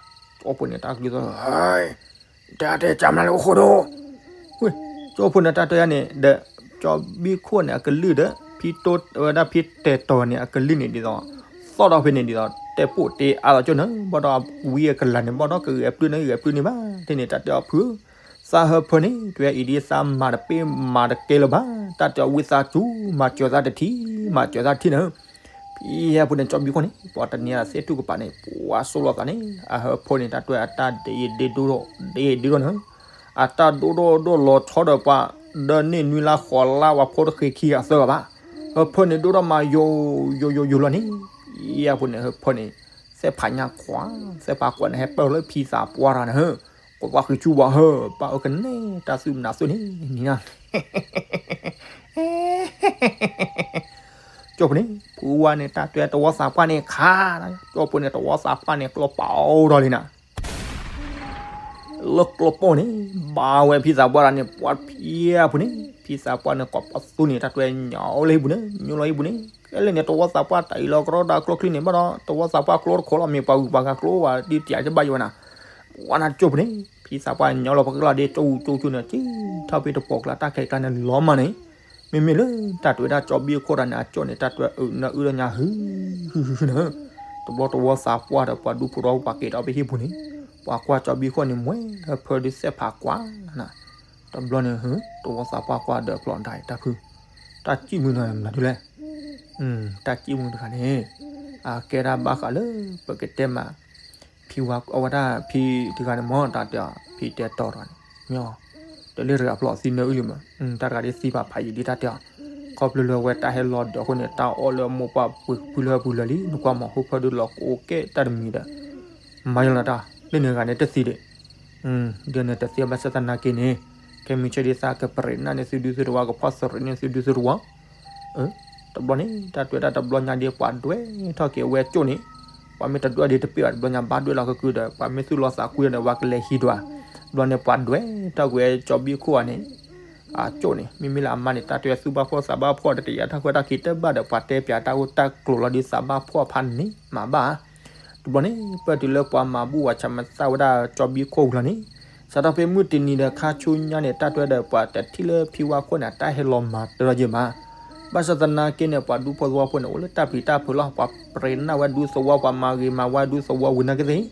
ကၠိဖိန့ၣ် တၢ်ကလုၢ်သီၣ်, တၢ်တဲကၢ်မနုၤလဲၣ်အိၣ်ဃိဒီး, ကၠိဖိန့ၣ် တၢ်တဲယၤန့ၣ် ဒီး ကၠီဘံၣ်ခိၣ်န့ၣ် အကလုၢ်ဒီး ဖံတိၢ်ဝဲဒၣ်ဖံတဲာ်တီၤန့ၣ် အကလုၢ်န့ၣ်ဒ်သိး သီၣ်ထီၣ်ဖဲန့ၣ်ဒ်သိး တဲပိာ်တ့အါလီၤကၠိနၤ, ဘၣ်ဒီးဝံအကလၤန့ၣ် ဘၣ်ဒီးကဂဲၤပျုၢ်န့ၣ် ဂဲၤပျုၢ်န့ၣ်ဘၣ်, ထဲန့ၣ် တၢ်တဲအီၤဖုဧၢ, သးဟၢဖၢန့ၣ် တဲအံၤဒ်သးမၤတပ့ၢ်မၤတကဲလၢၤဘၣ်, တၢ်တဲအီၤဝံသးစူၤ မၤစၢၤသးတထံၣ် မၤစၢၤသးတထံၣ်န့ၣ်, ဖံဟၢဖၢန့ၣ် ကၠီဘံခိၣ်န့ၣ် ပှၤတနံၤအသ့ၣ်ထူၣ်ကပၤန့ၣ် ပှၤဆိၣ်လီၤသးန့ၣ် အဟၢဖၢန့ၣ် တၢ်တဲအတၢ်ဒ့ဒ့ဒိၣ်ဒိၣ် ဒ့ဒ့ဒိၣ်န့ၣ်, အတၢ်ဒိၣ်ဒိၣ်ဒိၣ်လီၤဆီဒီးပှၤ ဒီးန့ၢ်နွံလါဃိးလါဝဲဖိတဃ့ခံဂၤသၢဂၤဘၣ်, ဟၢဖၢန့ၣ်ဒိၣ်ထီၣ်မးယိယိယိယိလီၤန့ၣ်, ဖံဟၢဖၢန့ၣ် ဟၢဖၢန့ၣ် သဲးဖးညါကွၢ်, သဲးဖးကွၢ်န့ၣ် ဟဲပၢၢ်လၢဖံသးပှၢ်တဂၤန့ၣ် ကိးပှၢ်ဃံဆူဝဲဟၢ ပၢ်အၢကနဲ တၢ်သူၣ်မနုၤသိၣ်န့ၣ် နံၤနၤ ကၠီဖိန့ၣ် ဖုဝါန့ၣ် တၢ်တဲတဝီသးပှၢ်န့ၣ်ခး, ကၠီဖိန့ၣ် တဝီသးပှၢ်န့ၣ် ကျီပာ်အီၤဒီးလံနၤ လၢကျီပီၢ်န့ၣ် ဘၣ်ဝဲဖံသးပှၢ်တဂၤန့ၣ် ပှၤဖံအပူၤန့ၣ် ဖံသးပှၢ်န့ၣ် ကိးပသူန့ၣ် တၢ်တဲညီလၢဟံၣ်ပူၤန့ၣ် ညီလီၤဟံၣ်ပူၤန့ၣ် ကဲလဲၣ်န့ၣ် တဝီသးပှၢ်တၢ်အံၤလီၤကရီတၢ်ကျိချံန့ၣ် ဘၣ်ဒီး တဝီသးပှၢ်ကျိတခိးလီၤ မ့ၢ်ပှၤဂုၤပှၤဂၤကျိဝဲဒ်တယၤတဘၣ်ယိဝဲနၤ ပှၤနၤကၠိဖိန့ၣ် ဖံသးပှၢ်ညီလီၤ ပကလီၤဒ်ကၠိကၠိကၠိန့ၣ် ကထီၣ်ဖဲတပိာ်ကျါ တၢ်ခဲကျါန့ၣ် လီၤမးန့ၣ် မ့မ့ၢ်လၢတၢ်တဲဝဲဒၣ်ကၠီဘံခိၣ်တဂၤန့ၣ် အကၠိန့ၣ် တၢ်တဲအုးနၢအုးဒီးညါ ဟု ဟု ဟု ဟု န့ၣ် တဘျီတဝီသးပှၢ်ဒီးပှၤဒူဖိတဝီပှၤက့ၤဒီးဖဲဟံၣ်ပူၤန့ၣ် ပှၤကွၢ်ကၠီဘံခိၣ်န့ၣ် မွဲလၢဖၢဒုးသဲးဖးကွၢ်နၤ တဘျီန့ၣ် တဝီသးပှၢ်ကွၢ်ဒီးဖျီၣ်ဒၣ်တၢ်ဖု တၢ်စံၣ်မုၢ်နၤမနုၤလဲၣ် တၢ်စံၣ်မုၢ်တဂၤန့ၣ် အကဲဒၣ်ဘၣ်ဃးလၢပကတဲမး ဖံဝါအဝဲဒၣ်ဖံတဂၤန့ၣ်မ့ၢ်တၢ်တဲအီၤ ဖံတဲတီၤတဂၤန့ၣ် မ့ၢ်အီၤ တလၢတဂၤဖျီၣ်သံနၢအုၣ်လံမး တၢ်တဂၤဒ်သံဘၣ်ဖးယံာ်ဒ်တၢ်တဲအီၤ ခီဖျိလၢအဝဲတၢ်ဟဲလီၤဒီးအဃိန့ၣ် တၢ်အီၣ်လၢမိၢ်ပှၢ်ပှ့ၤဖုလၢဟၢပူၤလၢာ်လံ နကွၢ်မးဟိဖၢဒုးလီၤကအိၣ်ကဲတၢ်တမံၤဒီး မၤယလီၤတၢ် လၢန့ၣ်ဂၤန့ၣ်တသံဒံး ဒီးန့ၣ်တသံဘၣ်ဆၣ်သနာ်က့န့ၣ် ခဲမုၢ်ဆ့ၣ်ဒ်သးကပရ့းနၢ်န့ၢ်သုဒူသုတဝါ ကဖီၣ်သရ့းန့ၢ်သုဒူသုတဝါ တဘျီန့ၣ် တၢ်တဲဝဲဒၣ်တဘျီညါဒ်ပှၤဒွဲၣ်ထီၣ်က့ၤဝဲကၠိန့ၣ် ပှၤမ့ၢ်တဒွဲၣ်ဒ်တပ့ၢ်ဘၣ် တဘျီညါဘၣ်ဒွဲၣ်လီၤကကုာ်ဒီး ပှၤမ့ၢ်သူၣ်လီၤသးကွံဒီး ပှၤကလဲၤဟံးဒွး တဘျီန့ၣ်ပှၤဒွဲၣ်ထီၣ်က့ၤဝဲကၠီဘံခိၣ်ဧါန့ၣ် အကၠိန့ၣ် မ့မ့ၢ်လၢအမါန့ၣ် တၢ်တဲသူၣ်ဘၣ်ဖှီၣ်သးဘၣ်ဖှီၣ် တတယာ်တၢ်ခွဲးတၢ်ခံးတဘၣ်ဒီး ပှၤတဲပၠးတၢ်အိၣ်တၢ်ကျိၤလီၤဒ်သးဘၣ်ဖှီၣ်ဖးန့ၣ် မၤဘၣ် တဘျီန့ၣ် ပၢၢ်တုၤလၢပှၤမၤဘူၣ်ဝၤဆၣ်မသၣ်ဝဲဒၣ်ကၠီဘံခိၣ်ဝံၤလီၤန့ၣ် စးထီၣ်ဖဲမုၢ်တနံၤဒီးခါဆူညါန့ၣ် တၢ်တဲဒီးပှၤတထံၣ်လၢဖံဝါခိၣ်န့ၣ် တၢ်ဟဲလီၤမၤတၢ်လီၤယဲၢ်မး ဘၣ်ဆၣ်သနာ်က့န့ၣ် ပှၤဒူဖိသဝီဖိန့ၣ် အိၣ်လၢတၢ်ပျံၤတၢ်ဖုးလီၤ ပှၤပြ့းနၢ်ဝဲဒူသဝီ ပှၤမၤဂ့ၤမၤဝါဒူသဝီဝံၤနာ်က့သ့ၣ်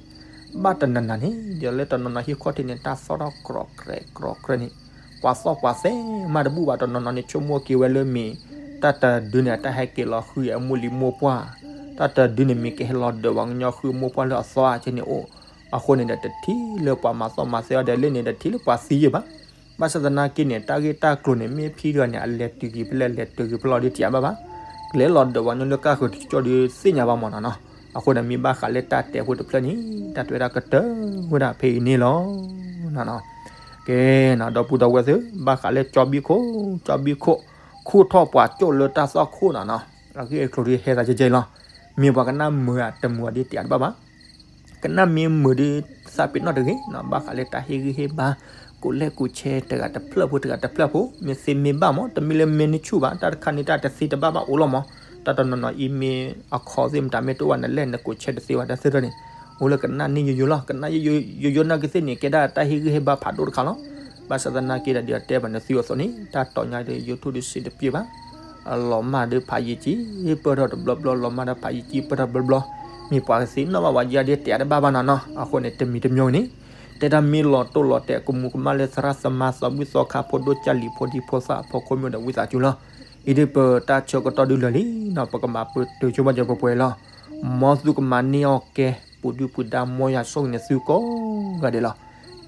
ဘၣ်တနၤနၤန့ၣ် ဒီးလၢတနီၤနီၤဟံၣ်ခီၣ်ထံးန့ၣ် တၢ်သီၣ်ထီၣ်ကြီကြဲးကြီကြဲးန့ၣ် ပှၤသီၣ်ပှၤသဲမးတဘူၣ်ဘၣ် တနီၤနီၤန့ၣ် ဆိကမိၣ်က့ၤဝဲလၢမ့ၢ် တၢ်တဒုန့ၣ် တၢ်ဟဲက့ၤလီၤဃုအမိၢ်လံၤမိၢ်ပှၢ် တၢ်တဒုန့ၣ် မ့ၢ်ကဟဲလီၤဒၢးပှၤကညီဃုအမိၢ်ပှၢ်လၢအသီအါကဲန့ၣ်အိၣ် အဃိန့ၣ်ဒီး တထံၣ်လၢပှၤမၤသီၣ်မၤသဲအီၤဒီး လၢန့ၣ်တထံၣ်လၢပှၤသံယဲၢ်ဘၣ် ဘၣ်ဆၣ်သနာ်က့န့ၣ် တၢ်ဂ့ၢ်တၢ်ကျိၤန့ၣ် မ့ၢ်ဖံတဂၤန့ၣ် အလဲၤတုၤက့ၤဖဲလဲၣ်လဲၤတုၤက့ၤဖဲလဲၣ်လီၤဒ်တယၤဘၣ်ဘၣ် ကလဲၤလီၤဒၢးပှၤကညီလၢကါဃုာ်တကၠိဒီးသ့ၣ်ညါဘၣ်မးနီၤနီၤ အဃိန့ၣ် မ့ၢ်ဘၣ်ဃးလၢတၢ်တဲဖိတဖျၢၣ်န့ၣ် တၢ်တဲဝဲဒၣ်ကတၢၢ်ဝဲဒၣ်ဖဲအံၤန့ၣ်လီၤနီၤနီၤ ကဲနီၤ ဒီပုၢ်ဒီဝဲၢ်သ့ၣ် ဘၣ်ဃးလၢကၠီဘံခိၣ် ကၠီဘံခိၣ် ခူၣ်ထီၣ်ပှၤကၠိလၢတၢ်သီၣ်ခိၣ်နီၤနီၤ အဂ့ၢ်အကျိၤဒ်ဟဲသးကဲကဲလီၤ မ့ၢ်ပှၤကနၣ်မုာ်ဧါ တမုာ်ဧါဒ်တယၤတဘၣ်ဘၣ် ကနၣ်မ့ၢ်မုာ်ဒီး သးပ့ၤနီၣ်တဂ့ၤနီၤ ဘၣ်ဃးလၢတၢ်ဟ့ၣ်ဂံၢ်ဟ့ၣ်ဘါ ကိးလဲၣ်ကိးဆဲ တဂၤတဖျၢၣ်ဖိတဂၤတဖျၢၣ်ဖိ မ့ၢ်သ့မ့ၢ်ဘၣ်မး တမ့ၢ်လၢမ့ၢ်နဆူၣ်ဘၣ် တၢ်တခါန့ၣ်တၢ်တသ့တဘၣ်ဘၣ်အိၣ်လီၤမး တၢ်တနီၤနီၤအံၤမ့ၢ်အခီသ့ၣ်မတၤမ့ၢ်တအိၣ်ဘၣ်နလဲၣ် နကိးဆဲတသ့ဘၣ်တၢ်သ့ၣ်တဖၣ်န့ၣ် အိၣ်လၢကနၣ်န့ၢ်ယိယိလီၤ ကနၣ်ယိယိနာ်က့သ့ၣ်န့ၣ် ကဲဒၣ်တၢ်ဟ့ၣ်ဂံၢ်ဟ့ၣ်ဘါဖးဒိၣ်တခါလီၤ ဘၣ်ဆၣ်သနာ်က့ဒီး ဒ်အတဲဘၣ်နသုအသိးန့ၣ် တၢ်တီၤညါဒီး YouTube ဒုးစံးတပျ့ၤဘၣ် လီၤမၢ်ဒီးဖးယံာ်ကံ ပၢၢ်ထီၣ်တဘျီဘျီ လီၤမၢ်ဒီးဖးယံာ်ကံ ပၢၢ်ထီၣ်တဘျီဘျီ မ့ၢ်ပှၤကသ့ၣ်နီၣ်ဘၣ်ဝဲယၤဒ်တဲတဘၣ်ဘၣ်နီၤနီၤ အဃိန့ၣ် တမံၤတမံၤန့ၣ် တဲဒၣ်မ့ၢ်လီၤတိၢ်လီၤတဲာ် ကမူၤကမၣ်လၢသရၣ်သမါ သီဘူၣ်သီခါ ဖိဒိၣ်ကၢ်လံၤ ဖိဒံဖိသၣ် ဖိခိၣ်မ့ၢ်ဒီးဝံသးစူၤလီၤ အံၤဒ်ပတၢ်ဆၢကတီၢ်ဒုးလၢာ်လံနီၤ ပကမၤပတုာ်ဆိဘၣ်ကၠီပှဲၤပှဲၤလီၤ မ်သုကမၤန့ၢ်အီၣ်ကဲ ပူၤဒုၣ်ပူၤဒါ မ်ယွၤဆိၣ်ဂ့ၤန့ၢ်သုကိးဂၤဒဲးလီၤ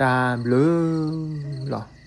တၢ်ဘျုးလီၤ